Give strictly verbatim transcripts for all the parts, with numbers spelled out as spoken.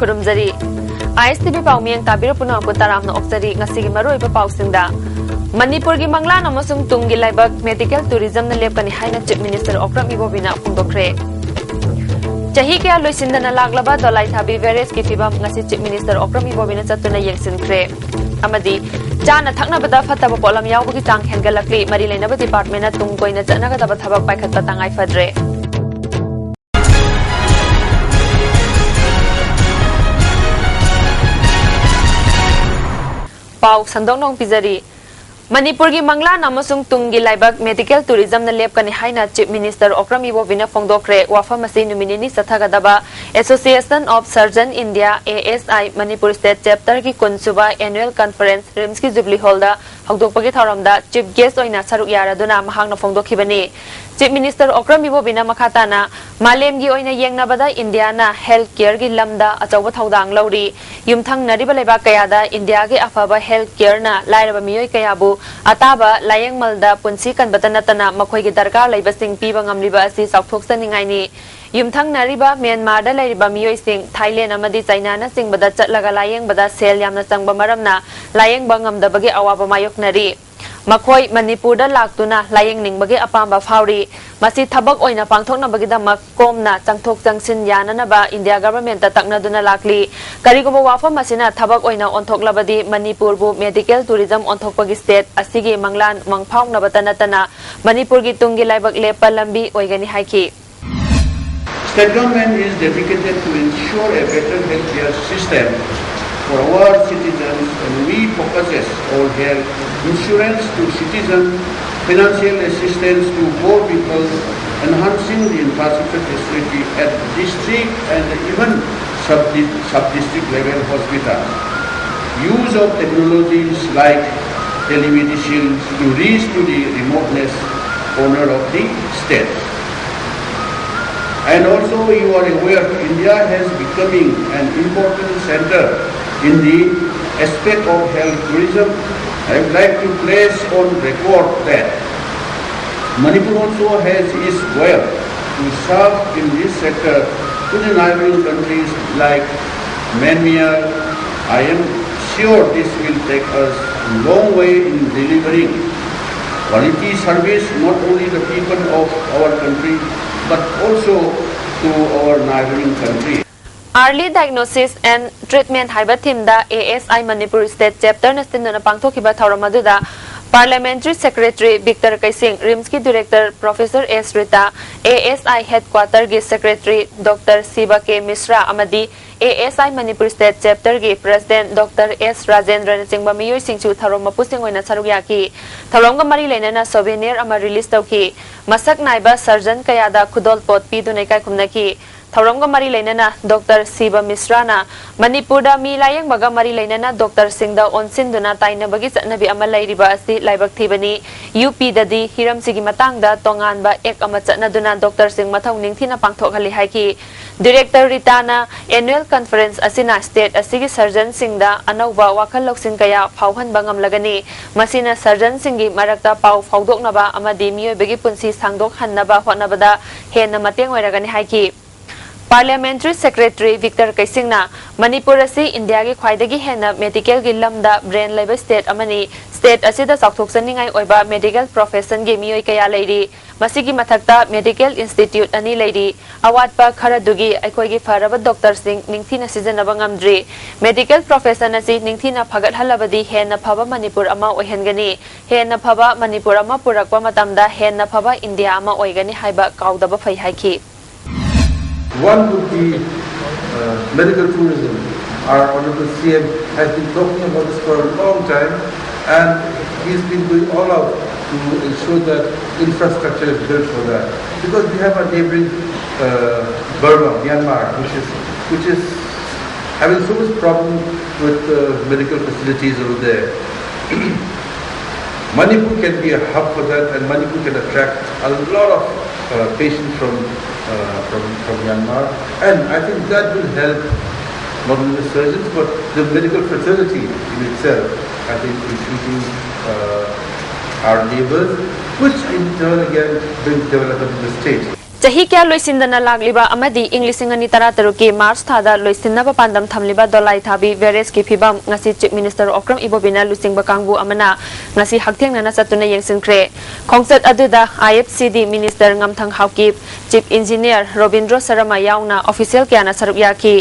ꯈꯨꯔꯨꯝꯖꯔꯤ꯫ ꯑꯥꯏ S T V ꯄꯥꯎꯃꯤꯌꯦꯡ ꯇꯥꯕꯤꯔ ꯄꯨꯝꯅꯃꯛꯄꯨ ꯇꯔꯥꯝꯅ ꯑꯣꯛꯆꯔꯤ꯫ ꯉꯁꯤꯒꯤ ꯃꯔꯨꯑꯣꯏꯕ ꯄꯥꯎꯁꯤꯡꯗ, ꯃꯅꯤꯄꯨꯔꯒꯤ ꯃꯪꯂꯥꯟ ꯑꯃꯁꯨꯡ ꯇꯨꯡꯒꯤ ꯂꯥꯏꯕꯛ medical tourismꯅ ꯂꯦꯞꯀꯅꯤ ꯍꯥꯏꯅ Chief Minister ꯑꯣꯀ꯭ꯔꯝ ꯏꯕꯣꯕꯤꯅ ꯐꯣꯡꯗꯣꯛꯈ꯭ꯔꯦ꯫ ꯆꯍꯤ ꯀꯌꯥ ꯂꯣꯏꯁꯤꯟꯗꯅ ꯂꯥꯛꯂꯕ ꯗꯣꯂꯥꯏꯊꯥꯕꯤ barrageꯀꯤ ꯐꯤꯕꯝ ꯉꯁꯤ Chief Minister ꯑꯣꯀ꯭ꯔꯝ ꯏꯕꯣꯕꯤꯅ ꯆꯠꯇꯨꯅ ꯌꯦꯡꯁꯤꯟꯈ꯭ꯔꯦ꯫ ꯑꯃꯗꯤ ꯆꯥꯅ ꯊꯛꯅꯕꯗ ꯐꯠꯇꯕ ꯄꯣꯠꯂꯝ ꯌꯥꯎꯕꯒꯤ ꯆꯥꯡ ꯍꯦꯟꯒꯠꯂꯛꯂꯤ꯫ ꯃꯔꯤ ꯂꯩꯅꯕ departmentꯅ ꯇꯨꯡ ꯀꯣꯏꯅ ꯆꯠꯅꯒꯗꯕ ꯊꯕꯛ ꯄꯥꯏꯈꯠꯄ ꯇꯉꯥꯏ ꯐꯗ꯭ꯔꯦ꯫ ꯄꯥꯎ ꯁꯟꯗꯣꯛꯅ ꯑꯃꯨꯛ ꯄꯤꯖꯔꯤ꯫ ꯃꯅꯤꯄꯨꯔꯒꯤ ꯃꯪꯂꯥꯟ ꯑꯃꯁꯨꯡ ꯇꯨꯡꯒꯤ ꯂꯥꯏꯕꯛ medical tourismꯅ ꯂꯦꯞꯀꯅꯤ ꯍꯥꯏꯅ Chief Minister ꯑꯣꯀ꯭ꯔꯝ ꯏꯕꯣꯕꯤꯅ ꯐꯣꯡꯗꯣꯛꯈ꯭ꯔꯦ꯫ ꯋꯥꯐꯝ ꯑꯁꯤ ꯅꯨꯃꯤꯠ ꯅꯤꯅꯤ ꯆꯠꯊꯒꯗꯕ Association of Surgeon India, A S I, Manipur State Chapterꯒꯤ ꯀꯨꯟ ꯁꯨꯕ annual conference RIMSꯀꯤ Jubilee Hallꯗ ꯍꯧꯗꯣꯛꯄꯒꯤ ꯊꯧꯔꯝꯗ Chief Guest ꯑꯣꯏꯅ ꯁꯔꯨꯛ ꯌꯥꯔꯗꯨꯅ ꯃꯍꯥꯛꯅ ꯐꯣꯡꯗꯣꯛꯈꯤꯕꯅꯤ꯫ Chief Minister ꯑꯣꯀ꯭ꯔꯝ ꯏꯕꯣꯕꯤꯅ ꯃꯈꯥ ꯇꯥꯅ, ꯃꯥꯂꯦꯝꯒꯤ ꯑꯣꯏꯅ ꯌꯦꯡꯅꯕꯗ ꯏꯟꯗꯤꯌꯥꯅ health careꯒꯤ ꯂꯝꯗ ꯑꯆꯧꯕ ꯊꯧꯗꯥꯡ ꯂꯧꯔꯤ꯫ ꯌꯨꯝꯊꯪꯅꯔꯤꯕ ꯂꯩꯕꯥꯛ ꯀꯌꯥꯗ ꯏꯟꯗꯤꯌꯥꯒꯤ ꯑꯐꯕ health careꯅ ꯂꯥꯏꯔꯕ ꯃꯤꯑꯣꯏ ꯀꯌꯥꯕꯨ ꯑꯇꯥꯕ ꯂꯥꯌꯦꯡꯃꯜꯗ ꯄꯨꯟꯁꯤ ꯀꯟꯕꯇ ꯅꯠꯇꯅ ꯃꯈꯣꯏꯒꯤ ꯗꯔꯀꯥꯔ ꯂꯩꯕꯁꯤꯡ ꯄꯤꯕ ꯉꯝꯂꯤꯕ ꯑꯁꯤ ꯆꯥꯎꯊꯣꯛꯆꯅꯤꯡꯉꯥꯏꯅꯤ꯫ ꯌꯨꯝꯊꯪꯅꯔꯤꯕ ꯃ꯭ꯌꯥꯟꯃꯥꯔꯗ ꯂꯩꯔꯤꯕ ꯃꯤꯑꯣꯏꯁꯤꯡ, ꯊꯥꯏꯂꯦꯟ ꯑꯃꯗꯤ ꯆꯥꯏꯅꯥꯅꯆꯤꯡꯕꯗ ꯆꯠꯂꯒ ꯂꯥꯌꯦꯡꯕꯗ ꯁꯦꯜ ꯌꯥꯝꯅ ꯆꯪꯕ ꯃꯔꯝꯅ ꯂꯥꯌꯦꯡꯕ ꯉꯝꯗꯕꯒꯤ ꯑꯋꯥꯕ ꯃꯥꯌꯣꯛꯅꯔꯤ꯫ ꯃꯈꯣꯏ ꯃꯅꯤꯄꯨꯔꯗ ꯂꯥꯛꯇꯨꯅ ꯂꯥꯌꯦꯡꯅꯤꯡꯕꯒꯤ ꯑꯄꯥꯝꯕ ꯐꯥꯎꯔꯤ꯫ ꯃꯁꯤ ꯊꯕꯛ ꯑꯣꯏꯅ ꯄꯥꯡꯊꯣꯛꯅꯕꯒꯤꯗꯃꯛ ꯀꯣꯝꯅ ꯆꯪꯊꯣꯛ ꯆꯪꯁꯤꯟ ꯌꯥꯅꯅꯕ ꯏꯟꯗꯤꯌꯥ governmentꯇ ꯇꯛꯅꯗꯨꯅ ꯂꯥꯛꯂꯤ꯫ ꯀꯔꯤꯒꯨꯝꯕ ꯋꯥꯐꯝ ꯑꯁꯤꯅ ꯊꯕꯛ ꯑꯣꯏꯅ ꯑꯣꯟꯊꯣꯛꯂꯕꯗꯤ ꯃꯅꯤꯄꯨꯔꯕꯨ medical tourism ꯑꯣꯟꯊꯣꯛꯄꯒꯤ state ꯑꯁꯤꯒꯤ ꯃꯪꯂꯥꯟ ꯃꯪꯐꯥꯎꯅꯕꯇ ꯅꯠꯇꯅ ꯃꯅꯤꯄꯨꯔꯒꯤ ꯇꯨꯡꯒꯤ ꯂꯥꯏꯕꯛ ꯂꯦꯞꯄ ꯂꯝꯕꯤ ꯑꯣꯏꯒꯅꯤ ꯍꯥꯏꯈꯤ꯫ State government is dedicated to ensure a better healthcare system for our citizens, and we focuses on health insurance to citizen, financial assistance to poor people, enhancing the infrastructure facility at district and even sub-, sub-district level hospital. Use of technologies like telemedicine to reach to the remoteness corner of the state. And also, you are aware, India has becoming an important center in the aspect of health tourism. I would like to place on record that Manipur also has its well to serve in this sector to the neighboring countries like Mayor, I am sure this will take us a long way in delivering quality service not only the people of our country but also to our neighboring country. Early Diagnosis and Treatment ꯍꯥꯏꯕ ꯊꯤꯝꯗ ꯑꯦ S I Manipur state ꯆꯦꯞꯇꯔꯅ ꯁꯤꯟꯗꯨꯅ ꯄꯥꯡꯊꯣꯛꯈꯤꯕ ꯊꯧꯔꯝ ꯑꯗꯨꯗ parliamentary secretary Victor Keishing, ꯔꯤꯝꯁꯀꯤ director professor S Rita, A S I ꯍꯦꯗꯀ꯭ꯋꯥꯇꯔꯒꯤ secretary doctor Shiva K Mishra ꯑꯃꯗꯤ A S I Manipur state ꯆꯦꯞꯇꯔꯒꯤ president doctor S ꯔꯥꯖꯦꯟꯗ꯭ꯔꯅꯆꯤꯡꯕ ꯃꯤꯑꯣꯏꯁꯤꯡꯁꯨ ꯊꯧꯔꯝ ꯃꯄꯨꯁꯤꯡ ꯑꯣꯏꯅ ꯁꯔꯨꯛ ꯌꯥꯈꯤ꯫ ꯊꯧꯔꯝꯒ ꯃꯔꯤ ꯂꯩꯅꯅ ꯁꯣꯚꯦꯅꯤꯌꯔ ꯑꯃ ꯔꯤꯂꯤꯖ ꯇꯧꯈꯤ꯫ ꯃꯁꯛ ꯅꯥꯏꯕ ꯁꯔꯖꯟ ꯀꯌꯥꯗ ꯈꯨꯗꯣꯜꯄꯣꯠ ꯄꯤꯗꯨꯅ ꯏꯀꯥꯏ ꯈꯨꯝꯅꯈꯤ꯫ ꯊꯧꯔꯝꯒ ꯃꯔꯤ ꯂꯩꯅꯅ ꯗꯣꯛꯇꯔ ꯁꯤꯕ ꯃꯤꯁ꯭ꯔꯥꯅ ꯃꯅꯤꯄꯨꯔꯗ ꯃꯤ ꯂꯥꯌꯦꯡꯕꯒ ꯃꯔꯤ ꯂꯩꯅꯅ ꯗꯣꯛꯇꯔꯁꯤꯡꯗ ꯑꯣꯟꯁꯤꯟꯗꯨꯅ ꯇꯥꯏꯅꯕꯒꯤ ꯆꯠꯅꯕꯤ ꯑꯃ ꯂꯩꯔꯤꯕ ꯑꯁꯤ ꯂꯥꯏꯕꯛ ꯊꯤꯕꯅꯤ꯫ ꯌꯨ ꯄꯤꯗꯗꯤ ꯍꯤꯔꯝꯁꯤꯒꯤ ꯃꯇꯥꯡꯗ ꯇꯣꯉꯥꯟꯕ ꯑꯦꯛ ꯑꯃ ꯆꯠꯅꯗꯨꯅ ꯗꯣꯛꯇꯔꯁꯤꯡ ꯃꯊꯧ ꯅꯤꯡꯊꯤꯅ ꯄꯥꯡꯊꯣꯛꯍꯜꯂꯤ ꯍꯥꯏꯈꯤ꯫ ꯗꯤꯔꯦꯛꯇꯔ ꯔꯤꯇꯥꯅ ꯑꯦꯅꯨꯋꯦꯜ ꯀꯟꯐꯔꯦꯟꯁ ꯑꯁꯤꯅ ꯁ꯭ꯇꯦꯠ ꯑꯁꯤꯒꯤ ꯁꯔꯖꯟꯁꯤꯡꯗ ꯑꯅꯧꯕ ꯋꯥꯈꯜ ꯂꯧꯁꯤꯡ ꯀꯌꯥ ꯐꯥꯎꯍꯟꯕ ꯉꯝꯂꯒꯅꯤ꯫ ꯃꯁꯤꯅ ꯁꯔꯖꯟꯁꯤꯡꯒꯤ ꯃꯔꯛꯇ ꯄꯥꯎ ꯐꯥꯎꯗꯣꯛꯅꯕ ꯑꯃꯗꯤ ꯃꯤꯑꯣꯏꯕꯒꯤ ꯄꯨꯟꯁꯤ ꯁꯥꯡꯗꯣꯛꯍꯟꯅꯕ ꯍꯣꯠꯅꯕꯗ ꯍꯦꯟꯅ ꯃꯇꯦꯡ ꯑꯣꯏꯔꯒꯅꯤ ꯍꯥꯏꯈꯤ꯫ ꯄꯥꯔꯂꯤꯌꯥꯃꯦꯟꯇꯔꯤ ꯁꯦꯀ꯭ꯔꯦꯇꯔꯤ ꯕꯤꯛꯇꯔ ꯀꯩꯁꯤꯡꯅ ꯃꯅꯤꯄꯨꯔ ꯑꯁꯤ ꯏꯟꯗꯤꯌꯥꯒꯤ ꯈ꯭ꯋꯥꯏꯗꯒꯤ ꯍꯦꯟꯅ ꯃꯦꯗꯤꯀꯦꯜꯒꯤ ꯂꯝꯗ ꯕ꯭ꯔꯦꯟ ꯂꯩꯕ ꯁ꯭ꯇꯦꯠ ꯑꯃꯅꯤ꯫ ꯁ꯭ꯇꯦꯠ ꯑꯁꯤꯗ ꯆꯥꯎꯊꯣꯛꯆꯅꯤꯡꯉꯥꯏ ꯑꯣꯏꯕ ꯃꯦꯗꯤꯀꯦꯜ ꯄ꯭ꯔꯣꯐꯦꯁꯟꯒꯤ ꯃꯤꯑꯣꯏ ꯀꯌꯥ ꯂꯩꯔꯤ꯫ ꯃꯁꯤꯒꯤ ꯃꯊꯛꯇ ꯃꯦꯗꯤꯀꯦꯜ ꯏꯟꯁꯇꯤꯇ꯭ꯌꯨꯠ ꯑꯅꯤ ꯂꯩꯔꯤ꯫ ꯑꯋꯥꯠꯄ ꯈꯔꯗꯨꯒꯤ ꯑꯩꯈꯣꯏꯒꯤ ꯐꯔꯕ ꯗꯣꯛꯇꯔꯁꯤꯡ ꯅꯤꯡꯊꯤꯅ ꯁꯤꯖꯤꯟꯅꯕ ꯉꯝꯗ꯭ꯔꯤ꯫ ꯃꯦꯗꯤꯀꯦꯜ ꯄ꯭ꯔꯣꯐꯦꯁꯟ ꯑꯁꯤ ꯅꯤꯡꯊꯤꯅ ꯐꯒꯠꯍꯜꯂꯕꯗꯤ ꯍꯦꯟꯅ ꯐꯕ ꯃꯅꯤꯄꯨꯔ ꯑꯃ ꯑꯣꯏꯍꯟꯒꯅꯤ꯫ ꯍꯦꯟꯅ ꯐꯕ ꯃꯅꯤꯄꯨꯔ ꯑꯃ ꯄꯨꯔꯛꯄ ꯃꯇꯝꯗ ꯍꯦꯟꯅ ꯐꯕ ꯏꯟꯗꯤꯌꯥ ꯑꯃ ꯑꯣꯏꯒꯅꯤ ꯍꯥꯏꯕ ꯀꯥꯎꯗꯕ ꯐꯩ ꯍꯥꯏꯈꯤ꯫ One would be uh, medical tourism. Our Honorable C M has been talking about this for a long time, and he's been going all out to ensure that infrastructure is built for that. Because we have a neighboring uh, Burma, Myanmar, which is which is having so much problem with uh, medical facilities over there. Manipur can be a hub for that, and Manipur can attract a lot of uh, patients from, uh, from, from Myanmar. And I think that will help not only the surgeons, but the medical fraternity in itself, I think, in treating uh, our neighbors, which in turn again brings development in the state. ꯆꯍꯤ ꯀꯌꯥ ꯂꯣꯏꯁꯤꯟꯗꯅ ꯂꯥꯛꯂꯤꯕ ꯑꯃꯗꯤ ꯏꯪ ꯂꯤꯁꯤꯡ ꯑꯅꯤ ꯇꯔꯥ ꯇꯔꯨꯛꯀꯤ March ꯊꯥꯗ ꯂꯣꯏꯁꯤꯟꯅꯕ ꯄꯥꯟꯗꯝ ꯊꯝꯂꯤꯕ ꯗꯣꯂꯥꯏ ꯊꯥꯕꯤ ꯕꯦꯔꯦꯖꯀꯤ ꯐꯤꯕꯝ ꯉꯁꯤ ꯆꯤꯐ ꯃꯤꯅꯤꯁꯇꯔ ꯑꯣꯀ꯭ꯔꯝ ꯏꯕꯣꯕꯤꯅ ꯂꯨꯆꯤꯡꯕ ꯀꯥꯡꯕꯨ ꯑꯃꯅ ꯉꯁꯤ ꯍꯛꯊꯦꯡꯅꯅ ꯆꯠꯇꯨꯅ ꯌꯦꯡꯁꯤꯟꯈ꯭ꯔꯦ꯫ ꯈꯣꯡꯆꯠ ꯑꯗꯨꯗ ꯑꯥꯏ ꯑꯦꯐ ꯁꯤ ꯗꯤ minister ꯉꯝꯊꯪ Haokip, chief engineer Robindro Sharma ꯌꯥꯎꯅ ꯑꯣꯐꯤꯁꯤꯌꯦꯜ ꯀꯌꯥꯅ ꯁꯔꯨꯛ ꯌꯥꯈꯤ꯫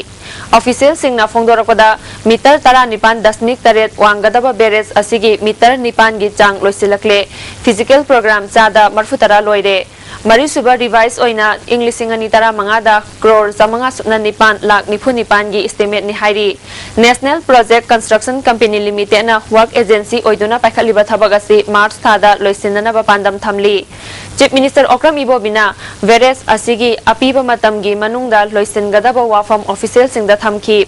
ꯑꯣꯐꯤꯁꯤꯌꯦꯜꯁꯤꯡꯅ ꯐꯣꯡꯗꯣꯔꯛꯄꯗ ꯃꯤꯇꯔ ꯇꯔꯥꯅꯤꯄꯥꯟ ꯗꯁꯃꯤꯛ ꯇꯔꯦꯠ ꯋꯥꯡꯒꯗꯕ ꯕꯦꯔꯦꯖ ꯑꯁꯤꯒꯤ ꯃꯤꯇꯔ ꯅꯤꯄꯥꯟꯒꯤ ꯆꯥꯡ ꯂꯣꯏꯁꯤꯜꯂꯛꯂꯦ꯫ ꯐꯤꯖꯤꯀꯦꯜ ꯄ꯭ꯔꯣꯒ꯭ꯔꯥꯝ ꯆꯥꯗ ꯃꯔꯐꯨ ꯇꯔꯥ ꯂꯣꯏꯔꯦ꯫ ꯃꯔꯤꯁꯨꯕ ꯔꯤꯚꯥꯏꯁ ꯑꯣꯏꯅ ꯏꯪ ꯂꯤꯁꯤꯡ ꯑꯅꯤ ꯇꯔꯥꯃꯉꯥꯗ ꯀ꯭ꯔꯣꯔ ꯆꯥꯃꯉꯥ ꯁꯨꯞꯅ ꯅꯤꯄꯥꯟ ꯂꯥꯛ ꯅꯤꯐꯨ ꯅꯤꯄꯥꯟꯒꯤ ꯏꯁꯇꯤꯃꯦꯠꯅꯤ ꯍꯥꯏꯔꯤ꯫ ꯅꯦꯁꯅꯦꯜ ꯄ꯭ꯔꯣꯖꯦꯛ ꯀꯟꯁꯇ꯭ꯔꯛꯁꯟ ꯀꯝꯄꯦꯅꯤ ꯂꯤꯃꯤꯇꯦꯗꯅ ꯋꯥꯔꯛ ꯑꯦꯖꯦꯟꯁꯤ ꯑꯣꯏꯗꯨꯅ ꯄꯥꯏꯈꯠꯂꯤꯕ ꯊꯕꯛ ꯑꯁꯤ ꯃꯥꯔꯆ ꯊꯥꯗ ꯂꯣꯏꯁꯤꯟꯅꯅꯕ ꯄꯥꯟꯗꯝ ꯊꯝꯂꯤ꯫ ꯆꯤꯐ ꯃꯤꯅꯤꯁꯇꯔ ꯑꯣꯀ꯭ꯔꯝ ꯏꯕꯣꯕꯤꯅ ꯕꯦꯔꯦꯖ ꯑꯁꯤꯒꯤ ꯑꯄꯤꯕ ꯃꯇꯝꯒꯤ ꯃꯅꯨꯡꯗ ꯂꯣꯏꯁꯤꯟꯒꯗꯕ ꯋꯥꯐꯝ ꯑꯣꯐꯤꯁꯤꯌꯦꯜꯁꯤꯡꯗ ꯊꯝꯈꯤ꯫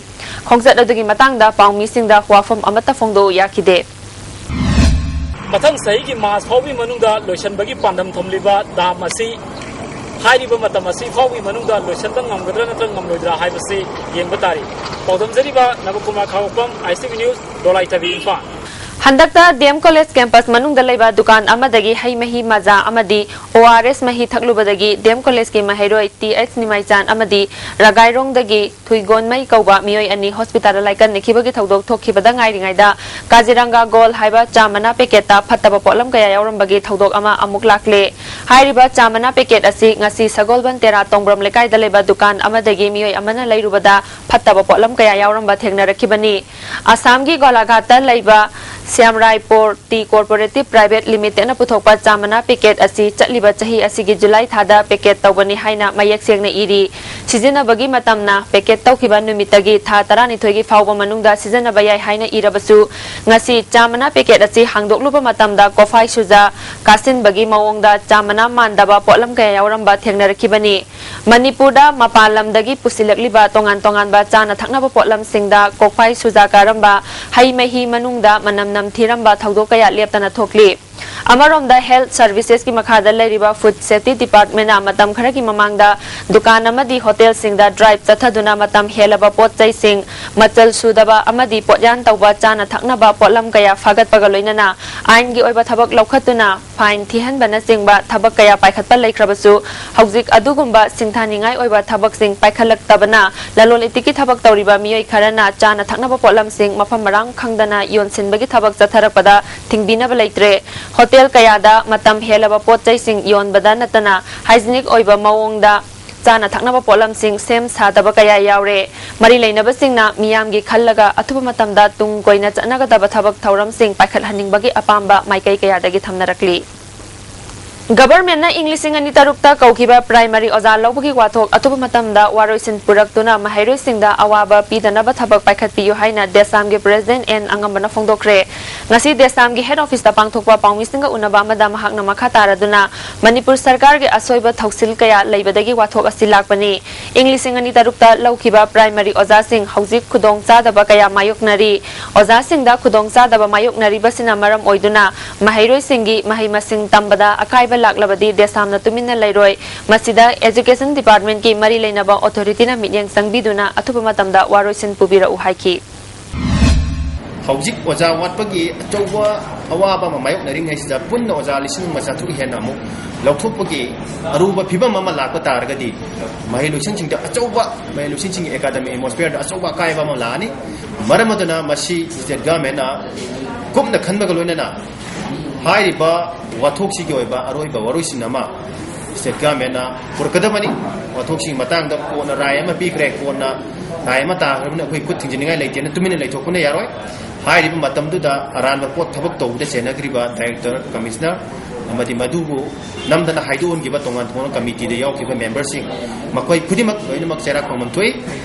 ꯈꯣꯡꯆꯠ ꯑꯗꯨꯒꯤ ꯃꯇꯥꯡꯗ ꯄꯥꯎꯃꯤꯁꯤꯡꯗ ꯋꯥꯐꯝ ꯑꯃꯠꯇ ꯐꯣꯡꯗꯣꯛꯎ ꯌꯥꯈꯤꯗꯦ꯫ ꯃꯊꯪ ꯆꯍꯤꯒꯤ ꯃꯥꯔꯆ ꯐꯥꯎꯕꯒꯤ ꯃꯅꯨꯡꯗ ꯂꯣꯏꯁꯤꯟꯕꯒꯤ ꯄꯥꯟꯗꯝ ꯊꯝꯂꯤꯕ ꯗꯥꯝ ꯑꯁꯤ ꯍꯥꯏꯔꯤꯕ ꯃꯇꯝ ꯑꯁꯤ ꯐꯥꯎꯕꯒꯤ ꯃꯅꯨꯡꯗ ꯂꯣꯏꯁꯤꯟꯕ ꯉꯝꯒꯗ꯭ꯔꯥ ꯅꯠꯇ꯭ꯔꯒ ꯉꯝꯂꯣꯏꯗ꯭ꯔꯥ ꯍꯥꯏꯕꯁꯤ ꯌꯦꯡꯕ ꯇꯥꯔꯤ꯫ ꯄꯥꯎꯗꯝꯖꯔꯤꯕ ꯅꯕꯀꯨꯃꯥꯔ ꯈꯥꯉꯕꯣꯛꯄꯝ, ꯑꯥꯏ ꯁꯤ ꯚꯤ ꯅ꯭ꯌꯨꯁ, ꯗꯣꯂꯥꯏ ꯊꯥꯕꯤ, ꯏꯝꯐꯥꯜ꯫ ꯍꯟꯗꯛꯇ ꯗꯤ ꯑꯦꯝ ꯀꯣꯂꯦꯖ ꯀꯦꯝꯄꯁ ꯃꯅꯨꯡꯗ ꯂꯩꯕ ꯗꯨꯀꯥꯟ ꯑꯃꯗꯒꯤ ꯍꯩ ꯃꯍꯤ ꯃꯖꯥ ꯑꯃꯗꯤ ꯑꯣ ꯑꯥꯔ ꯑꯦꯁ ꯃꯍꯤ ꯊꯛꯂꯨꯕꯗꯒꯤ ꯗꯤ ꯑꯦꯝ ꯀꯣꯂꯦꯖꯀꯤ ꯃꯍꯩꯔꯣꯏ ꯇꯤ ꯑꯩꯆ ꯅꯤꯃꯥꯏꯆꯥꯟ ꯑꯃꯗꯤ ꯔꯒꯥꯏꯔꯣꯡꯗꯒꯤ ꯊꯨꯏꯒꯣꯟꯃꯩ ꯀꯧꯕ ꯃꯤꯑꯣꯏ ꯑꯅꯤ ꯍꯣꯁꯄꯤꯇꯥꯜꯗ ꯂꯥꯏꯀꯠꯅꯈꯤꯕꯒꯤ ꯊꯧꯗꯣꯛ ꯊꯣꯛꯈꯤꯕꯗ ꯉꯥꯏꯔꯤꯉꯩꯗ ꯀꯥꯖꯤꯔꯪꯒꯥ ꯒꯣꯜ ꯍꯥꯏꯕ ꯆꯥ ꯃꯅꯥ ꯄꯦꯀꯦꯠꯇ ꯐꯠꯇꯕ ꯄꯣꯠꯂꯝ ꯀꯌꯥ ꯌꯥꯎꯔꯝꯕꯒꯤ ꯊꯧꯗꯣꯛ ꯑꯃ ꯑꯃꯨꯛ ꯂꯥꯛꯂꯦ꯫ ꯍꯥꯏꯔꯤꯕ ꯆꯥ ꯃꯅꯥ ꯄꯦꯀꯦꯠ ꯑꯁꯤ ꯉꯁꯤ ꯁꯒꯣꯜꯕꯟ ꯇꯦꯔꯥ ꯇꯣꯡꯕ꯭ꯔꯝ ꯂꯩꯀꯥꯏꯗ ꯂꯩꯕ ꯗꯨꯀꯥꯟ ꯑꯃꯗꯒꯤ ꯃꯤꯑꯣꯏ ꯑꯃꯅ ꯂꯩꯔꯨꯕꯗ ꯐꯠꯇꯕ ꯄꯣꯠꯂꯝ ꯀꯌꯥ ꯌꯥꯎꯔꯝꯕ ꯊꯦꯡꯅꯔꯛꯈꯤꯕꯅꯤ꯫ ꯑꯁꯥꯝꯒꯤ ꯒꯣꯂꯥꯘꯥꯠꯇ ꯂꯩꯕ ꯁ꯭ꯌꯥꯝꯔꯥꯏꯄꯨꯔ ꯇꯤ ꯀꯣꯔꯄꯣꯔꯦꯇꯤꯚ ꯄ꯭ꯔꯥꯏꯚꯦꯠ ꯂꯤꯃꯤꯇꯦꯗꯅ ꯄꯨꯊꯣꯛꯄ ꯆꯥ ꯃꯅꯥ ꯄꯦꯀꯦꯠ ꯑꯁꯤ ꯆꯠꯂꯤꯕ ꯆꯍꯤ ꯑꯁꯤꯒꯤ ꯖꯨꯂꯥꯏ ꯊꯥꯗ ꯄꯦꯀꯦꯠ ꯇꯧꯕꯅꯤ ꯍꯥꯏꯅ ꯃꯌꯦꯛ ꯁꯦꯡꯅ ꯏꯔꯤ꯫ ꯁꯤꯖꯤꯟꯅꯕꯒꯤ ꯃꯇꯝꯅ ꯄꯦꯀꯦꯠ ꯇꯧꯈꯤꯕ ꯅꯨꯃꯤꯠꯇꯒꯤ ꯊꯥ ꯇꯔꯥꯅꯤꯊꯣꯏꯒꯤ ꯐꯥꯎꯕ ꯃꯅꯨꯡꯗ ꯁꯤꯖꯤꯟꯅꯕ ꯌꯥꯏ ꯍꯥꯏꯅ ꯏꯔꯕꯁꯨ, ꯉꯁꯤ ꯆꯥ ꯃꯅꯥ ꯄꯦꯀꯦꯠ ꯑꯁꯤ ꯍꯥꯡꯗꯣꯛꯂꯨꯕ ꯃꯇꯝꯗ ꯀꯣꯐꯥꯏ ꯁꯨꯖꯥ ꯀꯥꯁꯤꯟꯕꯒꯤ ꯃꯑꯣꯡꯗ ꯆꯥ ꯃꯅꯥ ꯃꯥꯟꯗꯕ ꯄꯣꯠꯂꯝ ꯀꯌꯥ ꯌꯥꯎꯔꯝꯕ ꯊꯦꯡꯅꯔꯛꯈꯤꯕꯅꯤ꯫ ꯃꯅꯤꯄꯨꯔꯗ ꯃꯄꯥꯟ ꯂꯝꯗꯒꯤ ꯄꯨꯁꯤꯜꯂꯛꯂꯤꯕ ꯇꯣꯉꯥꯟ ꯇꯣꯉꯥꯟꯕ ꯆꯥꯅ ꯊꯛꯅꯕ ꯄꯣꯠꯂꯝꯁꯤꯡꯗ ꯀꯣꯛꯐꯥꯏ ꯁꯨꯖꯥ ꯀꯥꯔꯝꯕ, ꯍꯩ ꯃꯍꯤ ꯃꯅꯨꯡꯗ ꯃꯅꯝ ꯅꯝꯊꯤꯔꯝꯕ ꯊꯧꯗꯣꯛ ꯀꯌꯥ ꯂꯦꯞꯇꯅ ꯊꯣꯛꯂꯤ꯫ ꯑꯃꯔꯣꯝꯗ, Health Servicesꯀꯤ ꯃꯈꯥꯗ ꯂꯩꯔꯤꯕ Food Safety Departmentꯅ ꯃꯇꯝ ꯈꯔꯒꯤ ꯃꯃꯥꯡꯗ ꯗꯨꯀꯥꯟ ꯑꯃꯗꯤ ꯍꯣꯇꯦꯜꯁꯤꯡꯗ drive ꯆꯠꯊꯗꯨꯅ ꯃꯇꯝ ꯍꯦꯜꯂꯕ ꯄꯣꯠ ꯆꯩꯁꯤꯡ, ꯃꯆꯜ ꯁꯨꯗꯕ ꯑꯃꯗꯤ ꯄꯣꯠꯌꯥꯟ ꯇꯧꯕ ꯆꯥꯅ ꯊꯛꯅꯕ ꯄꯣꯠꯂꯝ ꯀꯌꯥ ꯐꯥꯒꯠꯄꯒ ꯂꯣꯏꯅꯅ ꯑꯥꯏꯟꯒꯤ ꯑꯣꯏꯕ ꯊꯕꯛ ꯂꯧꯈꯠꯇꯨꯅ fine ꯊꯤꯍꯟꯕꯅꯆꯤꯡꯕ ꯊꯕꯛ ꯀꯌꯥ ꯄꯥꯏꯈꯠꯄ ꯂꯩꯈ꯭ꯔꯕꯁꯨ, ꯍꯧꯖꯤꯛ ꯑꯗꯨꯒꯨꯝꯕ ꯁꯤꯡꯊꯥꯅꯤꯡꯉꯥꯏ ꯑꯣꯏꯕ ꯊꯕꯛꯁꯤꯡ ꯄꯥꯏꯈꯠꯂꯛꯇꯕꯅ ꯂꯂꯣꯟ ꯏꯇꯤꯛꯀꯤ ꯊꯕꯛ ꯇꯧꯔꯤꯕ ꯃꯤꯑꯣꯏ ꯈꯔꯅ ꯆꯥꯅ ꯊꯛꯅꯕ ꯄꯣꯠꯂꯝꯁꯤꯡ ꯃꯐꯝ ꯃꯔꯥꯡ ꯈꯪꯗꯅ ꯌꯣꯟꯁꯤꯟꯕꯒꯤ ꯊꯕꯛ ꯆꯠꯊꯔꯛꯄꯗ ꯊꯤꯡꯕꯤꯅꯕ ꯂꯩꯇ꯭ꯔꯦ꯫ ꯍꯣꯇꯦꯜ ꯀꯌꯥꯗ ꯃꯇꯝ ꯍꯦꯜꯂꯕ ꯄꯣꯠ ꯆꯩꯁꯤꯡ ꯌꯣꯟꯕꯗ ꯅꯠꯇꯅ hygienic ꯑꯣꯏꯕ ꯃꯑꯣꯡꯗ ꯆꯥꯅ ꯊꯛꯅꯕ ꯄꯣꯠꯂꯝꯁꯤꯡ ꯁꯦꯝ ꯁꯥꯗꯕ ꯀꯌꯥ ꯌꯥꯎꯔꯦ꯫ ꯃꯔꯤ ꯂꯩꯅꯕꯁꯤꯡꯅ ꯃꯤꯌꯥꯝꯒꯤ ꯈꯜꯂꯒ ꯑꯊꯨꯕ ꯃꯇꯝꯗ ꯇꯨꯡ ꯀꯣꯏꯅ ꯆꯠꯅꯒꯗꯕ ꯊꯕꯛ ꯊꯧꯔꯝꯁꯤꯡ ꯄꯥꯏꯈꯠꯍꯟꯅꯤꯡꯕꯒꯤ ꯑꯄꯥꯝꯕ ꯃꯥꯏꯀꯩ ꯀꯌꯥꯗꯒꯤ ꯊꯝꯅꯔꯛꯂꯤ꯫ Governmentꯅ ꯏꯪ ꯂꯤꯁꯤꯡ ꯑꯅꯤ ꯇꯔꯨꯛꯇ ꯀꯧꯈꯤꯕ primary ꯑꯣꯖꯥ ꯂꯧꯕꯒꯤ ꯋꯥꯊꯣꯛ ꯑꯊꯨꯕ ꯃꯇꯝꯗ ꯋꯥꯔꯣꯏꯁꯤꯟ ꯄꯨꯔꯛꯇꯨꯅ ꯃꯍꯩꯔꯣꯏꯁꯤꯡꯗ ꯑꯋꯥꯕ ꯄꯤꯗꯅꯕ ꯊꯕꯛ ꯄꯥꯏꯈꯠꯄꯤꯌꯨ ꯍꯥꯏꯅ DESAMꯒꯤ President N ꯑꯉꯝꯕꯅ ꯐꯣꯡꯗꯣꯛꯈ꯭ꯔꯦ꯫ ꯉꯁꯤ DESAMꯒꯤ head officeꯇ ꯄꯥꯡꯊꯣꯛꯄ ꯄꯥꯎꯃꯤꯁꯤꯡꯒ ꯎꯅꯕ ꯑꯃꯗ ꯃꯍꯥꯛꯅ ꯃꯈꯥ ꯇꯥꯔꯗꯨꯅ ꯃꯅꯤꯄꯨꯔ ꯁꯔꯀꯥꯔꯒꯤ ꯑꯁꯣꯏꯕ ꯊꯧꯁꯤꯜ ꯀꯌꯥ ꯂꯩꯕꯗꯒꯤ ꯋꯥꯊꯣꯛ ꯑꯁꯤ ꯂꯥꯛꯄꯅꯤ꯫ ꯏꯪ ꯂꯤꯁꯤꯡ ꯑꯅꯤ ꯇꯔꯨꯛꯇ ꯂꯧꯈꯤꯕ primary ꯑꯣꯖꯥꯁꯤꯡ ꯍꯧꯖꯤꯛ ꯈꯨꯗꯣꯡ ꯆꯥꯗꯕ ꯀꯌꯥ ꯃꯥꯌꯣꯛꯅꯔꯤ꯫ ꯑꯣꯖꯥꯁꯤꯡꯗ ꯈꯨꯗꯣꯡ ꯆꯥꯗꯕ ꯃꯥꯌꯣꯛꯅꯔꯤꯕꯁꯤꯅ ꯃꯔꯝ ꯑꯣꯏꯗꯨꯅ ꯃꯍꯩꯔꯣꯏꯁꯤꯡꯒꯤ ꯃꯍꯩ ꯃꯁꯤꯡ ꯇꯝꯕꯗ ꯑꯀꯥꯏꯕ ꯂꯥꯛꯂꯕꯗꯤ DESAMꯅ ꯇꯨꯃꯤꯟꯅ ꯂꯩꯔꯣꯏ꯫ ꯃꯁꯤꯗ Education Departmentꯀꯤ ꯃꯔꯤ ꯂꯩꯅꯕ authorityꯅ ꯃꯤꯠꯌꯦꯡ ꯆꯪꯕꯤꯗꯨꯅ ꯑꯊꯨꯕ ꯃꯇꯝꯗ ꯋꯥꯔꯣꯏꯁꯤꯟ ꯄꯨꯕꯤꯔꯛꯎ ꯍꯥꯏꯈꯤ꯫ ꯍꯧꯖꯤꯛ ꯑꯣꯖꯥ ꯋꯥꯠꯄꯒꯤ ꯑꯆꯧꯕ ꯑꯋꯥꯕ ꯑꯃ ꯃꯥꯌꯣꯛꯅꯔꯤꯉꯩꯁꯤꯗ ꯄꯨꯟꯅ ꯑꯣꯖꯥ ꯂꯤꯁꯤꯡ ꯑꯃ ꯆꯥꯇ꯭ꯔꯨꯛ ꯍꯦꯟꯅ ꯑꯃꯨꯛ ꯂꯧꯊꯣꯛꯄꯒꯤ ꯑꯔꯨꯕ ꯐꯤꯕꯝ ꯑꯃ ꯂꯥꯛꯄ ꯇꯥꯔꯒꯗꯤ ꯃꯍꯩꯂꯣꯏꯁꯪꯁꯤꯡꯗ ꯑꯆꯧꯕ, ꯃꯍꯩꯂꯣꯏꯁꯪꯁꯤꯡꯒꯤ academic atmosphereꯗ ꯑꯆꯧꯕ ꯑꯀꯥꯏꯕ ꯑꯃ ꯂꯥꯛꯑꯅꯤ꯫ ꯃꯔꯝ ꯑꯗꯨꯅ ꯃꯁꯤ state governmentꯅ ꯀꯨꯞꯅ ꯈꯟꯕꯒ ꯂꯣꯏꯅꯅ ꯍꯥꯏꯔꯤꯕ ꯋꯥꯊꯣꯛꯁꯤꯒꯤ ꯑꯣꯏꯕ ꯑꯔꯣꯏꯕ ꯋꯥꯔꯣꯏꯁꯤꯟ ꯑꯃ state governmentꯅ ꯄꯨꯔꯛꯀꯗꯕꯅꯤ꯫ ꯋꯥꯊꯣꯛꯁꯤꯒꯤ ꯃꯇꯥꯡꯗ ꯀꯣꯟꯅ ꯔꯥꯏ ꯑꯃ ꯄꯤꯈ꯭ꯔꯦ, ꯀꯣꯟꯅ ꯔꯥꯏ ꯑꯃ ꯇꯥꯈ꯭ꯔꯕꯅꯤꯅ ꯑꯩꯈꯣꯏ ꯈꯨꯠ ꯊꯤꯡꯖꯤꯟꯅꯤꯡꯉꯥꯏ ꯂꯩꯇꯦꯅ ꯇꯨꯃꯤꯟꯅ ꯂꯩꯊꯣꯛꯄꯅ ꯌꯥꯔꯣꯏ꯫ ꯍꯥꯏꯔꯤꯕ ꯃꯇꯝꯗꯨꯗ ꯑꯔꯥꯟꯕ ꯄꯣꯠ ꯊꯕꯛ ꯇꯧꯕꯗ ꯆꯦꯟꯅꯈ꯭ꯔꯤꯕ director, commissioner ꯑꯃꯗꯤ ꯃꯗꯨꯕꯨ ꯅꯝꯗꯅ ꯍꯥꯏꯗꯣꯛꯍꯟꯈꯤꯕ ꯇꯣꯉꯥꯟ ꯇꯣꯉꯥꯟꯕ committeeꯗ ꯌꯥꯎꯈꯤꯕ memberꯁꯤꯡ, ꯃꯈꯣꯏ ꯈꯨꯗꯤꯡꯃꯛ ꯂꯣꯏꯅꯃꯛ ꯆꯩꯔꯥꯛ ꯐꯪꯐꯝ ꯊꯣꯛꯏ꯫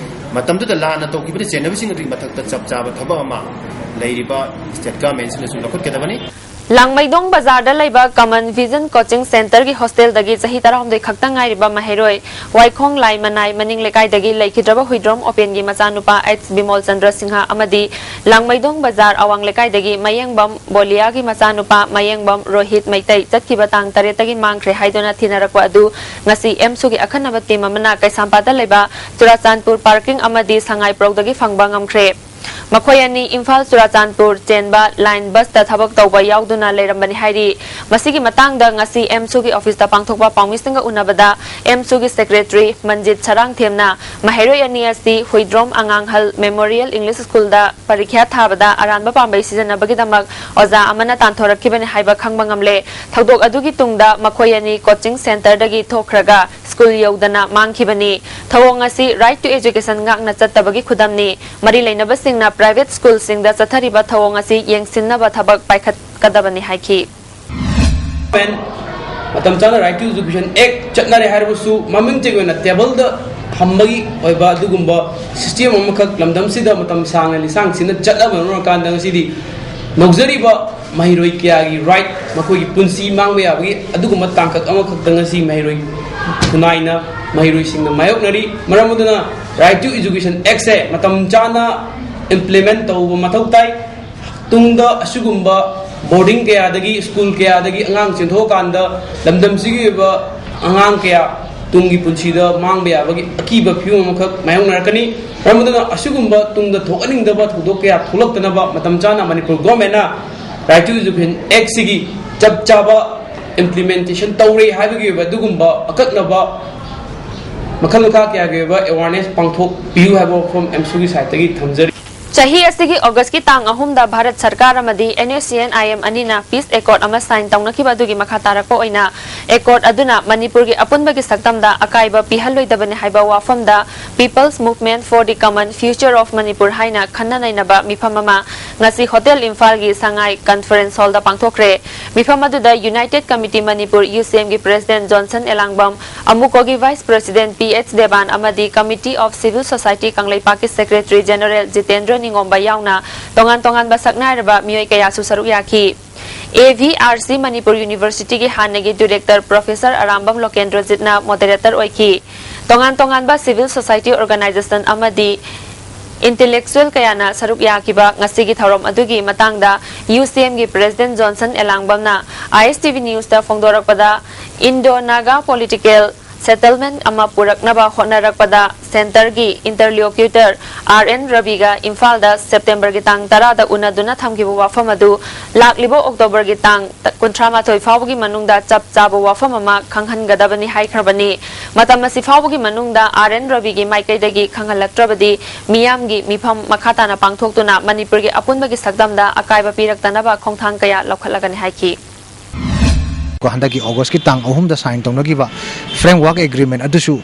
ꯃꯇꯝꯗꯨꯗ ꯂꯥꯟꯅ ꯇꯧꯈꯤꯕꯗ ꯆꯦꯟꯅꯕꯁꯤꯡ ꯑꯗꯨꯒꯤ ꯃꯊꯛꯇ ꯆꯞ ꯆꯥꯕ ꯊꯕꯛ ꯑꯃ ꯂꯩꯔꯤꯕ state governmentꯁꯤꯡꯅꯁꯨ ꯂꯧꯈꯠꯀꯗꯕꯅꯤ꯫ ꯂꯥꯡꯃꯩꯗꯣꯡ ꯕꯖꯥꯔꯗ ꯂꯩꯕ Common Vision Coaching Centreꯒꯤ hostelꯗꯒꯤ ꯆꯍꯤ ꯇꯔꯥꯍꯨꯝꯗꯣꯏ ꯈꯛꯇ ꯉꯥꯏꯔꯤꯕ ꯃꯍꯩꯔꯣꯏ ꯋꯥꯏꯈꯣꯡ ꯂꯥꯏ ꯃꯅꯥꯏ ꯃꯅꯤꯡ ꯂꯩꯀꯥꯏꯗꯒꯤ ꯂꯩꯈꯤꯗ꯭ꯔꯕ ꯍꯨꯏꯗ꯭ꯔꯣꯝ ꯑꯣꯄꯦꯟꯒꯤ ꯃꯆꯥꯅꯨꯄꯥ ꯑꯩꯆ ꯕꯤꯃꯣꯜ ꯆꯟꯗ꯭ꯔ ꯁꯤꯡꯍ ꯑꯃꯗꯤ ꯂꯥꯡꯃꯩꯗꯣꯡ ꯕꯖꯥꯔ ꯑꯋꯥꯡ ꯂꯩꯀꯥꯏꯗꯒꯤ ꯃꯌꯦꯡꯕꯝ ꯕꯣꯂꯤꯌꯥꯒꯤ ꯃꯆꯥꯅꯨꯄꯥ ꯃꯌꯦꯡꯕꯝ ꯔꯣꯍꯤꯠ ꯃꯩꯇꯩ ꯆꯠꯈꯤꯕ ꯇꯥꯡ ꯇꯔꯦꯠꯇꯒꯤ ꯃꯥꯡꯈ꯭ꯔꯦ ꯍꯥꯏꯗꯨꯅ ꯊꯤꯅꯔꯛꯄ ꯑꯗꯨ ꯉꯁꯤ ꯑꯦꯝꯁꯨꯒꯤ ꯑꯈꯟꯅꯕ team ꯑꯃꯅ ꯀꯩꯁꯥꯝꯄꯥꯠꯇ ꯂꯩꯕ ꯆꯨꯔꯥꯆꯥꯟꯄꯨꯔ parking ꯑꯃꯗꯤ ꯁꯉꯥꯏꯄ꯭ꯔꯧꯗꯒꯤ ꯐꯪꯕ ꯉꯝꯈ꯭ꯔꯦ꯫ ꯃꯈꯣꯏ ꯑꯅꯤ ꯏꯝꯐꯥꯜ ꯆꯨꯔꯥꯆꯥꯟꯄꯨꯔ ꯆꯦꯟꯕ line busꯇ ꯊꯕꯛ ꯇꯧꯕ ꯌꯥꯎꯗꯨꯅ ꯂꯩꯔꯝꯕꯅꯤ ꯍꯥꯏꯔꯤ꯫ ꯃꯁꯤꯒꯤ ꯃꯇꯥꯡꯗ ꯉꯁꯤ ꯑꯦꯝꯁꯨꯒꯤ officeꯇ ꯄꯥꯡꯊꯣꯛꯄ ꯄꯥꯎꯃꯤꯁꯤꯡꯒ ꯎꯅꯕꯗ ꯑꯦꯝꯁꯨꯒꯤ secretary ꯃꯟꯖꯤꯠ ꯁꯔꯥꯡꯊꯦꯝꯅ ꯃꯍꯩꯔꯣꯏ ꯑꯅꯤ ꯑꯁꯤ ꯍꯨꯏꯗ꯭ꯔꯣꯝ ꯑꯉꯥꯡꯍꯜ Memorial English Schoolꯗ ꯄꯔꯤꯈ꯭ꯌꯥ ꯊꯥꯕꯗ ꯑꯔꯥꯟꯕ ꯄꯥꯝꯕꯩ ꯁꯤꯖꯤꯟꯅꯕꯒꯤꯗꯃꯛ ꯑꯣꯖꯥ ꯑꯃꯅ ꯇꯥꯟꯊꯣꯔꯛꯈꯤꯕꯅꯤ ꯍꯥꯏꯕ ꯈꯪꯕ ꯉꯝꯂꯦ꯫ ꯊꯧꯗꯣꯛ ꯑꯗꯨꯒꯤ ꯇꯨꯡꯗ ꯃꯈꯣꯏ ꯑꯅꯤ coaching centreꯗꯒꯤ ꯊꯣꯛꯈ꯭ꯔꯒ school ꯌꯧꯗꯅ ꯃꯥꯡꯈꯤꯕꯅꯤ꯫ ꯊꯧꯑꯣꯡ ꯑꯁꯤ Right to Education ꯉꯥꯛꯅ ꯆꯠꯇꯕꯒꯤ ꯈꯨꯗꯝꯅꯤ꯫ ꯃꯔꯤ ꯂꯩꯅꯕꯁꯤꯡꯅ private schoolꯁꯤꯡꯗ ꯆꯠꯊꯔꯤꯕ ꯊꯧꯑꯣꯡ ꯑꯁꯤ ꯌꯦꯡꯁꯤꯟꯅꯕ ꯊꯕꯛ ꯄꯥꯏꯈꯠꯀꯗꯕꯅꯤ ꯍꯥꯏꯈꯤ꯫ ꯃꯇꯝ ꯆꯥꯅ Right to Education Act ꯆꯠꯅꯔꯦ ꯍꯥꯏꯔꯕꯁꯨ, ꯃꯃꯤꯡꯇꯒꯤ ꯑꯣꯏꯅ tableꯗ ꯊꯝꯕꯒꯤ ꯑꯣꯏꯕ ꯑꯗꯨꯒꯨꯝꯕ system ꯑꯃꯈꯛ ꯂꯝꯗꯝꯁꯤꯗ ꯃꯇꯝ ꯁꯥꯡꯅ ꯂꯤꯁꯥꯡ ꯁꯤꯠꯅ ꯆꯠꯅꯕꯅ ꯃꯔꯝ ꯑꯣꯏꯔꯀꯥꯟꯗ, ꯉꯁꯤꯗꯤ ꯂꯧꯖꯔꯤꯕ ꯃꯍꯩꯔꯣꯏ ꯀꯌꯥꯒꯤ right, ꯃꯈꯣꯏꯒꯤ ꯄꯨꯟꯁꯤ ꯃꯥꯡꯕ ꯌꯥꯕꯒꯤ ꯑꯗꯨꯒꯨꯝꯕ ꯇꯥꯡꯀꯛ ꯑꯃꯈꯛꯇ ꯉꯁꯤ ꯃꯍꯩꯔꯣꯏ ꯈꯨꯟꯅꯥꯏꯅ, ꯃꯍꯩꯔꯣꯏꯁꯤꯡꯅ ꯃꯥꯌꯣꯛꯅꯔꯤ꯫ ꯃꯔꯝ ꯑꯗꯨꯅ Right to Education Actꯁꯦ ꯃꯇꯝ ꯆꯥꯅ implement ꯇꯧꯕ ꯃꯊꯧ ꯇꯥꯏ꯫ ꯇꯨꯡꯗ ꯑꯁꯤꯒꯨꯝꯕ boarding ꯀꯌꯥꯗꯒꯤ, school ꯀꯌꯥꯗꯒꯤ ꯑꯉꯥꯡ ꯆꯦꯟꯊꯣꯛꯑꯀꯥꯟꯗ ꯂꯝꯗꯝꯁꯤꯒꯤ ꯑꯣꯏꯕ ꯑꯉꯥꯡ ꯀꯌꯥ ꯇꯨꯡꯒꯤ ꯄꯨꯟꯁꯤꯗ ꯃꯥꯡꯕ ꯌꯥꯕꯒꯤ ꯑꯀꯤꯕ ꯐꯤꯕꯝ ꯑꯃꯈꯛ ꯃꯥꯌꯣꯛꯅꯔꯛꯀꯅꯤ꯫ ꯃꯔꯝ ꯑꯗꯨꯅ ꯑꯁꯤꯒꯨꯝꯕ ꯇꯨꯡꯗ ꯊꯣꯛꯍꯟꯅꯤꯡꯗꯕ ꯊꯧꯗꯣꯛ ꯀꯌꯥ ꯊꯣꯛꯂꯛꯇꯅꯕ ꯃꯇꯝ ꯆꯥꯅ ꯃꯅꯤꯄꯨꯔ governmentꯅ Right to Education Actꯁꯤꯒꯤ ꯆꯞ ꯆꯥꯕ implementation ꯇꯧꯔꯦ ꯍꯥꯏꯕꯒꯤ ꯑꯣꯏꯕ ꯑꯗꯨꯒꯨꯝꯕ ꯑꯀꯛꯅꯕ ꯃꯈꯜ ꯃꯈꯥ ꯀꯌꯥꯒꯤ ꯑꯣꯏꯕ awareness ꯄꯥꯡꯊꯣꯛꯄꯤꯌꯨ ꯍꯥꯏꯕ ꯋꯥꯐꯝ ꯑꯦꯝꯁꯨꯒꯤ sideꯇꯒꯤ ꯊꯝꯖꯔꯤ꯫ ꯆꯍꯤ ꯑꯁꯤꯒꯤ Augustꯀꯤ ꯇꯥꯡ ꯑꯍꯨꯝꯗ ꯚꯥꯔꯠ ꯁꯔꯀꯥꯔ ꯑꯃꯗꯤ NSCN-IM ꯑꯅꯤꯅ peace accord ꯑꯃ sign ꯇꯧꯅꯈꯤꯕ ꯑꯗꯨꯒꯤ ꯃꯈꯥ ꯇꯥꯔꯛꯄ ꯑꯣꯏꯅ accord ꯑꯗꯨꯅ ꯃꯅꯤꯄꯨꯔꯒꯤ ꯑꯄꯨꯟꯕꯒꯤ ꯁꯛꯇꯝꯗ ꯑꯀꯥꯏꯕ ꯄꯤꯍꯜꯂꯣꯏꯗꯕꯅꯤ ꯍꯥꯏꯕ ꯋꯥꯐꯝꯗ People's Movement for the Common Future of Manipur ꯍꯥꯏꯅ ꯈꯟꯅ ꯅꯩꯅꯕ ꯃꯤꯐꯝ ꯑꯃ ꯉꯁꯤ Hotel ꯏꯝꯐꯥꯜꯒꯤ ꯁꯉꯥꯏ conference hallꯗ ꯄꯥꯡꯊꯣꯛꯈ꯭ꯔꯦ꯫ ꯃꯤꯐꯝ ꯑꯗꯨꯗ United Committee Manipur, UCMꯒꯤ president ꯖꯣꯟꯁꯟ ꯑꯦꯂꯥꯡꯕꯝ, ꯑꯃꯨꯀꯣꯒꯤ vice president P H Deban ꯑꯃꯗꯤ Committee of Civil Society ꯀꯪꯂꯩꯄꯥꯛꯀꯤ secretary general ꯖꯤꯇꯦꯟꯗ꯭ꯔ ꯅꯤꯉꯣꯝꯕ ꯌꯥꯎꯅ ꯇꯣꯉꯥꯟ ꯇꯣꯉꯥꯟꯕ ꯁꯛꯅꯥꯏꯔꯕ ꯃꯤꯑꯣꯏ ꯀꯌꯥꯁꯨ ꯁꯔꯨꯛ ꯌꯥꯈꯤ꯫ A V R C Manipur ꯌꯨꯅꯤꯚꯔꯁꯤꯇꯤꯒꯤ ꯍꯥꯟꯅꯒꯤ ꯗꯤꯔꯦꯛꯇꯔ ꯄ꯭ꯔꯣꯐꯦꯁꯔ ꯑꯔꯥꯝꯕꯝ ꯂꯣꯀꯦꯟꯗ꯭ꯔꯣꯖꯤꯠꯅ ꯃꯣꯗꯦꯔꯦꯇꯔ ꯑꯣꯏꯈꯤ꯫ ꯇꯣꯉꯥꯟ ꯇꯣꯉꯥꯟꯕ ꯁꯤꯚꯤꯜ ꯁꯣꯁꯥꯏꯇꯤ ꯑꯣꯔꯒꯅꯥꯏꯖꯦꯁꯟ ꯑꯃꯗꯤ ꯏꯟꯇꯦꯂꯦꯛꯆꯨꯑꯦꯜ ꯀꯌꯥꯅ ꯁꯔꯨꯛ ꯌꯥꯈꯤꯕ ꯉꯁꯤꯒꯤ ꯊꯧꯔꯝ ꯑꯗꯨꯒꯤ ꯃꯇꯥꯡꯗ ꯌꯨ ꯁꯤ ꯑꯦꯝꯒꯤ ꯄ꯭ꯔꯦꯁꯤꯗꯦꯟꯠ ꯖꯣꯟꯁꯟ ꯑꯦꯂꯥꯡꯕꯝꯅ ꯑꯥꯏ ꯑꯦꯁ ꯇꯤ ꯚꯤ ꯅ꯭ꯌꯨꯁꯇ ꯐꯣꯡꯗꯣꯔꯛꯄꯗ, ꯏꯟꯗꯣ ꯅꯥꯒꯥ ꯄꯣꯂꯤꯇꯤꯀꯦꯜ ꯁꯦꯇꯜꯃꯦꯟꯠ ꯑꯃ ꯄꯨꯔꯛꯅꯕ ꯍꯣꯠꯅꯔꯛꯄꯗ ꯁꯦꯟꯇꯔꯒꯤ ꯏꯟꯇꯔꯂꯣꯀ꯭ꯌꯨꯇꯔ ꯑꯥꯔ ꯑꯦꯟ ꯔꯕꯤꯒ ꯏꯝꯐꯥꯜꯗ ꯁꯦꯞꯇꯦꯝꯕꯔꯒꯤ ꯇꯥꯡ ꯇꯔꯥꯗ ꯎꯅꯗꯨꯅ ꯊꯝꯈꯤꯕ ꯋꯥꯐꯝ ꯑꯗꯨ ꯂꯥꯛꯂꯤꯕ ꯑꯣꯛꯇꯣꯕꯔꯒꯤ ꯇꯥꯡ ꯀꯨꯟꯊ꯭ꯔꯥ ꯃꯥꯊꯣꯏ ꯐꯥꯎꯕꯒꯤ ꯃꯅꯨꯡꯗ ꯆꯞ ꯆꯥꯕ ꯋꯥꯐꯝ ꯑꯃ ꯈꯪꯍꯟꯒꯗꯕꯅꯤ ꯍꯥꯏꯈ꯭ꯔꯕꯅꯤ꯫ ꯃꯇꯝ ꯑꯁꯤ ꯐꯥꯎꯕꯒꯤ ꯃꯅꯨꯡꯗ ꯑꯥꯔ ꯑꯦꯟ ꯔꯕꯤꯒꯤ ꯃꯥꯏꯀꯩꯗꯒꯤ ꯈꯪꯍꯜꯂꯛꯇ꯭ꯔꯕꯗꯤ ꯃꯤꯌꯥꯝꯒꯤ ꯃꯤꯐꯝ ꯃꯈꯥ ꯇꯥꯅ ꯄꯥꯡꯊꯣꯛꯇꯨꯅ ꯃꯅꯤꯄꯨꯔꯒꯤ ꯑꯄꯨꯟꯕꯒꯤ ꯁꯛꯇꯝꯗ ꯑꯀꯥꯏꯕ ꯄꯤꯔꯛꯇꯅꯕ ꯈꯣꯡꯊꯥꯡ ꯀꯌꯥ ꯂꯧꯈꯠꯂꯒꯅꯤ ꯍꯥꯏꯈꯤ꯫ ꯀꯣ, ꯍꯟꯗꯛꯀꯤ ꯑꯣꯒꯁꯀꯤ ꯇꯥꯡ ꯑꯍꯨꯝꯗ ꯁꯥꯏꯟ ꯇꯧꯅꯈꯤꯕ ꯐ꯭ꯔꯦꯝꯋꯥꯔꯛ ꯑꯦꯒ꯭ꯔꯤꯃꯦꯟ ꯑꯗꯨꯁꯨ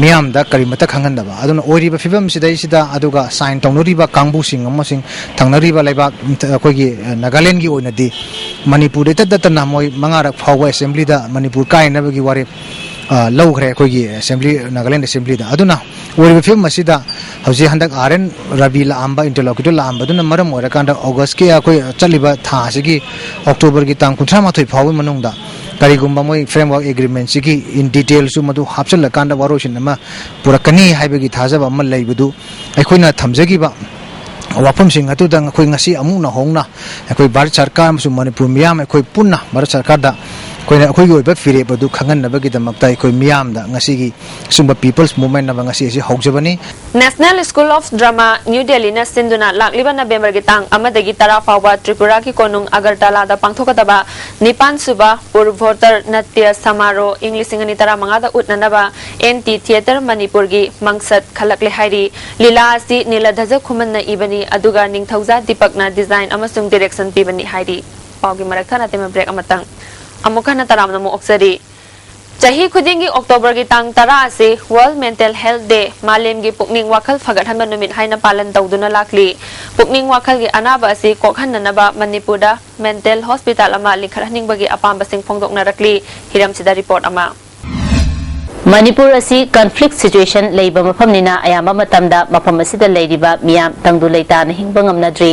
ꯃꯤꯌꯥꯝꯗ ꯀꯔꯤꯃꯠꯇ ꯈꯪꯍꯟꯗꯕ꯫ ꯑꯗꯨꯅ ꯑꯣꯏꯔꯤꯕ ꯐꯤꯕꯝꯁꯤꯗꯩꯁꯤꯗ, ꯑꯗꯨꯒ ꯁꯥꯏꯟ ꯇꯧꯅꯔꯤꯕ ꯀꯥꯡꯕꯨꯁꯤꯡ ꯑꯃꯁꯨꯡ ꯊꯪꯅꯔꯤꯕ ꯂꯩꯕꯥꯛ, ꯑꯩꯈꯣꯏꯒꯤ, ꯑ, ꯅꯥꯒꯥꯂꯦꯟꯒꯤ ꯑꯣꯏꯅꯗꯤ ꯃꯅꯤꯄꯨꯔꯗ ꯏꯇꯠ ꯇꯠꯇꯅ ꯃꯣꯏ ꯃꯉꯥꯔꯛ ꯐꯥꯎꯕ ꯑꯦꯁꯦꯝꯕ꯭ꯂꯤꯗ ꯃꯅꯤꯄꯨꯔ ꯀꯥꯏꯅꯕꯒꯤ ꯋꯥꯔꯦꯞ, ꯑ, ꯂꯧꯈ꯭ꯔꯦ ꯑꯩꯈꯣꯏꯒꯤ ꯑꯦꯁꯦꯝꯕ꯭ꯂꯤ, ꯅꯥꯒꯥꯂꯦꯟ ꯑꯦꯁꯦꯝꯕ꯭ꯂꯤꯗ꯫ ꯑꯗꯨꯅ ꯑꯣꯏꯔꯤꯕ ꯐꯤꯕꯝ ꯑꯁꯤꯗ ꯍꯧꯖꯤꯛ ꯍꯟꯗꯛ ꯑꯥꯔ ꯑꯦꯟ ꯔꯕꯤ ꯂꯥꯛꯑꯝꯕ, ꯏꯟꯇꯔꯂꯣꯀ꯭ꯌꯨꯇꯔ ꯂꯥꯛꯑꯝꯕꯗꯨꯅ ꯃꯔꯝ ꯑꯣꯏꯔꯀꯥꯟꯗ ꯑꯣꯒꯁꯀꯤ, ꯑꯩꯈꯣꯏ ꯆꯠꯂꯤꯕ ꯊꯥ ꯑꯁꯤꯒꯤ ꯑꯣꯛꯇꯣꯕꯔꯒꯤ ꯇꯥꯡ ꯀꯨꯟꯊ꯭ꯔꯥ ꯃꯥꯊꯣꯏ ꯐꯥꯎꯕꯒꯤ ꯃꯅꯨꯡꯗ ꯀꯔꯤꯒꯨꯝꯕ ꯃꯣꯏ ꯐ꯭ꯔꯦꯝꯋꯥꯔꯛ ꯑꯦꯒ꯭ꯔꯤꯃꯦꯟꯁꯤꯒꯤ in detailꯁꯨ ꯃꯗꯨ ꯍꯥꯞꯆꯤꯜꯂꯀꯥꯟꯗ ꯋꯥꯔꯣꯏꯁꯤꯟ ꯑꯃ ꯄꯨꯔꯛꯀꯅꯤ ꯍꯥꯏꯕꯒꯤ ꯊꯥꯖꯕ ꯑꯃ ꯂꯩꯕꯗꯨ ꯑꯩꯈꯣꯏꯅ ꯊꯝꯖꯈꯤꯕ ꯋꯥꯐꯝꯁꯤꯡ ꯑꯗꯨꯗ ꯑꯩꯈꯣꯏ ꯉꯁꯤ ꯑꯃꯨꯛ ꯅꯧꯍꯧꯅ ꯑꯩꯈꯣꯏ ꯚꯥꯔꯠ ꯁꯔꯀꯥꯔ ꯑꯃꯁꯨꯡ ꯃꯅꯤꯄꯨꯔ ꯃꯤꯌꯥꯝ ꯑꯩꯈꯣꯏ ꯄꯨꯟꯅ ꯚꯥꯔꯠ ꯁꯔꯀꯥꯔꯗ ꯑꯩꯈꯣꯏꯅ ꯑꯩꯈꯣꯏꯒꯤ ꯑꯣꯏꯕ ꯐꯤꯔꯦꯞ ꯑꯗꯨ ꯈꯪꯍꯟꯅꯕꯒꯤꯗꯃꯛꯇ ꯑꯩꯈꯣꯏ ꯃꯤꯌꯥꯝꯗ ꯉꯁꯤꯒꯤ ꯑꯁꯤꯒꯨꯝꯕ People's Movement ꯑꯃ ꯉꯁꯤ ꯑꯁꯤ ꯍꯧꯖꯕꯅꯤ꯫ National School of Drama, New Delhiꯅ ꯁꯤꯟꯗꯨꯅ ꯂꯥꯛꯂꯤꯕ ꯅꯕꯦꯝꯕꯔꯒꯤ ꯇꯥꯡ ꯑꯃꯗꯒꯤ ꯇꯔꯥ ꯐꯥꯎꯕ ꯇ꯭ꯔꯤꯄꯨꯔꯥꯒꯤ ꯀꯣꯅꯨꯡ ꯑꯒꯔꯇꯂꯥꯗ ꯄꯥꯡꯊꯣꯛꯀꯗꯕ ꯅꯤꯄꯥꯟ ꯁꯨꯕ ꯄꯨꯔꯚꯣꯇꯔ ꯅꯠꯇ꯭ꯌ ꯁꯃꯥꯔꯣꯍ ꯏꯪ ꯂꯤꯁꯤꯡ ꯑꯅꯤ ꯇꯔꯥꯃꯉꯥꯗ ꯎꯠꯅꯅꯕ ꯑꯦꯟ ꯇꯤ ꯊꯤꯌꯦꯇꯔ ꯃꯅꯤꯄꯨꯔꯒꯤ ꯃꯪꯁꯠ ꯈꯜꯂꯛꯂꯦ ꯍꯥꯏꯔꯤ꯫ ꯂꯤꯂꯥ ꯑꯁꯤ ꯅꯤꯂꯙꯖ ꯈꯨꯃꯟꯅ ꯏꯕꯅꯤ, ꯑꯗꯨꯒ ꯅꯤꯡꯊꯧꯖꯥ ꯗꯤꯄꯛꯅ design ꯑꯃꯁꯨꯡ direction ꯄꯤꯕꯅꯤ ꯍꯥꯏꯔꯤ꯫ ꯄꯥꯎꯒꯤ ꯃꯔꯛ ꯊꯠꯅ ꯇꯦꯝꯕ break ꯑꯃꯇꯪ꯫ ꯑꯃꯨꯛ ꯍꯟꯅ ꯇꯔꯥꯝꯅ ꯑꯃꯨꯛ ꯑꯣꯛꯆꯔꯤ꯫ ꯆꯍꯤ ꯈꯨꯗꯤꯡꯒꯤ ꯑꯣꯛꯇꯣꯕꯔꯒꯤ ꯇꯥꯡ ꯇꯔꯥ ꯑꯁꯤ World Mental Health Day, ꯃꯥꯂꯦꯝꯒꯤ ꯄꯨꯛꯅꯤꯡ ꯋꯥꯈꯜ ꯐꯒꯠꯍꯟꯕ ꯅꯨꯃꯤꯠ ꯍꯥꯏꯅ ꯄꯥꯂꯟ ꯇꯧꯗꯨꯅ ꯂꯥꯛꯂꯤ꯫ ꯄꯨꯛꯅꯤꯡ ꯋꯥꯈꯜꯒꯤ ꯑꯅꯥꯕ ꯑꯁꯤ ꯀꯣꯛꯍꯟꯅꯅꯕ ꯃꯅꯤꯄꯨꯔꯗ mental hospital ꯑꯃ ꯂꯤꯡꯈꯠꯍꯟꯅꯤꯡꯕꯒꯤ ꯑꯄꯥꯝꯕꯁꯤꯡ ꯐꯣꯡꯗꯣꯛꯅꯔꯛꯂꯤ꯫ ꯍꯤꯔꯝꯁꯤꯗ report ꯑꯃ꯫ ꯃꯅꯤꯄꯨꯔ ꯑꯁꯤ conflict situation ꯂꯩꯕ ꯃꯐꯝꯅꯤꯅ ꯑꯌꯥꯝꯕ ꯃꯇꯝꯗ ꯃꯐꯝ ꯑꯁꯤꯗ ꯂꯩꯔꯤꯕ ꯃꯤꯌꯥꯝ ꯇꯪꯗꯨ ꯂꯩꯇꯥꯅ ꯍꯤꯡꯕ ꯉꯝꯅꯗ꯭ꯔꯤ꯫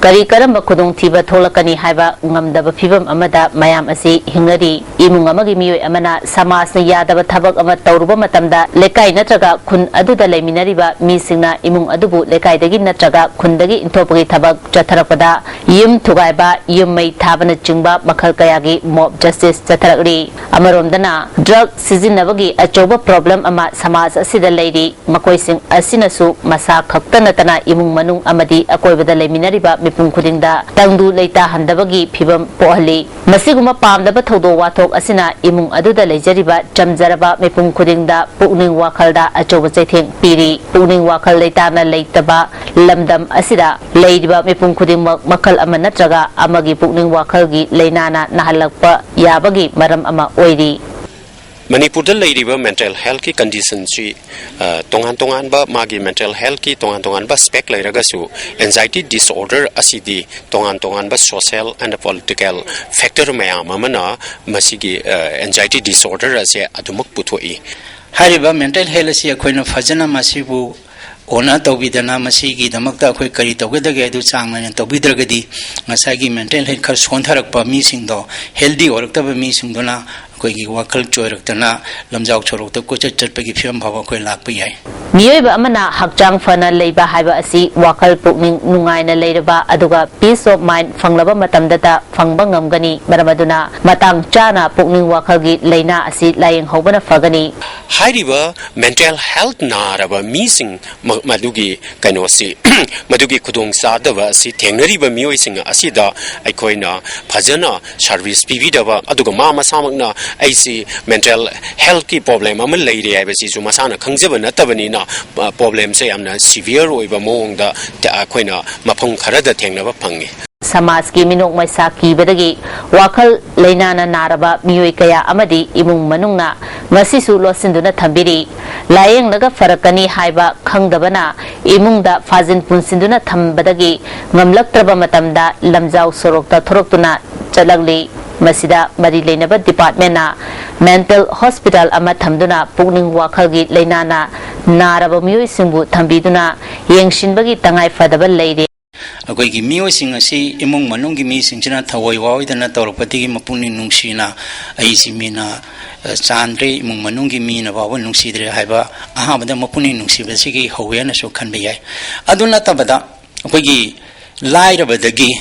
ꯀꯔꯤ ꯀꯔꯝꯕ ꯈꯨꯗꯣꯡꯊꯤꯕ ꯊꯣꯛꯂꯛꯀꯅꯤ ꯍꯥꯏꯕ ꯉꯝꯗꯕ ꯐꯤꯚꯝ ꯑꯃꯗ ꯃꯌꯥꯝ ꯑꯁꯤ ꯍꯤꯡꯅꯔꯤ꯫ ꯏꯃꯨꯡ ꯑꯃꯒꯤ ꯃꯤꯑꯣꯏ ꯑꯃꯅ ꯁꯃꯥꯖꯅ ꯌꯥꯗꯕ ꯊꯕꯛ ꯑꯃ ꯇꯧꯔꯨꯕ ꯃꯇꯝꯗ ꯂꯩꯀꯥꯏ ꯅꯠꯇ꯭ꯔꯒ ꯈꯨꯟ ꯑꯗꯨꯗ ꯂꯩꯃꯤꯟꯅꯔꯤꯕ ꯃꯤꯁꯤꯡꯅ ꯏꯃꯨꯡ ꯑꯗꯨꯕꯨ ꯂꯩꯀꯥꯏꯗꯒꯤ ꯅꯠꯇ꯭ꯔꯒ ꯈꯨꯟꯗꯒꯤ ꯏꯟꯊꯣꯛꯄꯒꯤ ꯊꯕꯛ ꯆꯠꯊꯔꯛꯄꯗ ꯌꯨꯝ ꯊꯨꯒꯥꯏꯕ, ꯌꯨꯝ ꯃꯩ ꯊꯥꯕꯅꯆꯤꯡꯕ ꯃꯈꯜ ꯀꯌꯥꯒꯤ mob justice ꯆꯠꯊꯔꯛꯂꯤ꯫ ꯑꯃꯔꯣꯝꯗꯅ drug ꯁꯤꯖꯤꯟꯅꯕꯒꯤ ꯑꯆꯧꯕ problem ꯑꯃ ꯁꯃꯥꯖ ꯑꯁꯤꯗ ꯂꯩꯔꯤ꯫ ꯃꯈꯣꯏꯁꯤꯡ ꯑꯁꯤꯅꯁꯨ ꯃꯁꯥ ꯈꯛꯇ ꯅꯠꯇꯅ ꯏꯃꯨꯡ ꯃꯅꯨꯡ ꯑꯃꯗꯤ ꯑꯀꯣꯏꯕꯗ ꯂꯩꯃꯤꯟꯅꯔꯤꯕ ꯃꯤꯄꯨꯝ ꯈꯨꯗꯤꯡꯗ ꯇꯪꯗꯨ ꯂꯩꯇꯥꯍꯟꯗꯕꯒꯤ ꯐꯤꯚꯝ ꯄꯣꯛꯍꯜꯂꯤ꯫ ꯃꯁꯤꯒꯨꯝꯕ ꯄꯥꯝꯗꯕ ꯊꯧꯗꯣꯛ ꯋꯥꯊꯣꯛ ꯑꯁꯤꯅ ꯏꯃꯨꯡ ꯑꯗꯨꯗ ꯂꯩꯖꯔꯤꯕ ꯆꯝꯖꯔꯕ ꯃꯤꯄꯨꯝ ꯈꯨꯗꯤꯡꯗ ꯄꯨꯛꯅꯤꯡ ꯋꯥꯈꯜꯗ ꯑꯆꯧꯕ ꯆꯩꯊꯦꯡ ꯄꯤꯔꯤ꯫ ꯄꯨꯛꯅꯤꯡ ꯋꯥꯈꯜ ꯂꯩꯇꯥꯅ ꯂꯩꯇꯕ ꯂꯝꯗꯝ ꯑꯁꯤꯗ ꯂꯩꯔꯤꯕ ꯃꯤꯄꯨꯝ ꯈꯨꯗꯤꯡꯃꯛ ꯃꯈꯜ ꯑꯃ ꯅꯠꯇ꯭ꯔꯒ ꯑꯃꯒꯤ ꯄꯨꯛꯅꯤꯡ ꯋꯥꯈꯜꯒꯤ ꯂꯩꯅꯥꯅ ꯅꯥꯍꯜꯂꯛꯄ ꯌꯥꯕꯒꯤ ꯃꯔꯝ ꯑꯃ ꯑꯣꯏꯔꯤ꯫ ꯃꯅꯤꯄꯨꯔꯗ ꯂꯩꯔꯤꯕ mental healthꯀꯤ conditionꯁꯤ, ꯑ, ꯇꯣꯉꯥꯟ ꯇꯣꯉꯥꯟꯕ ꯃꯥꯒꯤ mental healthꯀꯤ ꯇꯣꯉꯥꯟ ꯇꯣꯉꯥꯟꯕ aspect ꯂꯩꯔꯒꯁꯨ, anxiety disorder ꯑꯁꯤꯗꯤ ꯇꯣꯉꯥꯟ ꯇꯣꯉꯥꯟꯕ social and political factor ꯃꯌꯥꯝ ꯑꯃꯅ ꯃꯁꯤꯒꯤ, ꯑ, anxiety disorder ꯑꯁꯦ ꯑꯗꯨꯃꯛ ꯄꯨꯊꯣꯛꯏ꯫ ꯍꯥꯏꯔꯤꯕ mental health ꯑꯁꯤ ꯑꯩꯈꯣꯏꯅ ꯐꯖꯅ ꯃꯁꯤꯕꯨ ꯑꯣꯅ ꯇꯧꯕꯤꯗꯅ, ꯃꯁꯤꯒꯤꯗꯃꯛꯇ ꯑꯩꯈꯣꯏ ꯀꯔꯤ ꯇꯧꯒꯗꯒꯦ ꯍꯥꯏꯗꯨ ꯆꯥꯡ ꯅꯥꯏꯅ ꯇꯧꯕꯤꯗ꯭ꯔꯒꯗꯤ, ꯉꯁꯥꯏꯒꯤ mental health ꯈꯔ ꯁꯣꯟꯊꯔꯛꯄ ꯃꯤꯁꯤꯡꯗꯣ healthy ꯑꯣꯏꯔꯛꯇꯕ ꯃꯤꯁꯤꯡꯗꯨꯅ ꯑꯩꯈꯣꯏꯒꯤ ꯋꯥꯈꯜ ꯆꯣꯏꯔꯛꯇꯅ ꯂꯝꯖꯥꯎ ꯁꯣꯔꯣꯛꯇ ꯀꯣꯏꯆꯠ ꯆꯠꯄꯒꯤ ꯐꯤꯕꯝ ꯐꯥꯎꯕ ꯑꯩꯈꯣꯏ ꯂꯥꯛꯄ ꯌꯥꯏ꯫ ꯃꯤꯑꯣꯏꯕ ꯑꯃꯅ ꯍꯛꯆꯥꯡ ꯐꯅ ꯂꯩꯕ ꯍꯥꯏꯕ ꯑꯁꯤ ꯋꯥꯈꯜ ꯄꯨꯛꯅꯤꯡ ꯅꯨꯡꯉꯥꯏꯅ ꯂꯩꯔꯕ ꯑꯗꯨꯒ peace of mind ꯐꯪꯂꯕ ꯃꯇꯝꯗꯇ ꯐꯪꯕ ꯉꯝꯒꯅꯤ꯫ ꯃꯔꯝ ꯑꯗꯨꯅ ꯃꯇꯥꯡ ꯆꯥꯅ ꯄꯨꯛꯅꯤꯡ ꯋꯥꯈꯜꯒꯤ ꯂꯩꯅꯥ ꯑꯁꯤ ꯂꯥꯌꯦꯡꯍꯧꯕꯅ ꯐꯒꯅꯤ꯫ ꯍꯥꯏꯔꯤꯕ mental health ꯅꯥꯔꯕ ꯃꯤꯁꯤꯡ ꯃ-, ꯃꯗꯨꯒꯤ ꯀꯩꯅꯣꯁꯤ, ꯃꯗꯨꯒꯤ ꯈꯨꯗꯣꯡꯆꯥꯗꯕ ꯑꯁꯤ ꯊꯦꯡꯅꯔꯤꯕ ꯃꯤꯑꯣꯏꯁꯤꯡ ꯑꯁꯤꯗ ꯑꯩꯈꯣꯏꯅ ꯐꯖꯅ service ꯄꯤꯕꯤꯗꯕ, ꯑꯗꯨꯒ ꯃꯥ ꯃꯁꯥꯃꯛꯅ ꯑꯩꯁꯤ mental healthꯀꯤ problem ꯑꯃ ꯂꯩꯔꯦ ꯍꯥꯏꯕꯁꯤꯁꯨ ꯃꯁꯥꯅ ꯈꯪꯖꯕ ꯅꯠꯇꯕꯅꯤꯅ, ꯑ, problemꯁꯦ ꯌꯥꯝꯅ severe ꯑꯣꯏꯕ ꯃꯑꯣꯡꯗ ꯇ-, ꯑꯩꯈꯣꯏꯅ ꯃꯐꯝ ꯈꯔꯗ ꯊꯦꯡꯅꯕ ꯐꯪꯉꯤ꯫ ꯁꯃꯥꯖꯀꯤ ꯃꯤꯅꯣꯛ ꯃꯩꯁꯥ ꯀꯤꯕꯗꯒꯤ ꯋꯥꯈꯜ ꯂꯩꯅꯥꯅ ꯅꯥꯔꯕ ꯃꯤꯑꯣꯏ ꯀꯌꯥ ꯑꯃꯗꯤ ꯏꯃꯨꯡ ꯃꯅꯨꯡꯅ ꯉꯁꯤꯁꯨ ꯂꯣꯠꯁꯤꯟꯗꯨꯅ ꯊꯝꯕꯤꯔꯤ꯫ ꯂꯥꯌꯦꯡꯂꯒ ꯐꯔꯛꯀꯅꯤ ꯍꯥꯏꯕ ꯈꯪꯗꯕꯅ ꯏꯃꯨꯡꯗ ꯐꯥꯖꯤꯟ ꯄꯨꯟꯁꯤꯟꯗꯨꯅ ꯊꯝꯕꯗꯒꯤ ꯉꯝꯂꯛꯇ꯭ꯔꯕ ꯃꯇꯝꯗ ꯂꯝꯖꯥꯎ ꯁꯣꯔꯣꯛꯇ ꯊꯣꯔꯛꯇꯨꯅ ꯆꯠꯂꯛꯂꯤ꯫ ꯃꯁꯤꯗ ꯃꯔꯤ ꯂꯩꯅꯕ departmentꯅ mental hospital ꯑꯃ ꯊꯝꯗꯨꯅ ꯄꯨꯛꯅꯤꯡ ꯋꯥꯈꯜꯒꯤ ꯂꯥꯏꯅꯥꯅ ꯅꯥꯔꯕ ꯃꯤꯑꯣꯏꯁꯤꯡꯕꯨ ꯊꯝꯕꯤꯗꯨꯅ ꯌꯦꯡꯁꯤꯟꯕꯒꯤ ꯇꯉꯥꯏ ꯐꯗꯕ ꯂꯩꯔꯦ꯫ ꯑꯩꯈꯣꯏꯒꯤ ꯃꯤꯑꯣꯏꯁꯤꯡ ꯑꯁꯤ ꯏꯃꯨꯡ ꯃꯅꯨꯡꯒꯤ ꯃꯤꯁꯤꯡꯁꯤꯅ ꯊꯑꯣꯏ ꯋꯥꯑꯣꯏꯗꯅ ꯇꯧꯔꯛꯄꯗꯒꯤ ꯃꯄꯨꯛꯅꯤꯡ ꯅꯨꯡꯁꯤꯅ ꯑꯩꯁꯤ ꯃꯤꯅ, ꯑ, ꯆꯥꯟꯗ꯭ꯔꯦ, ꯏꯃꯨꯡ ꯃꯅꯨꯡꯒꯤ ꯃꯤꯅ ꯐꯥꯎꯕ ꯅꯨꯡꯁꯤꯗ꯭ꯔꯦ ꯍꯥꯏꯕ ꯑꯍꯥꯟꯕꯗ ꯃꯄꯨꯛꯅꯤꯡ ꯅꯨꯡꯁꯤꯕꯁꯤꯒꯤ ꯍꯧꯋꯦꯅꯁꯨ ꯈꯟꯕ ꯌꯥꯏ꯫ ꯑꯗꯨ ꯅꯠꯇꯕꯗ ꯑꯩꯈꯣꯏꯒꯤ ꯂꯥꯏꯔꯕꯗꯒꯤ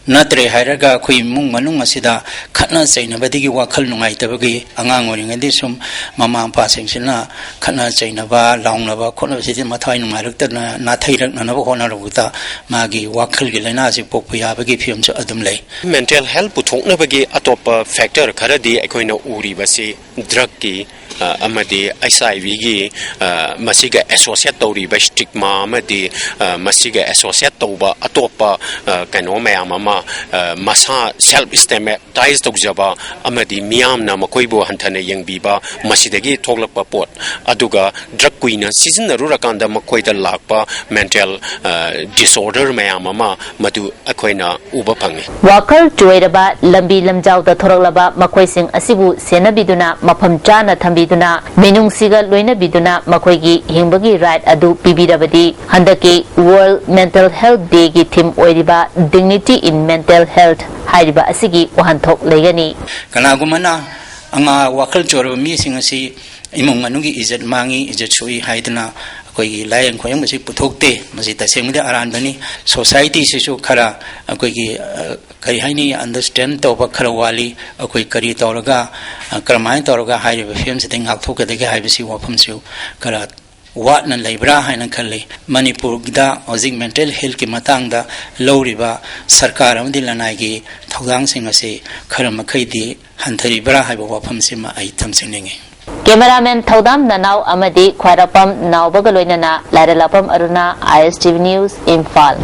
ꯅꯠꯇ꯭ꯔꯦ ꯍꯥꯏꯔꯒ ꯑꯩꯈꯣꯏ ꯏꯃꯨꯡ ꯃꯅꯨꯡ ꯑꯁꯤꯗ ꯈꯠꯅ ꯆꯩꯅꯕꯗꯒꯤ ꯋꯥꯈꯜ ꯅꯨꯡꯉꯥꯏꯇꯕꯒꯤ ꯑꯉꯥꯡ ꯑꯣꯏꯔꯤꯉꯩꯗꯒꯤ ꯁꯨꯝ ꯃꯃꯥ ꯃꯄꯥꯁꯤꯡꯁꯤꯅ ꯈꯠꯅ ꯆꯩꯅꯕ, ꯂꯥꯎꯅꯕ ꯈꯣꯠꯅꯕꯁꯤꯗꯤ ꯃꯊ꯭ꯋꯥꯏ ꯅꯨꯡꯉꯥꯏꯔꯛꯇꯗꯅ ꯅꯥꯊꯩꯔꯛꯅꯅꯕ ꯍꯣꯠꯅꯔꯛꯄꯗ ꯃꯥꯒꯤ ꯋꯥꯈꯜꯒꯤ ꯂꯥꯏꯅꯥꯁꯤ ꯄꯣꯛꯄ ꯌꯥꯕꯒꯤ ꯐꯤꯕꯝꯁꯨ ꯑꯗꯨꯝ ꯂꯩ꯫ Mental health ꯄꯨꯊꯣꯛꯅꯕꯒꯤ ꯑꯇꯣꯞꯄ factor ꯈꯔꯗꯤ ꯑꯩꯈꯣꯏꯅ ꯎꯔꯤꯕꯁꯤ drugꯀꯤ, ꯑ, ꯑꯃꯗꯤ HIVꯒꯤ, ꯑ, ꯃꯁꯤꯒ associate ꯇꯧꯔꯤꯕ stigma ꯑꯃꯗꯤ, ꯑ, ꯃꯁꯤꯒ associate ꯇꯧꯕ ꯑꯇꯣꯞꯄ, ꯑ, ꯀꯩꯅꯣ ꯃꯌꯥꯝ ꯑꯃ, ꯑ, ꯃꯁꯥ self stigmatize ꯇꯧꯖꯕ ꯑꯃꯗꯤ ꯃꯤꯌꯥꯝꯅ ꯃꯈꯣꯏꯕꯨ ꯍꯟꯊꯅ ꯌꯦꯡꯕꯤꯕ, ꯃꯁꯤꯗꯒꯤ ꯊꯣꯛꯂꯛꯄ ꯄꯣꯠ, ꯑꯗꯨꯒ drug ꯀꯨꯏꯅ ꯁꯤꯖꯤꯟꯅꯔꯨꯔꯀꯥꯟꯗ ꯃꯈꯣꯏꯗ ꯂꯥꯛꯄ mental, ꯑ, disorder ꯃꯌꯥꯝ ꯑꯃ ꯃꯗꯨ ꯑꯩꯈꯣꯏꯅ ꯎꯕ ꯐꯪꯉꯤ꯫ ꯋꯥꯈꯜ ꯆꯣꯏꯔꯕ, ꯂꯝꯕꯤ ꯂꯝꯖꯥꯎꯗ ꯊꯣꯔꯛꯂꯕ ꯃꯈꯣꯏꯁꯤꯡ ꯑꯁꯤꯕꯨ ꯁꯦꯟꯅꯕꯤꯗꯨꯅ, ꯃꯐꯝ ꯆꯥꯅ ꯊꯝꯕꯤꯗꯨꯅ, ꯃꯤꯅꯨꯡꯁꯤꯒ ꯂꯣꯏꯅꯕꯤꯗꯨꯅ ꯃꯈꯣꯏꯒꯤ ꯍꯤꯡꯕꯒꯤ right ꯑꯗꯨ ꯄꯤꯕꯤꯔꯕꯗꯤ ꯍꯟꯗꯛꯀꯤ World Mental Health Dayꯒꯤ theme ꯑꯣꯏꯔꯤꯕ Dignity in Mental Health ꯍꯥꯏꯔꯤꯕ ꯑꯁꯤꯒꯤ ꯋꯥꯍꯟꯊꯣꯛ ꯂꯩꯒꯅꯤ꯫ ꯀꯅꯥꯒꯨꯝꯕꯅ ꯑꯉꯥ-, ꯋꯥꯈꯜ ꯆꯣꯏꯔꯕ ꯃꯤꯁꯤꯡ ꯑꯁꯤ ꯏꯃꯨꯡ ꯃꯅꯨꯡꯒꯤ ꯏꯖꯠ ꯃꯥꯡꯏ, ꯏꯖꯠ ꯁꯣꯛꯏ ꯍꯥꯏꯗꯨꯅ ꯑꯩꯈꯣꯏꯒꯤ ꯂꯥꯏꯌꯦꯡ ꯈꯣꯌꯦꯡꯕꯁꯤ ꯄꯨꯊꯣꯛꯇꯦ꯫ ꯃꯁꯤ ꯇꯁꯦꯡꯕꯗꯤ ꯑꯔꯥꯟꯕꯅꯤ꯫ Societyꯁꯤꯁꯨ ꯈꯔ ꯑꯩꯈꯣꯏꯒꯤ, ꯑ, ꯀꯔꯤ ꯍꯥꯏꯅꯤ, understand ꯇꯧꯕ ꯈꯔ ꯋꯥꯠꯂꯤ꯫ ꯑꯩꯈꯣꯏ ꯀꯔꯤ ꯇꯧꯔꯒ, ꯑ, ꯀꯔꯝꯍꯥꯏꯅ ꯇꯧꯔꯒ ꯍꯥꯏꯔꯤꯕ ꯐꯤꯕꯝꯁꯤꯗꯒꯤ ꯉꯥꯛꯊꯣꯛꯀꯗꯒꯦ ꯍꯥꯏꯕꯁꯤ ꯋꯥꯐꯝꯁꯨ ꯈꯔ ꯋꯥꯠꯅ ꯂꯩꯕ꯭ꯔꯥ ꯍꯥꯏꯅ ꯈꯜꯂꯤ꯫ ꯃꯅꯤꯄꯨꯔꯗ ꯍꯧꯖꯤꯛ mental healthꯀꯤ ꯃꯇꯥꯡꯗ ꯂꯧꯔꯤꯕ ꯁꯔꯀꯥꯔ ꯑꯃꯗꯤ ꯂꯅꯥꯏꯒꯤ ꯊꯧꯗꯥꯡꯁꯤꯡ ꯑꯁꯤ ꯈꯔ ꯃꯈꯩꯗꯤ ꯍꯟꯊꯔꯤꯕ꯭ꯔꯥ ꯍꯥꯏꯕ ꯋꯥꯐꯝꯁꯤꯃ ꯑꯩ ꯊꯝꯖꯅꯤꯡꯏ꯫ Cameraman ꯊꯧꯗꯥꯝ ꯅꯅꯥꯎ ꯑꯃꯗꯤ ꯈ꯭ꯋꯥꯏꯔꯥꯛꯄꯝ ꯅꯥꯎꯕꯒ ꯂꯣꯏꯅꯅ ꯂꯥꯏꯔꯦꯜꯂꯥꯛꯄꯝ ꯑꯔꯨꯅꯥ, ISTV News, Imphal.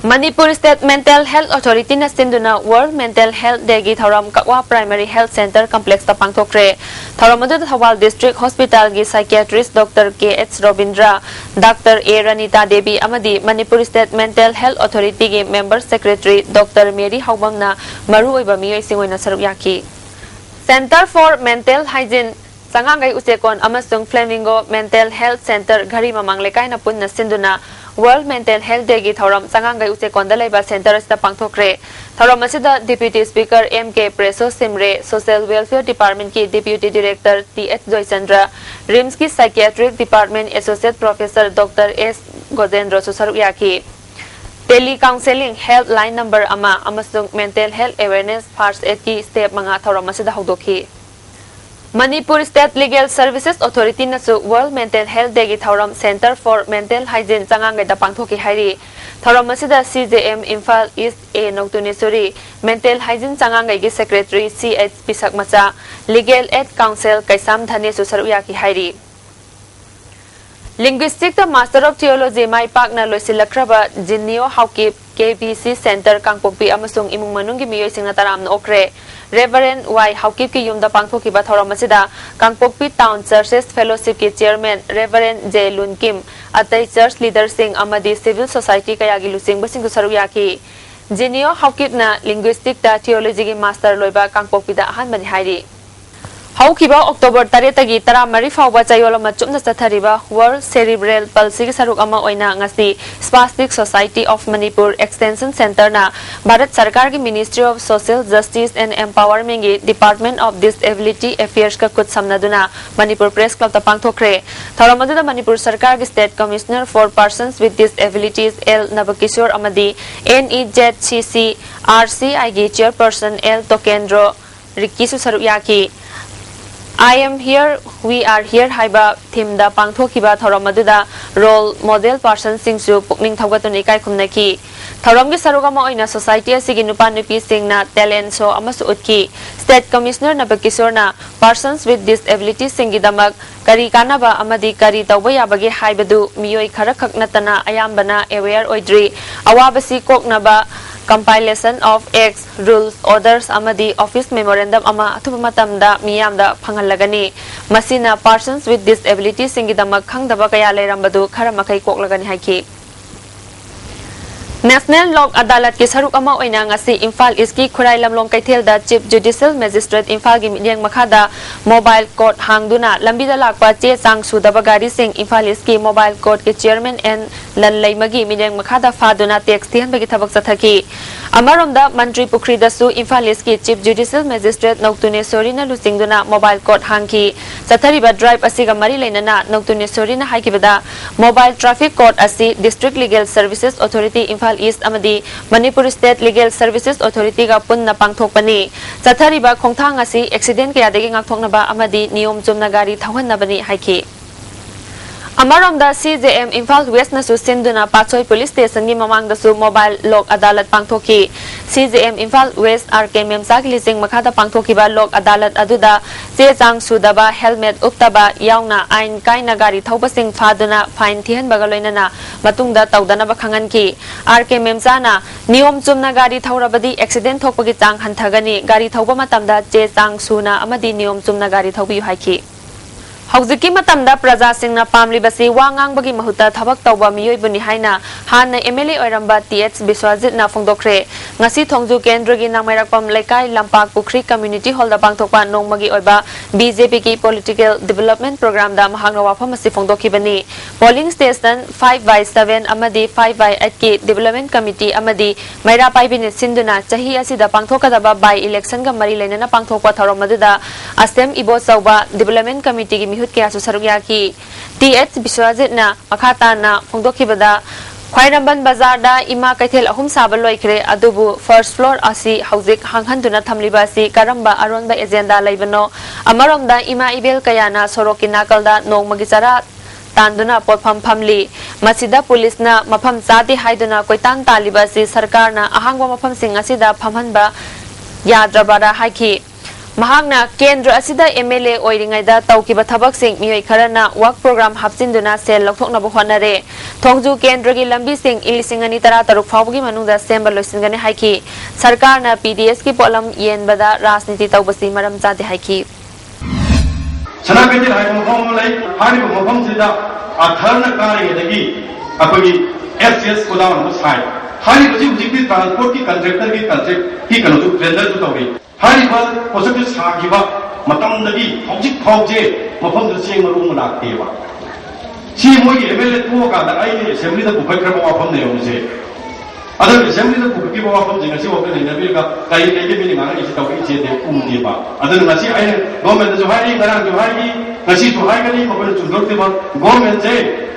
Manipur State Mental Health Authority-ꯅ ꯁꯤꯟꯗꯨꯅ World Mental Health Day-ꯒꯤ ꯊꯧꯔꯝ ꯀꯛꯋꯥ Primary Health Center Complex-ꯇ ꯄꯥꯡꯊꯣꯛꯈ꯭ꯔꯦ꯫ ꯊꯧꯔꯝ ꯑꯗꯨꯗ Thoubal District Hospital-ꯒꯤ psychiatrist Doctor K H Robindra, Doctor A Ranita Devi ꯑꯃꯗꯤ Manipur State Mental Health Authority-ꯒꯤ Member Secretary Doctor Mary ꯍꯥꯎꯕꯝꯅ ꯃꯔꯨꯑꯣꯏꯕ ꯃꯤꯑꯣꯏꯁꯤꯡ ꯑꯣꯏꯅ ꯁꯔꯨꯛ ꯌꯥꯈꯤ꯫ Center for Mental Hygiene ꯆꯉꯥꯡꯒꯩ ꯎꯆꯦꯛꯀꯣꯟ ꯑꯃꯁꯨꯡ Flamingo Mental Health Center ꯘꯔꯤ ꯃꯃꯥꯡ ꯂꯩꯀꯥꯏꯅ ꯄꯨꯟꯅ ꯁꯤꯟꯗꯨꯅ World Mental Health Day-ꯒꯤ ꯊꯧꯔꯝ ꯆꯉꯥꯡꯒꯩ ꯎꯆꯦꯛꯀꯣꯟꯗ ꯂꯩꯕ center ꯑꯁꯤꯗ ꯄꯥꯡꯊꯣꯛꯈ꯭ꯔꯦ꯫ ꯊꯧꯔꯝ ꯑꯁꯤꯗ Deputy Speaker M K Preso Simre, Social Welfare Department-ꯀꯤ Deputy Director T H Joychandra, RIMS-ꯀꯤ Psychiatric Department Associate Professor Doctor S Gojendra-ꯁꯨ ꯁꯔꯨꯛ ꯌꯥꯈꯤ꯫ Tele Counseling Helpline Number ꯑꯃ ꯑꯃꯁꯨꯡ Mental Health Awareness First Aid-ꯀꯤ step ꯃꯉꯥ ꯊꯧꯔꯝ ꯑꯁꯤꯗ ꯍꯧꯗꯣꯛꯈꯤ꯫ Manipur State Legal Services Authority-ꯅꯁꯨ World Mental Health Day-ꯒꯤ ꯊꯧꯔꯝ Center for Mental Hygiene ꯆꯉꯥꯡꯒꯩꯗ ꯄꯥꯡꯊꯣꯛꯈꯤ ꯍꯥꯏꯔꯤ꯫ ꯊꯧꯔꯝ ꯑꯁꯤꯗ C J M Imphal East A Noktuneswari, Mental Hygiene ꯆꯉꯥꯡꯒꯩꯒꯤ Secretary C H ꯄꯤꯁꯛ ꯃꯆꯥ, Legal Aid Counsel ꯀꯩꯁꯥꯝ ꯙꯅꯦꯁ-ꯁꯨ ꯁꯔꯨꯛ ꯌꯥꯈꯤ ꯍꯥꯏꯔꯤ꯫ Linguistic-ꯇ Master of Theology ꯃꯥꯏ ꯄꯥꯛꯅ ꯂꯣꯏꯁꯤꯜꯂꯛꯈ꯭ꯔꯕ ꯖꯤꯅꯤꯑꯣ Haokip, K B C Center ꯀꯥꯡꯄꯣꯛꯄꯤ ꯑꯃꯁꯨꯡ ꯏꯃꯨꯡ ꯃꯅꯨꯡꯒꯤ ꯃꯤꯑꯣꯏꯁꯤꯡꯅ ꯇꯔꯥꯝꯅ ꯑꯣꯛꯈ꯭ꯔꯦ꯫ Reverend Y ꯍꯥꯎꯀꯤꯞꯀꯤ ꯌꯨꯝꯗ ꯄꯥꯡꯊꯣꯛꯈꯤꯕ ꯊꯧꯔꯝ ꯑꯁꯤꯗ ꯀꯥꯡꯄꯣꯛꯄꯤ Town Churches Fellowship-ꯀꯤ Chairman Reverend J ꯂꯨꯟꯀꯤꯝ, ꯑꯇꯩ church leader-ꯁꯤꯡ ꯑꯃꯗꯤ civil society ꯀꯌꯥꯒꯤ ꯂꯨꯆꯤꯡꯕꯁꯤꯡꯁꯨ ꯁꯔꯨꯛ ꯌꯥꯈꯤ꯫ ꯖꯤꯅꯤꯑꯣ ꯍꯥꯎꯀꯤꯞꯅ Linguistic-ꯇ Theology-ꯒꯤ Master ꯂꯣꯏꯕ ꯀꯥꯡꯄꯣꯛꯄꯤꯗ ꯑꯍꯥꯟꯕꯅꯤ ꯍꯥꯏꯔꯤ꯫ ꯍꯧꯈꯤꯕ October ꯇꯔꯦꯠꯇꯒꯤ ꯇꯔꯥꯃꯔꯤ ꯐꯥꯎꯕ ꯆꯌꯣꯜ ꯑꯃ ꯆꯨꯞꯅ ꯆꯠꯊꯔꯤꯕ World Cerebral Palsy-ꯒꯤ ꯁꯔꯨꯛ ꯑꯃ ꯑꯣꯏꯅ ꯉꯁꯤ Spastic Society of Manipur Extension Center-ꯅ Bharat ꯁꯔꯀꯥꯔꯒꯤ Ministry of Social Justice and Empowerment-ꯒꯤ Department of Disability Affairs-ꯀ ꯈꯨꯠ ꯁꯝꯅꯗꯨꯅ Manipur Press Club-ꯇ ꯄꯥꯡꯊꯣꯛꯈ꯭ꯔꯦ꯫ ꯊꯧꯔꯝ ꯑꯗꯨꯗ ꯃꯅꯤꯄꯨꯔ ꯁꯔꯀꯥꯔꯒꯤ State Commissioner for Persons with Disabilities L ꯅꯕꯀꯤꯁꯣꯔ ꯑꯃꯗꯤ N E Z C C R C I-ꯒꯤ Chairperson L ꯇꯣꯀꯦꯟꯗ꯭ꯔꯣ ꯔꯤꯛꯀꯤꯁꯨ ꯁꯔꯨꯛ ꯌꯥꯈꯤ꯫ "I am here, we are here" ꯍꯥꯏꯕ theme-ꯗ ꯄꯥꯡꯊꯣꯛꯈꯤꯕ ꯊꯧꯔꯝ ꯑꯗꯨꯗ role model person-ꯁꯤꯡꯁꯨ ꯄꯨꯛꯅꯤꯡ ꯊꯧꯒꯠꯇꯨꯅ ꯏꯀꯥꯏ ꯈꯨꯝꯅꯈꯤ꯫ ꯊꯧꯔꯝꯒꯤ ꯁꯔꯨꯛ ꯑꯃ ꯑꯣꯏꯅ society ꯑꯁꯤꯒꯤ ꯅꯨꯄꯥ ꯅꯨꯄꯤꯁꯤꯡꯅ talent show ꯑꯃꯁꯨ ꯎꯠꯈꯤ꯫ State Commissioner ꯅꯕꯀꯤꯁꯣꯔꯅ persons with disability ꯁꯤꯡꯒꯤꯗꯃꯛ ꯀꯔꯤ ꯀꯥꯟꯅꯕ ꯑꯃꯗꯤ ꯀꯔꯤ ꯇꯧꯕ ꯌꯥꯕꯒꯦ ꯍꯥꯏꯕꯗꯨ ꯃꯤꯑꯣꯏ ꯈꯔꯈꯛ ꯅꯠꯇꯅ ꯑꯌꯥꯝꯕꯅ aware ꯑꯣꯏꯗ꯭ꯔꯤ꯫ ꯑꯋꯥꯕꯁꯤ ꯀꯣꯛꯅꯕ compilation of acts, rules, orders ꯑꯃꯗꯤ office memorandum ꯑꯃ ꯑꯊꯨꯕ ꯃꯇꯝꯗ ꯃꯤꯌꯥꯝꯗ ꯐꯪꯍꯜꯂꯒꯅꯤ꯫ ꯃꯁꯤꯅ persons with disability ꯁꯤꯡꯒꯤꯗꯃꯛ ꯈꯪꯗꯕ ꯀꯌꯥ ꯂꯩꯔꯝꯕꯗꯨ ꯈꯔ ꯃꯈꯩ ꯀꯣꯛꯂꯒꯅꯤ ꯍꯥꯏꯈꯤ꯫ National Lok Adalat ꯀꯤ ꯁꯔꯨꯛ ꯑꯃ ꯑꯣꯏꯅ ꯉꯁꯤ ꯏꯝꯐꯥꯜ East ꯀꯤ ꯈꯨꯔꯥꯏ ꯂꯝꯂꯣꯡ ꯀꯩꯊꯦꯜꯗ Chief Judicial Magistrate ꯏꯝꯐꯥꯜꯒꯤ ꯃꯤꯠꯌꯦꯡ ꯃꯈꯥꯗ mobile court ꯍꯥꯡꯗꯨꯅ ꯂꯝꯕꯤꯗ ꯂꯥꯛꯄ ꯆꯦ ꯆꯥꯡ ꯁꯨꯗꯕ ꯒꯥꯔꯤꯁꯤꯡ ꯏꯝꯐꯥꯜ East ꯀꯤ mobile court ꯀꯤ chairman ꯑꯦꯟ ꯂꯟꯂꯩꯃꯒꯤ ꯃꯤꯠꯌꯦꯡ ꯃꯈꯥꯗ ꯐꯥꯗꯨꯅ tax ꯊꯤꯍꯟꯕꯒꯤ ꯊꯕꯛ ꯆꯠꯊꯈꯤ꯫ ꯑꯃꯔꯣꯝꯗ ꯃꯟꯇ꯭ꯔꯤ ꯄꯨꯈ꯭ꯔꯤꯗꯁꯨ ꯏꯝꯐꯥꯜ East ꯀꯤ Chief Judicial Magistrate ꯅꯧꯇꯨꯅꯦꯁꯣꯔꯤꯅ ꯂꯨꯆꯤꯡꯗꯨꯅ mobile court ꯍꯥꯡꯈꯤ꯫ ꯆꯠꯊꯔꯤꯕ drive ꯑꯁꯤꯒ ꯃꯔꯤ ꯂꯩꯅꯅ ꯅꯧꯇꯨꯅꯦꯁꯣꯔꯤꯅ ꯍꯥꯏꯈꯤꯕꯗ, mobile traffic court ꯑꯁꯤ District Legal Services Authority Imphal East ꯑꯃꯗꯤ Manipur State Legal Services Authority ꯒ ꯄꯨꯟꯅ ꯄꯥꯡꯊꯣꯛꯄꯅꯤ꯫ ꯆꯠꯊꯔꯤꯕ ꯈꯣꯡꯊꯥꯡ ꯑꯁꯤ accident ꯀꯌꯥꯗꯒꯤ ꯉꯥꯛꯊꯣꯛꯅꯕ ꯑꯃꯗꯤ ꯅꯤꯌꯣꯝ ꯆꯨꯝꯅ ꯒꯥꯔꯤ ꯊꯧꯍꯟꯅꯕꯅꯤ ꯍꯥꯏꯈꯤ꯫ ꯑꯃꯔꯣꯝꯗ, C J M Imphal West ꯅꯁꯨ ꯁꯤꯟꯗꯨꯅ ꯄꯥꯠꯁꯣꯏ police station ꯒꯤ ꯃꯃꯥꯡꯗꯁꯨ mobile Lok Adalat ꯄꯥꯡꯊꯣꯛꯈꯤ꯫ C J M Imphal West R K ꯃꯦꯝꯆꯥꯒꯤ ꯂꯤꯆꯤꯡ ꯃꯈꯥꯗ ꯄꯥꯡꯊꯣꯛꯈꯤꯕ Lok Adalat ꯑꯗꯨꯗ ꯆꯦ ꯆꯥꯡ ꯁꯨꯗꯕ, helmet ꯎꯞꯇꯕ ꯌꯥꯎꯅ ꯑꯥꯏꯟ ꯀꯥꯏꯅ ꯒꯥꯔꯤ ꯊꯧꯕꯁꯤꯡ ꯐꯥꯗꯨꯅ fine ꯊꯤꯍꯟꯕꯒ ꯂꯣꯏꯅꯅ ꯃꯇꯨꯡꯗ ꯇꯧꯗꯅꯕ ꯈꯪꯍꯟꯈꯤ꯫ R K ꯃꯦꯝꯆꯥꯅ ꯅꯤꯌꯣꯝ ꯆꯨꯝꯅ ꯒꯥꯔꯤ ꯊꯧꯔꯕꯗꯤ accident ꯊꯣꯛꯄꯒꯤ ꯆꯥꯡ ꯍꯟꯊꯒꯅꯤ, ꯒꯥꯔꯤ ꯊꯧꯕ ꯃꯇꯝꯗ ꯆꯦ ꯆꯥꯡ ꯁꯨꯅ ꯑꯃꯗꯤ ꯅꯤꯌꯣꯝ ꯆꯨꯝꯅ ꯒꯥꯔꯤ ꯊꯧꯕꯤꯌꯨ ꯍꯥꯏꯈꯤ꯫ ꯍꯧꯖꯤꯛꯀꯤ ꯃꯇꯝꯗ ꯄ꯭ꯔꯖꯥꯁꯤꯡꯅ ꯄꯥꯝꯂꯤꯕꯁꯤ ꯋꯥ ꯉꯥꯡꯕꯒꯤ ꯃꯍꯨꯠꯇ ꯊꯕꯛ ꯇꯧꯕ ꯃꯤꯑꯣꯏꯕꯨꯅꯤ ꯍꯥꯏꯅ ꯍꯥꯟꯅ M L A ꯑꯣꯏꯔꯝꯕ T H ꯕꯤꯁ꯭ꯋꯖꯤꯠꯅ ꯐꯣꯡꯗꯣꯛꯈ꯭ꯔꯦ꯫ ꯉꯁꯤ ꯊꯣꯡꯖꯨ ꯀꯦꯟꯗ꯭ꯔꯒꯤ ꯅꯥꯃꯩꯔꯥꯛꯄꯝ ꯂꯩꯀꯥꯏ ꯂꯝꯄꯥꯛ ꯄꯨꯈ꯭ꯔꯤ community hall ꯗ ꯄꯥꯡꯊꯣꯛꯄ ꯅꯣꯡꯃꯒꯤ ꯑꯣꯏꯕ B J P ꯒꯤ political development program ꯗ ꯃꯍꯥꯛꯅ ꯋꯥꯐꯝ ꯑꯁꯤ ꯐꯣꯡꯗꯣꯛꯈꯤꯕꯅꯤ꯫ Polling station five by seven ꯑꯃꯗꯤ five by eight ꯀꯤ development committee ꯑꯃꯗꯤ ꯃꯩꯔꯥ ꯄꯥꯏꯕꯤꯅ ꯁꯤꯟꯗꯨꯅ ꯆꯍꯤ ꯑꯁꯤꯗ ꯄꯥꯡꯊꯣꯛꯀꯗꯕ by election ꯒ ꯃꯔꯤ ꯂꯩꯅꯅ ꯄꯥꯡꯊꯣꯛꯄ ꯊꯧꯔꯝ ꯑꯗꯨꯗ ꯑꯁꯦꯝ ꯏꯕꯣꯆꯧꯕ, development committee ꯒꯤ ꯃꯤꯍꯨꯠ ꯀꯌꯥꯁꯨ ꯁꯔꯨꯛ ꯌꯥꯈꯤ꯫ T H ꯕꯤꯁ꯭ꯋꯖꯤꯠꯅ ꯃꯈꯥ ꯇꯥꯅ ꯐꯣꯡꯗꯣꯛꯈꯤꯕꯗ, ꯈ꯭ꯋꯥꯏꯔꯝꯕꯟ ꯕꯖꯥꯔꯗ ꯏꯃꯥ ꯀꯩꯊꯦꯜ ꯑꯍꯨꯝ ꯁꯥꯕ ꯂꯣꯏꯈ꯭ꯔꯦ, ꯑꯗꯨꯕꯨ first floor ꯑꯁꯤ ꯍꯧꯖꯤꯛ ꯍꯥꯡꯍꯟꯗꯨꯅ ꯊꯝꯂꯤꯕ ꯑꯁꯤ ꯀꯔꯝꯕ ꯑꯔꯣꯟꯕ agenda ꯂꯩꯕꯅꯣ? ꯑꯃꯔꯣꯝꯗ ꯏꯃꯥ ꯏꯕꯦꯜ ꯀꯌꯥꯅ ꯁꯣꯔꯣꯛꯀꯤ ꯅꯥꯀꯜꯗ ꯅꯣꯡꯃꯒꯤ ꯆꯔꯥ ꯇꯥꯟꯗꯨꯅ ꯄꯣꯠꯐꯝ ꯐꯝꯂꯤ꯫ ꯃꯁꯤꯗ ꯄꯨꯂꯤꯁꯅ ꯃꯐꯝ ꯆꯥꯗꯦ ꯍꯥꯏꯗꯨꯅ ꯀꯣꯏꯇꯥꯟ ꯇꯥꯜꯂꯤꯕ ꯑꯁꯤ ꯁꯔꯀꯥꯔꯅ ꯑꯍꯥꯡꯕ ꯃꯐꯝꯁꯤꯡ ꯑꯁꯤꯗ ꯐꯝꯍꯟꯕ ꯌꯥꯗ꯭ꯔꯕꯔꯥ ꯍꯥꯏꯈꯤ꯫ ꯃꯍꯥꯛꯅ ꯀꯦꯟꯗ꯭ꯔ ꯑꯁꯤꯗ ꯑꯦꯝ ꯑꯦꯜ ꯑꯦ ꯑꯣꯏꯔꯤꯉꯩꯗ ꯇꯧꯈꯤꯕ ꯊꯕꯛꯁꯤꯡ ꯃꯤꯑꯣꯏ ꯈꯔꯅ ꯋꯥꯛ ꯄ꯭ꯔꯣꯒ꯭ꯔꯥꯝ ꯍꯥꯞꯆꯤꯟꯗꯨꯅ ꯁꯦꯜ ꯂꯧꯊꯣꯛꯅꯕ ꯍꯣꯠꯅꯔꯦ꯫ ꯊꯣꯡꯖꯨ ꯀꯦꯟꯗ꯭ꯔꯒꯤ ꯂꯝꯕꯤꯁꯤꯡ ꯏꯪ ꯂꯤꯁꯤꯡ ꯑꯅꯤ ꯇꯔꯥ ꯇꯔꯨꯛ ꯐꯥꯎꯕꯒꯤ ꯃꯅꯨꯡꯗ ꯁꯦꯝꯕ ꯂꯣꯏꯁꯤꯟꯒꯅꯤ ꯍꯥꯏꯈꯤ꯫ ꯁꯔꯀꯥꯔꯅ ꯄꯤ ꯗꯤ ꯑꯦꯁꯀꯤ ꯄꯣꯠꯂꯝ ꯌꯦꯟꯕꯗ ꯔꯥꯖꯅꯤꯇꯤ ꯇꯧꯕꯁꯤ ꯃꯔꯝ ꯆꯥꯗꯦ ꯍꯥꯏꯈꯤ꯫ ꯁꯅꯥ ꯀꯩꯊꯦꯜ ꯍꯥꯏꯕ ꯃꯐꯝ ꯑꯃ ꯂꯩ꯫ ꯍꯥꯏꯔꯤꯕ ꯃꯐꯝꯁꯤꯗ ꯑꯊꯔꯅ ꯀꯥꯔꯤꯉꯩꯗꯒꯤ ꯑꯩꯈꯣꯏꯒꯤ ꯑꯦꯐ ꯁꯤ ꯑꯦꯁ ꯒꯣꯗꯥꯎꯟ ꯑꯃ ꯁꯥꯏ꯫ ꯍꯥꯏꯔꯤꯕꯁꯤ ꯍꯧꯖꯤꯛꯇꯤ ꯇ꯭ꯔꯥꯟꯁꯄꯣꯔꯠꯀꯤ ꯀꯟꯇ꯭ꯔꯦꯛꯇꯔꯒꯤ ꯀꯟꯇ꯭ꯔꯦꯛꯀꯤ ꯀꯩꯅꯣꯁꯨ ꯇꯦꯟꯗꯔꯁꯨ ꯇꯧꯔꯤ꯫ ꯍꯥꯏꯔꯤꯕ ꯄꯣꯠꯁꯛꯁꯦ ꯁꯥꯈꯤꯕ ꯃꯇꯝꯗꯒꯤ ꯍꯧꯖꯤꯛ ꯐꯥꯎꯁꯦ ꯃꯐꯝꯗꯨ ꯆꯦꯡ ꯃꯔꯨ ꯑꯃ ꯂꯥꯛꯇꯦꯕ꯫ ꯁꯤ ꯃꯣꯏꯒꯤ ꯑꯦꯝ ꯑꯦꯜ ꯑꯦ ꯊꯣꯛꯑꯀꯥꯟꯗ ꯑꯩꯅ ꯑꯦꯁꯦꯝꯕ꯭ꯂꯤꯗ ꯄꯨꯈꯠꯈ꯭ꯔꯕ ꯋꯥꯐꯝꯅꯦꯕ ꯃꯁꯦ꯫ ꯑꯗꯨꯅ ꯑꯦꯁꯦꯝꯕ꯭ꯂꯤꯗ ꯄꯨꯈꯠꯈꯤꯕ ꯋꯥꯐꯝꯁꯦ ꯉꯁꯤ ꯐꯥꯎꯕ ꯅꯩꯅꯕꯤꯔꯒ ꯀꯔꯤ ꯂꯩꯒꯦ ꯃꯤꯅ ꯉꯥꯡꯉꯛꯏꯁꯦ ꯇꯧꯔꯛꯏꯁꯦꯗꯤ ꯎꯗꯦꯕ꯫ ꯑꯗꯨꯅ ꯉꯁꯤ ꯑꯩꯅ ꯒꯣꯔꯃꯦꯟꯗꯁꯨ ꯍꯥꯏꯔꯤ, ꯉꯔꯥꯡꯁꯨ ꯍꯥꯏꯔꯤ, ꯉꯁꯤꯁꯨ ꯍꯥꯏꯒꯅꯤ, ꯃꯈꯣꯏꯅ ꯆꯨꯝꯊꯣꯛꯇꯦꯕ꯫ ꯒꯣꯔꯃꯦꯟꯁꯦ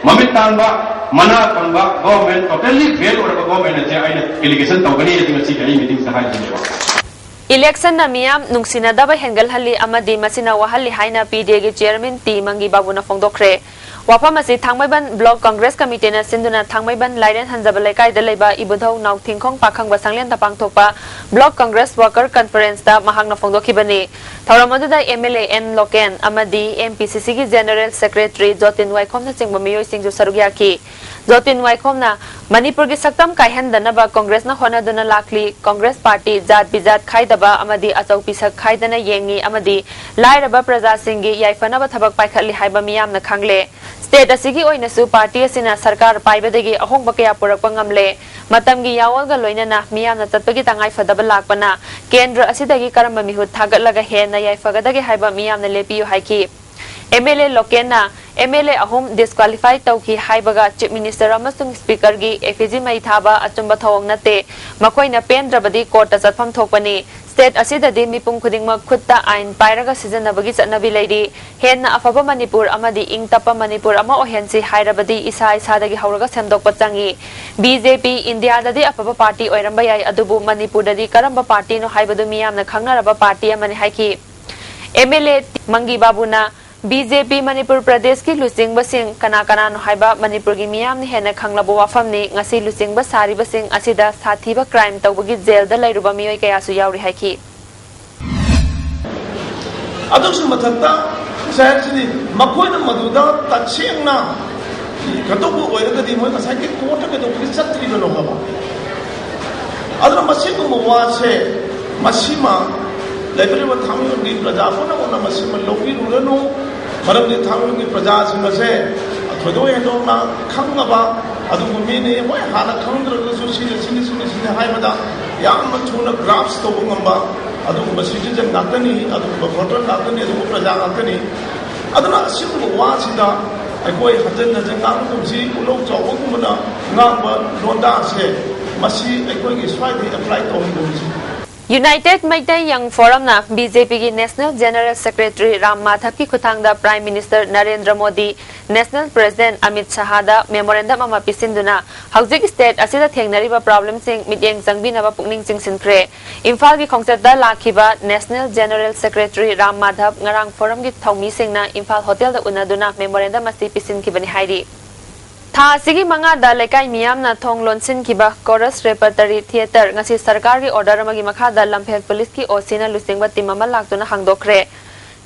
ꯃꯃꯤꯠ ꯇꯥꯡꯕ, ꯃꯅꯥ ꯄꯪꯕ ꯒꯣꯔꯃꯦꯟ, ꯇꯣꯇꯦꯜꯂꯤ ꯐꯦꯜ ꯑꯣꯏꯔꯕ ꯒꯣꯔꯃꯦꯟ ꯑꯁꯦ ꯑꯩꯅ ꯑꯦꯂꯤꯒꯦꯁꯟ ꯇꯧꯒꯅꯤ ꯑꯗꯨ ꯉꯁꯤꯒꯤ ꯑꯩ ꯃꯤꯇꯤꯡꯁꯤꯗ ꯍꯥꯏꯖꯕꯅꯦꯕ꯫ ꯏꯂꯦꯛꯁꯟꯅ ꯃꯤꯌꯥꯝ ꯅꯨꯡꯁꯤꯅꯗꯕ ꯍꯦꯟꯒꯠꯍꯜꯂꯤ ꯑꯃꯗꯤ ꯃꯁꯤꯅ ꯋꯥꯍꯜꯂꯤ ꯍꯥꯏꯅ ꯄꯤ ꯗꯤ ꯑꯦꯒꯤ ꯆꯤꯌꯔꯃꯦꯟ ꯇꯤ ꯃꯪꯒꯤ ꯕꯥꯕꯨꯅ ꯐꯣꯡꯗꯣꯛꯈ꯭ꯔꯦ꯫ ꯋꯥꯐꯝ ꯑꯁꯤ ꯊꯥꯡꯃꯩꯕꯟ ꯕ꯭ꯂꯣꯛ ꯀꯪꯒ꯭ꯔꯦꯁ ꯀꯃꯤꯇꯤꯅ ꯁꯤꯟꯗꯨꯅ ꯊꯥꯡꯃꯩꯕꯟ ꯂꯥꯏꯔꯦꯟ ꯍꯟꯖꯕ ꯂꯩꯀꯥꯏꯗ ꯂꯩꯕ ꯏꯕꯨꯙꯧ ꯅꯥꯎꯊꯤꯡꯈꯣꯡ ꯄꯥꯈꯪꯕ ꯁꯪꯂꯦꯟꯗ ꯄꯥꯡꯊꯣꯛꯄ ꯕ꯭ꯂꯣꯛ ꯀꯪꯒ꯭ꯔꯦꯁ ꯋꯥꯀꯔ ꯀꯟꯐꯔꯦꯟꯁꯇ ꯃꯍꯥꯛꯅ ꯐꯣꯡꯗꯣꯛꯈꯤꯕꯅꯤ꯫ ꯊꯧꯔꯝ ꯑꯗꯨꯗ M L A N local ꯑꯃꯗꯤ ꯑꯦꯝ ꯄꯤ ꯁꯤ ꯁꯤꯒꯤ ꯖꯦꯅꯔꯦꯜ ꯁꯦꯀ꯭ꯔꯦꯇꯔꯤ ꯖꯣꯇꯤꯟ ꯋꯥꯏꯈꯣꯝꯅꯆꯤꯡꯕ ꯃꯤꯑꯣꯏꯁꯤꯡꯁꯨ ꯁꯔꯨꯛ ꯌꯥꯈꯤ꯫ ꯖꯣꯇꯤꯟ ꯋꯥꯏꯈꯣꯝꯅ ꯃꯅꯤꯄꯨꯔꯒꯤ ꯁꯛꯇꯝ ꯀꯥꯏꯍꯟꯗꯅꯕ ꯀꯪꯒ꯭ꯔꯦꯁꯅ ꯍꯣꯠꯅꯗꯨꯅ ꯂꯥꯛꯂꯤ꯫ ꯀꯪꯒ꯭ꯔꯦꯁ ꯄꯥꯔꯇꯤ ꯖꯥꯠ ꯕꯤꯖꯥꯠ ꯈꯥꯏꯗꯕ ꯑꯃꯗꯤ ꯑꯆꯧ ꯄꯤꯁꯛ ꯈꯥꯏꯗꯅ ꯌꯦꯡꯉꯤ ꯑꯃꯗꯤ ꯂꯥꯏꯔꯕ ꯄ꯭ꯔꯖꯥꯁꯤꯡꯒꯤ ꯌꯥꯏꯐꯅꯕ ꯊꯕꯛ ꯄꯥꯏꯈꯠꯂꯤ ꯍꯥꯏꯕ ꯃꯤꯌꯥꯝꯅ ꯈꯪꯂꯦ꯫ ꯁ꯭ꯇꯦꯠ ꯑꯁꯤꯒꯤ ꯑꯣꯏꯅꯁꯨ ꯄꯥꯔꯇꯤ ꯑꯁꯤꯅ ꯁꯔꯀꯥꯔ ꯄꯥꯏꯕꯗꯒꯤ ꯑꯍꯣꯡꯕ ꯀꯌꯥ ꯄꯨꯔꯛꯄ ꯉꯝꯂꯦ꯫ ꯃꯇꯝꯒꯤ ꯌꯥꯑꯣꯜꯒ ꯂꯣꯏꯅꯅ ꯃꯤꯌꯥꯝꯅ ꯆꯠꯄꯒꯤ ꯇꯉꯥꯏ ꯐꯗꯕ ꯂꯥꯛꯄꯅ ꯀꯦꯟꯗ꯭ꯔ ꯑꯁꯤꯗꯒꯤ ꯀꯔꯝꯕ ꯃꯤꯍꯨꯠ ꯊꯥꯒꯠꯂꯒ ꯍꯦꯟꯅ ꯌꯥꯏꯐꯒꯗꯒꯦ ꯍꯥꯏꯕ ꯃꯤꯌꯥꯝꯅ ꯂꯦꯞꯄꯤꯌꯨ ꯍꯥꯏꯈꯤ꯫ ꯑꯦꯝ ꯑꯦꯜ ꯑꯦ ꯂꯣꯀꯦꯟꯅ ꯑꯦꯝ ꯑꯦꯜ ꯑꯦ ꯑꯍꯨꯝ ꯗꯤꯁꯀ꯭ꯋꯥꯂꯤꯐꯥꯏ ꯇꯧꯈꯤ ꯍꯥꯏꯕꯒ ꯆꯤꯐ ꯃꯤꯅꯤꯁꯇꯔ ꯑꯃꯁꯨꯡ ꯁ꯭ꯄꯤꯀꯔꯒꯤ ꯑꯦꯐꯤꯖꯤ ꯃꯩ ꯊꯥꯕ ꯑꯆꯨꯝꯕ ꯊꯧꯑꯣꯡ ꯅꯠꯇꯦ꯫ ꯃꯈꯣꯏꯅ ꯄꯦꯟꯗ꯭ꯔꯕꯗꯤ ꯀꯣꯔꯠꯇ ꯆꯠꯐꯝ ꯊꯣꯛꯄꯅꯤ꯫ ꯁ꯭ꯇꯦꯠ ꯑꯁꯤꯗꯗꯤ ꯃꯤꯄꯨꯝ ꯈꯨꯗꯤꯡꯃꯛ ꯈꯨꯠꯇ ꯑꯥꯏꯟ ꯄꯥꯏꯔꯒ ꯁꯤꯖꯤꯟꯅꯕꯒꯤ ꯆꯠꯅꯕꯤ ꯂꯩꯔꯤ꯫ ꯍꯦꯟꯅ ꯑꯐꯕ ꯃꯅꯤꯄꯨꯔ ꯑꯃꯗꯤ ꯏꯪ ꯇꯞꯄ ꯃꯅꯤꯄꯨꯔ ꯑꯃ ꯑꯣꯏꯍꯟꯁꯤ ꯍꯥꯏꯔꯕꯗꯤ ꯏꯁꯥ ꯏꯁꯥꯗꯒꯤ ꯍꯧꯔꯒ ꯁꯦꯝꯗꯣꯛꯄ ꯆꯪꯏ꯫ ꯕꯤ ꯖꯦ ꯄꯤ ꯏꯟꯗꯤꯌꯥꯗꯗꯤ ꯑꯐꯕ ꯄꯥꯔꯇꯤ ꯑꯣꯏꯔꯝꯕ ꯌꯥꯏ, ꯑꯗꯨꯕꯨ ꯃꯅꯤꯄꯨꯔꯗꯗꯤ ꯀꯔꯝꯕ ꯄꯥꯔꯇꯤꯅꯣ ꯍꯥꯏꯕꯗꯨ ꯃꯤꯌꯥꯝꯅ ꯈꯪꯅꯔꯕ ꯄꯥꯔꯇꯤ ꯑꯃꯅꯤ ꯍꯥꯏꯈꯤ꯫ ꯑꯦꯝ ꯑꯦꯜ ꯑꯦ ꯃꯪꯒꯤ ꯕꯥꯕꯨꯅ ꯕꯤ ꯖꯦ ꯄꯤ ꯃꯅꯤꯄꯨꯔ ꯄ꯭ꯔꯗꯦꯁꯀꯤ ꯂꯨꯆꯤꯡꯕꯁꯤꯡ ꯀꯅꯥ ꯀꯅꯥꯅꯣ ꯍꯥꯏꯕ ꯃꯅꯤꯄꯨꯔꯒꯤ ꯃꯤꯌꯥꯝꯅ ꯍꯦꯟꯅ ꯈꯪꯂꯕ ꯋꯥꯐꯝꯅꯤ꯫ ꯉꯁꯤ ꯂꯨꯆꯤꯡꯕ ꯁꯥꯔꯤꯕꯁꯤꯡ ꯑꯁꯤꯗ ꯁꯥꯊꯤꯕ ꯀ꯭ꯔꯥꯏꯝ ꯇꯧꯕꯒꯤ ꯖꯦꯜꯗ ꯂꯩꯔꯨꯕ ꯃꯤꯑꯣꯏ ꯀꯌꯥꯁꯨ ꯌꯥꯎꯔꯤ ꯍꯥꯏꯈꯤ꯫ ꯑꯗꯨꯒꯤꯁꯨ ꯃꯊꯛꯇ ꯉꯁꯥꯏ ꯍꯥꯏꯔꯤꯁꯤꯅꯤ, ꯃꯈꯣꯏꯅ ꯃꯗꯨꯗ ꯇꯁꯦꯡꯅ ꯀꯠꯇꯧꯕ ꯑꯣꯏꯔꯒꯗꯤ ꯃꯣꯏ ꯉꯁꯥꯏꯒꯤ ꯀꯣꯔꯠꯇ ꯀꯩꯗꯧꯕꯒꯤ ꯆꯠꯇ꯭ꯔꯤꯕꯅꯣ ꯍꯥꯏꯕ꯫ ꯑꯗꯨꯅ ꯃꯁꯤꯒꯨꯝꯕ ꯋꯥꯁꯦ, ꯃꯁꯤꯃ ꯂꯩꯕꯤꯔꯤꯕ ꯊꯥꯡꯃꯩꯕꯟꯒꯤ ꯄ꯭ꯔꯖꯥ ꯄꯨꯝꯅꯃꯛꯅ ꯃꯁꯤꯃ ꯂꯧꯕꯤꯔꯨꯔꯅꯨ꯫ ꯃꯔꯝꯗꯤ ꯊꯥꯡꯃꯩꯕꯟꯒꯤ ꯄ꯭ꯔꯖꯥꯁꯤꯡ ꯑꯁꯦ ꯊꯣꯏꯗꯣꯛ ꯍꯦꯟꯗꯣꯛꯅ ꯈꯪꯉꯕ ꯑꯗꯨꯒꯨꯝꯕ ꯃꯤꯅꯤ꯫ ꯃꯣꯏ ꯍꯥꯟꯅ ꯈꯪꯗ꯭ꯔꯒꯁꯨ ꯁꯤꯅ ꯁꯤꯅꯤ, ꯁꯤꯅ ꯁꯤꯅꯤ ꯍꯥꯏꯕꯗ ꯌꯥꯝꯅ ꯊꯨꯅ ꯒ꯭ꯔꯥꯁ ꯇꯧꯕ ꯉꯝꯕ ꯑꯗꯨꯒꯨꯝꯕ ꯁꯤꯇꯤꯖꯟ ꯉꯥꯛꯇꯅꯤ, ꯑꯗꯨꯒꯨꯝꯕ ꯚꯣꯇꯔ ꯉꯥꯛꯇꯅꯤ, ꯑꯗꯨꯒꯨꯝꯕ ꯄ꯭ꯔꯖꯥ ꯉꯥꯛꯇꯅꯤ꯫ ꯑꯗꯨꯅ ꯑꯁꯤꯒꯨꯝꯕ ꯋꯥꯁꯤꯗ ꯑꯩꯈꯣꯏ ꯍꯟꯖꯤꯟ ꯍꯟꯖꯤꯟ ꯉꯥꯡꯕꯒꯨꯝꯁꯤ, ꯄꯨꯂꯧ ꯆꯥꯎꯕꯒꯨꯝꯕꯅ ꯉꯥꯡꯕ ꯂꯣꯟꯗꯥꯁꯦ, ꯃꯁꯤ ꯑꯩꯈꯣꯏꯒꯤ ꯁ꯭ꯋꯥꯏꯗ ꯑꯦꯄ꯭ꯂꯥꯏ ꯇꯧꯍꯟꯒꯨꯝꯁꯤ꯫ ꯌꯨꯅꯥꯏꯇꯦꯗ ꯃꯩꯇꯩ ꯌꯪ ꯐꯣꯔꯝꯅ ꯕꯤ ꯖꯦ ꯄꯤꯒꯤ ꯅꯦꯁꯅꯦꯜ ꯖꯦꯅꯔꯦꯜ ꯁꯦꯀ꯭ꯔꯦꯇꯔꯤ ꯔꯥꯝ ꯃꯥꯙꯕꯀꯤ ꯈꯨꯠꯊꯥꯡꯗ prime minister Narendra Modi, national president Amit ꯁꯍꯥꯗ ꯃꯦꯃꯣꯔꯦꯟꯗꯝ ꯑꯃ ꯄꯤꯁꯤꯟꯗꯨꯅ ꯍꯧꯖꯤꯛ ꯁ꯭ꯇꯦꯠ ꯑꯁꯤꯗ ꯊꯦꯡꯅꯔꯤꯕ ꯄ꯭ꯔꯣꯕ꯭ꯂꯦꯝꯁꯤꯡ ꯃꯤꯠꯌꯦꯡ ꯆꯪꯕꯤꯅꯕ ꯄꯨꯛꯅꯤꯡ ꯆꯤꯡꯁꯤꯟꯈ꯭ꯔꯦ꯫ ꯏꯝꯐꯥꯜꯒꯤ ꯈꯣꯡꯆꯠꯇ ꯂꯥꯛꯈꯤꯕ national general secretary Ram Madhab ꯉꯔꯥꯡ ꯐꯣꯔꯝꯒꯤ ꯊꯧꯃꯤꯁꯤꯡꯅ ꯏꯝꯐꯥꯜ ꯍꯣꯇꯦꯜꯗ ꯎꯅꯗꯨꯅ ꯃꯦꯃꯣꯔꯦꯟꯗꯝ ꯑꯁꯤ ꯄꯤꯁꯤꯟꯈꯤꯕꯅꯤ ꯍꯥꯏꯔꯤ꯫ ꯊꯥ ꯑꯁꯤꯒꯤ ꯃꯉꯥꯗ ꯂꯩꯀꯥꯏ ꯃꯤꯌꯥꯝꯅ ꯊꯣꯡ ꯂꯣꯟꯁꯤꯟꯈꯤꯕ ꯀꯣꯔꯁ ꯔꯦꯄꯔꯇꯔꯤ ꯊꯤꯌꯦꯇꯔ ꯉꯁꯤ ꯁꯔꯀꯥꯔꯒꯤ ꯑꯣꯔꯗꯔ ꯑꯃꯒꯤ ꯃꯈꯥꯗ ꯂꯝꯐꯦꯜ ꯄꯨꯂꯤꯁꯀꯤ ꯑꯣ ꯁꯤꯅ ꯂꯨꯆꯤꯡꯕ ꯇꯤꯝ ꯑꯃ ꯂꯥꯛꯇꯨꯅ ꯍꯥꯡꯗꯣꯛꯈ꯭ꯔꯦ꯫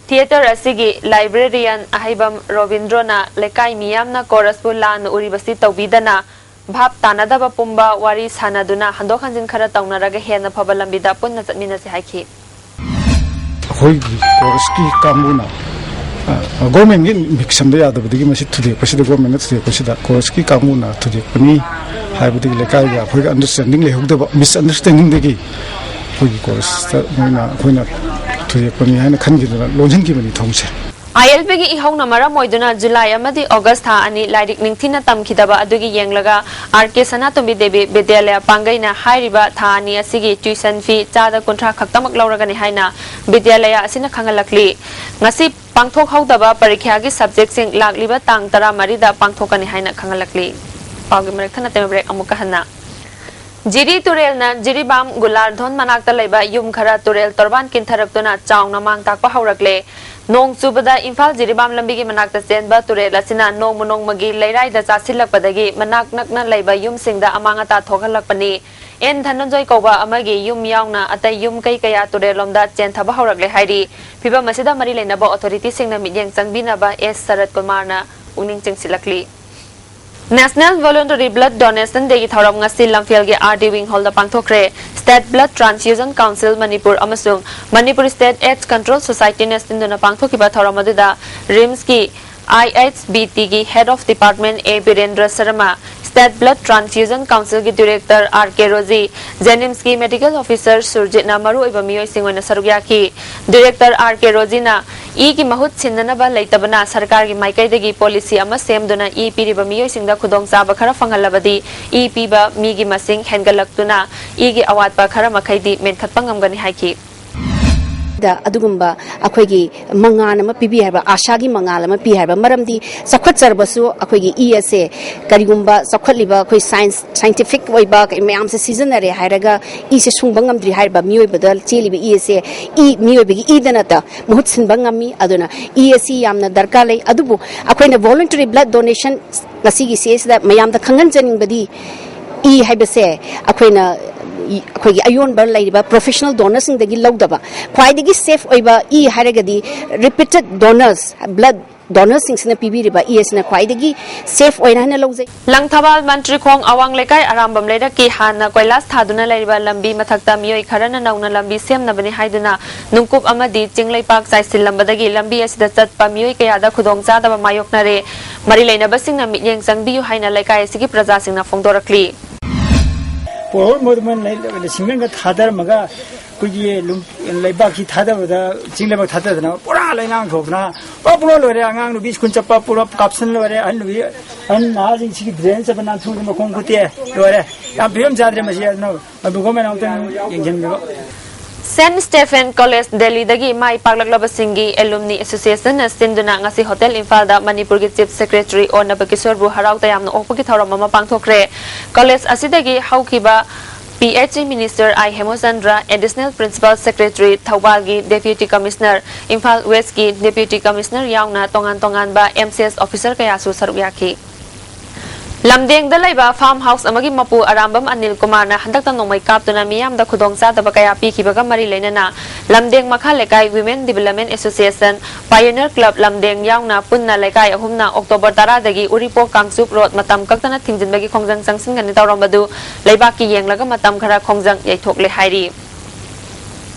ꯊꯤꯌꯦꯇꯔ ꯑꯁꯤꯒꯤ ꯂꯥꯏꯕ꯭ꯔꯦꯔꯤꯌꯟ ꯑꯍꯩꯕꯝ ꯔꯣꯕꯤꯟꯗ꯭ꯔꯣꯅ ꯂꯩꯀꯥꯏ ꯃꯤꯌꯥꯝꯅ ꯀꯣꯔꯁꯄꯨ ꯂꯥꯟꯅ ꯎꯔꯤꯕꯁꯤ ꯇꯧꯕꯤꯗꯅ ꯚꯥꯞ ꯇꯥꯅꯗꯕ ꯄꯨꯝꯕ ꯋꯥꯔꯤ ꯁꯥꯅꯗꯨꯅ ꯍꯟꯗꯣꯛ ꯍꯟꯖꯤꯟ ꯈꯔ ꯇꯧꯅꯔꯒ ꯍꯦꯟꯅ ꯐꯕ ꯂꯝꯕꯤꯗ ꯄꯨꯟꯅ ꯆꯠꯃꯤꯟꯅꯁꯤ ꯍꯥꯏꯈꯤ꯫ ꯑꯩꯈꯣꯏꯒꯤ ꯀꯣꯔꯁꯀꯤ ꯀꯥꯡꯕꯨꯅ ꯒꯣꯔꯃꯦꯟꯒꯤ ꯏꯟꯚꯤꯛꯁꯟꯗ ꯌꯥꯗꯕꯗꯒꯤ ꯃꯁꯤ ꯊꯨꯗꯦꯛꯄꯁꯤꯗ, ꯒꯣꯔꯃꯦꯟꯅ ꯊꯨꯗꯦꯛꯄꯁꯤꯗ ꯀꯣꯔꯁꯀꯤ ꯀꯥꯡꯕꯨꯅ ꯊꯨꯗꯦꯛꯄꯅꯤ ꯍꯥꯏꯕꯗꯒꯤ ꯂꯩꯀꯥꯏꯒ ꯑꯩꯈꯣꯏꯒ ꯑꯟꯗꯔꯁ꯭ꯇꯦꯟꯗꯤꯡ ꯂꯩꯍꯧꯗꯕ, ꯃꯤꯁꯑꯟꯗꯔꯁ꯭ꯇꯦꯟꯗꯤꯡꯗꯒꯤ ꯑꯩꯈꯣꯏꯒꯤ ꯀꯣꯔꯁꯇ ꯃꯣꯏꯅ ꯑꯩꯈꯣꯏꯅ ꯊꯨꯗꯦꯛꯄꯅꯤ ꯍꯥꯏꯅ ꯈꯟꯈꯤꯗꯨꯅ ꯂꯣꯟꯁꯤꯟꯈꯤꯕꯅꯤ ꯊꯣꯡꯁꯦ꯫ ꯑꯥꯏ ꯑꯦꯜ ꯕꯤꯒꯤ ꯏꯍꯧꯅ ꯃꯔꯝ ꯑꯣꯏꯗꯨꯅ ꯖꯨꯂꯥꯏ ꯑꯃꯗꯤ ꯑꯣꯒꯁ ꯊꯥ ꯑꯅꯤ ꯂꯥꯏꯔꯤꯛ ꯅꯤꯡꯊꯤꯅ ꯇꯝꯈꯤꯗꯕ ꯑꯗꯨꯒꯤ ꯌꯦꯡꯂꯒ ꯑꯥꯔ ꯀꯦ ꯁꯅꯥꯇꯣꯝꯕꯤ ꯗꯦꯕꯤ ꯕꯤꯗ꯭ꯌꯥꯂꯌ ꯄꯥꯡꯒꯩꯅ ꯍꯥꯏꯔꯤꯕ ꯊꯥ ꯑꯅꯤ ꯑꯁꯤꯒꯤ ꯇ꯭ꯌꯨꯁꯟ ꯐꯤ ꯆꯥꯗ ꯀꯨꯟꯊ꯭ꯔꯥ ꯈꯛꯇꯃꯛ ꯂꯧꯔꯒꯅꯤ ꯍꯥꯏꯅ ꯕꯤꯗ꯭ꯌꯥꯂꯌ ꯑꯁꯤꯅ ꯈꯪꯍꯜꯂꯛꯂꯤ꯫ ꯉꯁꯤ ꯄꯥꯡꯊꯣꯛꯍꯧꯗꯕ ꯄꯔꯤꯈ꯭ꯌꯥꯒꯤ ꯁꯕꯖꯦꯛꯁꯤꯡ ꯂꯥꯛꯂꯤꯕ ꯇꯥꯡ ꯇꯔꯥꯃꯔꯤꯗ ꯄꯥꯡꯊꯣꯛꯀꯅꯤ ꯍꯥꯏꯅ ꯈꯪꯍꯜꯂꯛꯂꯤ꯫ ꯄꯥꯎꯒꯤ ꯃꯔꯛ ꯊꯠꯅ ꯇꯦꯝꯕ ꯕ꯭ꯔꯦꯛ ꯑꯃꯨꯛꯀ ꯍꯟꯅ꯫ ꯖꯤꯔꯤ ꯇꯨꯔꯦꯜꯅ ꯖꯤꯔꯤꯕꯥꯝ ꯒꯨꯂꯥꯔꯙꯣꯟ ꯃꯅꯥꯛꯇ ꯂꯩꯕ ꯌꯨꯝ ꯈꯔ ꯇꯨꯔꯦꯜ ꯇꯣꯔꯕꯥꯟ ꯀꯤꯟꯊꯔꯛꯇꯨꯅ ꯆꯥꯎꯅ ꯃꯥꯡ ꯇꯥꯛꯄ ꯍꯧꯔꯛꯂꯦ꯫ ꯅꯣꯡ ꯆꯨꯕꯗ ꯏꯝꯐꯥꯜ ꯖꯤꯔꯤꯕꯥꯝ ꯂꯝꯕꯤꯒꯤ ꯃꯅꯥꯛꯇ ꯆꯦꯟꯕ ꯇꯨꯔꯦꯜ ꯑꯁꯤꯅ ꯅꯣꯡꯃ ꯅꯣꯡꯃꯒꯤ ꯂꯩꯔꯥꯏꯗ ꯆꯥꯁꯤꯜꯂꯛꯄꯗꯒꯤ ꯃꯅꯥꯛ ꯅꯛꯅ ꯂꯩꯕ ꯌꯨꯝꯁꯤꯡꯗ ꯑꯃꯥꯡ ꯑꯇꯥ ꯊꯣꯛꯍꯜꯂꯛꯄꯅꯤ꯫ ꯑꯦꯟ ꯙꯅꯟꯖꯣꯏ ꯀꯧꯕ ꯑꯃꯒꯤ ꯌꯨꯝ ꯌꯥꯎꯅ ꯑꯇꯩ ꯌꯨꯝ ꯀꯩ ꯀꯌꯥ ꯇꯨꯔꯦꯜꯂꯣꯝꯗ ꯆꯦꯟꯊꯕ ꯍꯧꯔꯛꯂꯦ ꯍꯥꯏꯔꯤ꯫ ꯐꯤꯚꯝ ꯑꯁꯤꯗ ꯃꯔꯤ ꯂꯩꯅꯕ ꯑꯣꯊꯣꯔꯤꯇꯤꯁꯤꯡꯅ ꯃꯤꯠꯌꯦꯡ ꯆꯪꯕꯤꯅꯕ ꯑꯦꯁ ꯁꯔꯠ ꯀꯨꯃꯥꯔꯅ ꯄꯨꯛꯅꯤꯡ ꯆꯤꯡꯁꯤꯜꯂꯛꯂꯤ꯫ National Voluntary Blood Donation Day ꯒꯤ ꯊꯧꯔꯝ ꯉꯁꯤ ꯂꯝꯐꯦꯜꯒꯤ ꯑꯥꯔ ꯗꯤ ꯋꯤꯡ ꯍꯣꯜꯗ ꯄꯥꯡꯊꯣꯛꯈ꯭ꯔꯦ꯫ State Blood Transfusion Council Manipur ꯑꯃꯁꯨꯡ Manipur State AIDS Control Society ꯅ ꯁꯤꯟꯗꯨꯅ ꯄꯥꯡꯊꯣꯛꯈꯤꯕ ꯊꯧꯔꯝ ꯑꯗꯨꯗ ꯔꯤꯝꯁꯀꯤ ꯑꯥꯏ ꯑꯩꯆ ꯕꯤ ꯇꯤꯒꯤ Head of Department A Birendra Sharma, State Blood Transfusion Council ꯒꯤ Director ꯑꯥꯔ ꯀꯦ ꯔꯣꯖꯤ, ꯖꯦꯅꯤꯝꯁꯀꯤ Medical Officer ꯁꯨꯔꯖꯤꯠꯅ ꯃꯔꯨꯑꯣꯏꯕ ꯃꯤꯑꯣꯏꯁꯤꯡ ꯑꯣꯏꯅ ꯁꯔꯨꯛ ꯌꯥꯈꯤ꯫ Director ꯑꯥꯔ ꯀꯦ ꯔꯣꯖꯤꯅ ꯏꯒꯤ ꯃꯍꯨꯠ ꯁꯤꯟꯅꯅꯕ ꯂꯩꯇꯕꯅ ꯁꯔꯀꯥꯔꯒꯤ ꯃꯥꯏꯀꯩꯗꯒꯤ ꯄꯣꯂꯤꯁꯤ ꯑꯃ ꯁꯦꯝꯗꯨꯅ ꯏ ꯄꯤꯔꯤꯕ ꯃꯤꯑꯣꯏꯁꯤꯡꯗ ꯈꯨꯗꯣꯡꯆꯥꯕ ꯈꯔ ꯐꯪꯍꯜꯂꯕꯗꯤ ꯏ ꯄꯤꯕ ꯃꯤꯒꯤ ꯃꯁꯤꯡ ꯍꯦꯟꯒꯠꯂꯛꯇꯨꯅ ꯏꯒꯤ ꯑꯋꯥꯠꯄ ꯈꯔ ꯃꯈꯩꯗꯤ ꯃꯦꯟꯈꯠꯄ ꯉꯝꯒꯅꯤ ꯍꯥꯏꯈꯤ꯫ ꯗ ꯑꯗꯨꯒꯨꯝꯕ ꯑꯩꯈꯣꯏꯒꯤ ꯃꯉꯥꯜ ꯑꯃ ꯄꯤꯕꯤ ꯍꯥꯏꯕ, ꯑꯥꯁꯥꯒꯤ ꯃꯉꯥꯜ ꯑꯃ ꯄꯤ ꯍꯥꯏꯕ꯫ ꯃꯔꯝꯗꯤ ꯆꯥꯎꯈꯠꯆꯔꯕꯁꯨ ꯑꯩꯈꯣꯏꯒꯤ ꯏ ꯑꯁꯦ ꯀꯔꯤꯒꯨꯝꯕ ꯆꯥꯎꯈꯠꯂꯤꯕ ꯑꯩꯈꯣꯏ ꯁꯥꯏꯟꯁ, ꯁꯥꯏꯟꯇꯤꯐꯤꯛ ꯑꯣꯏꯕ ꯀꯩ ꯃꯌꯥꯝꯁꯦ ꯁꯤꯖꯤꯟꯅꯔꯦ ꯍꯥꯏꯔꯒ ꯏꯁꯦ ꯁꯨꯡꯕ ꯉꯝꯗ꯭ꯔꯤ ꯍꯥꯏꯔꯤꯕ ꯃꯤꯑꯣꯏꯕꯗ ꯆꯦꯜꯂꯤꯕ ꯏ ꯑꯁꯦ ꯏ, ꯃꯤꯑꯣꯏꯕꯒꯤ ꯏꯗ ꯅꯠꯇ ꯃꯍꯨꯠ ꯁꯤꯟꯕ ꯉꯝꯃꯤ꯫ ꯑꯗꯨꯅ ꯏ ꯑꯁꯤ ꯌꯥꯝꯅ ꯗꯔꯀꯥꯔ ꯂꯩ꯫ ꯑꯗꯨꯕꯨ ꯑꯩꯈꯣꯏꯅ voluntary blood donation ꯉꯁꯤꯒꯤ ꯁꯤꯁꯤꯗ ꯃꯌꯥꯝꯗ ꯈꯪꯍꯟꯖꯅꯤꯡꯕꯗꯤ ꯏ ꯍꯥꯏꯕꯁꯦ ꯑꯩꯈꯣꯏꯅ ꯑꯩꯈꯣꯏꯒꯤ ꯑꯌꯣꯟꯕ ꯂꯩꯔꯤꯕ professional donorꯁꯤꯡꯗꯒꯤ ꯂꯧꯗꯕ, ꯈ꯭ꯋꯥꯏꯗꯒꯤ safe ꯑꯣꯏꯕ ꯏ ꯍꯥꯏꯔꯒꯗꯤ repeated donors, blood donorꯁꯤꯡꯁꯤꯅ ꯄꯤꯕꯤꯔꯤꯕ ꯏ ꯑꯁꯤꯅ ꯈ꯭ꯋꯥꯏꯗꯒꯤ safe ꯑꯣꯏꯅ ꯍꯥꯏꯅ ꯂꯧꯖꯩ꯫ ꯂꯪꯊꯕꯥꯜ ꯃꯟꯇ꯭ꯔꯤꯈꯣꯡ ꯑꯋꯥꯡ ꯂꯩꯀꯥꯏ ꯑꯔꯥꯝꯕꯝ ꯂꯩꯔꯛꯀꯤ ꯍꯥꯟꯅ ꯀꯣꯏꯂꯥꯁ ꯊꯥꯗꯨꯅ ꯂꯩꯔꯤꯕ ꯂꯝꯕꯤ ꯃꯊꯛꯇ ꯃꯤꯑꯣꯏ ꯈꯔꯅ ꯅꯧꯅ ꯂꯝꯕꯤ ꯁꯦꯝꯅꯕꯅꯤ ꯍꯥꯏꯗꯨꯅ ꯅꯨꯡꯀꯨꯞ ꯑꯃꯗꯤ ꯆꯤꯡ ꯂꯩꯄꯥꯛ ꯆꯥꯏꯁꯤꯜꯂꯝꯕꯗꯒꯤ ꯂꯝꯕꯤ ꯑꯁꯤꯗ ꯆꯠꯄ ꯃꯤꯑꯣꯏ ꯀꯌꯥꯗ ꯈꯨꯗꯣꯡꯆꯥꯗꯕ ꯃꯥꯌꯣꯛꯅꯔꯦ꯫ ꯃꯔꯤ ꯂꯩꯅꯕꯁꯤꯡꯅ ꯃꯤꯠꯌꯦꯡ ꯆꯪꯕꯤꯌꯨ ꯍꯥꯏꯅ ꯂꯩꯀꯥꯏ ꯑꯁꯤꯒꯤ ꯄ꯭ꯔꯖꯥꯁꯤꯡꯅ ꯐꯣꯡꯗꯣꯔꯛꯂꯤ꯫ ꯄꯣꯔꯍꯣꯜ ꯃꯣꯏꯗꯨꯃ ꯂꯩ-, ꯂꯩ-, ꯁꯤꯡꯒꯪꯒ ꯊꯥꯗꯔꯝꯃꯒ ꯑꯩꯈꯣꯏꯒꯤ ꯂꯨꯝ-, ꯂꯩꯕꯥꯛꯁꯤ ꯊꯥꯗꯕꯗ, ꯆꯤꯡ ꯂꯩꯕꯥꯛ ꯊꯥꯗꯗꯅ ꯄꯨꯔꯥ ꯂꯩꯅꯥꯡ ꯊꯣꯛꯇꯅ ꯄꯨꯔꯥ ꯄꯨꯔꯥ ꯂꯣꯏꯔꯦ꯫ ꯑꯉꯥꯡ ꯅꯨꯄꯤ ꯁ꯭ꯀꯨꯜ ꯆꯠꯄ ꯄꯨꯂꯞ ꯀꯥꯞꯁꯟ ꯂꯣꯏꯔꯦ꯫ ꯑꯍꯟ ꯅꯨꯄꯤ, ꯑꯍꯟ ꯅꯍꯥꯁꯤꯡꯁꯤꯒꯤ ꯗ꯭ꯔꯦꯟ ꯆꯠꯄ ꯅꯥꯟꯊꯨꯗꯅ ꯃꯈꯣꯡ ꯈꯨꯠꯇꯦ ꯂꯣꯏꯔꯦ꯫ ꯌꯥꯝ ꯐꯤꯕꯝ ꯆꯥꯗ꯭ꯔꯦ ꯃꯁꯤ꯫ ꯑꯗꯨꯅ ꯑꯗꯨ ꯒꯣꯔꯃꯦꯟ ꯑꯃꯨꯛꯇꯪ ꯌꯦꯡꯁꯤꯟꯕꯤꯕ꯫ ꯁꯦꯟꯠ ꯁ꯭ꯇꯦꯐꯦꯟ ꯀꯣꯂꯦꯖ ꯗꯦꯜꯂꯤꯗꯒꯤ ꯃꯥꯏ ꯄꯥꯛꯂꯛꯂꯕꯁꯤꯡꯒꯤ ꯑꯦꯂꯨꯝꯅꯤ ꯑꯦꯁꯣꯁꯤꯌꯦꯁꯟꯅ ꯁꯤꯟꯗꯨꯅ ꯉꯁꯤ ꯍꯣꯇꯦꯜ ꯏꯝꯐꯥꯜꯗ ꯃꯅꯤꯄꯨꯔꯒꯤ ꯆꯤꯐ ꯁꯦꯀ꯭ꯔꯦꯇꯔꯤ ꯑꯣ ꯅꯕꯀꯤꯁꯣꯔꯕꯨ ꯍꯔꯥꯎ ꯇꯌꯥꯝꯅ ꯑꯣꯛꯄꯒꯤ ꯊꯧꯔꯝ ꯑꯃ ꯄꯥꯡꯊꯣꯛꯈ꯭ꯔꯦ꯫ ꯀꯣꯂꯦꯖ ꯑꯁꯤꯗꯒꯤ ꯍꯧꯈꯤꯕ P H E Minister I Hemochandra, Additional Principal Secretary ꯊꯧꯕꯥꯜꯒꯤ Deputy Commissioner, Imphal Westꯀꯤ Deputy Commissioner ꯌꯥꯎꯅ ꯇꯣꯉꯥꯟ ꯇꯣꯉꯥꯟꯕ M C S officer ꯀꯌꯥꯁꯨ ꯁꯔꯨꯛ ꯌꯥꯈꯤ꯫ ꯂꯝꯗꯦꯡꯗ ꯂꯩꯕ farm house ꯑꯃꯒꯤ ꯃꯄꯨ ꯑꯔꯥꯝꯕꯝ ꯑꯅꯤꯜ ꯀꯨꯃꯥꯔꯅ ꯍꯟꯗꯛꯇ ꯅꯣꯡꯃꯩ ꯀꯥꯞꯇꯨꯅ ꯃꯤꯌꯥꯝꯗ ꯈꯨꯗꯣꯡꯆꯥꯗꯕ ꯀꯌꯥ ꯄꯤꯈꯤꯕꯒ ꯃꯔꯤ ꯂꯩꯅꯅ ꯂꯝꯗꯦꯡ ꯃꯈꯥ ꯂꯩꯀꯥꯏ Women Development Association, Pioneer Club ꯂꯝꯗꯦꯡ ꯌꯥꯎꯅ ꯄꯨꯟꯅ ꯂꯩꯀꯥꯏ ꯑꯍꯨꯝꯅ October ꯇꯔꯥꯗꯒꯤ ꯎꯔꯤꯄꯣꯛ ꯀꯥꯡꯆꯨꯞ road ꯃꯇꯝ ꯀꯛꯇꯅ ꯊꯤꯡꯖꯤꯟꯕꯒꯤ ꯈꯣꯡꯖꯪ ꯆꯪꯁꯤꯟꯒꯅꯤ ꯇꯧꯔꯝꯕꯗꯨ ꯂꯩꯕꯥꯛꯀꯤ ꯌꯦꯡꯂꯒ ꯃꯇꯝ ꯈꯔ ꯈꯣꯡꯖꯪ ꯌꯩꯊꯣꯛꯂꯦ ꯍꯥꯏꯔꯤ꯫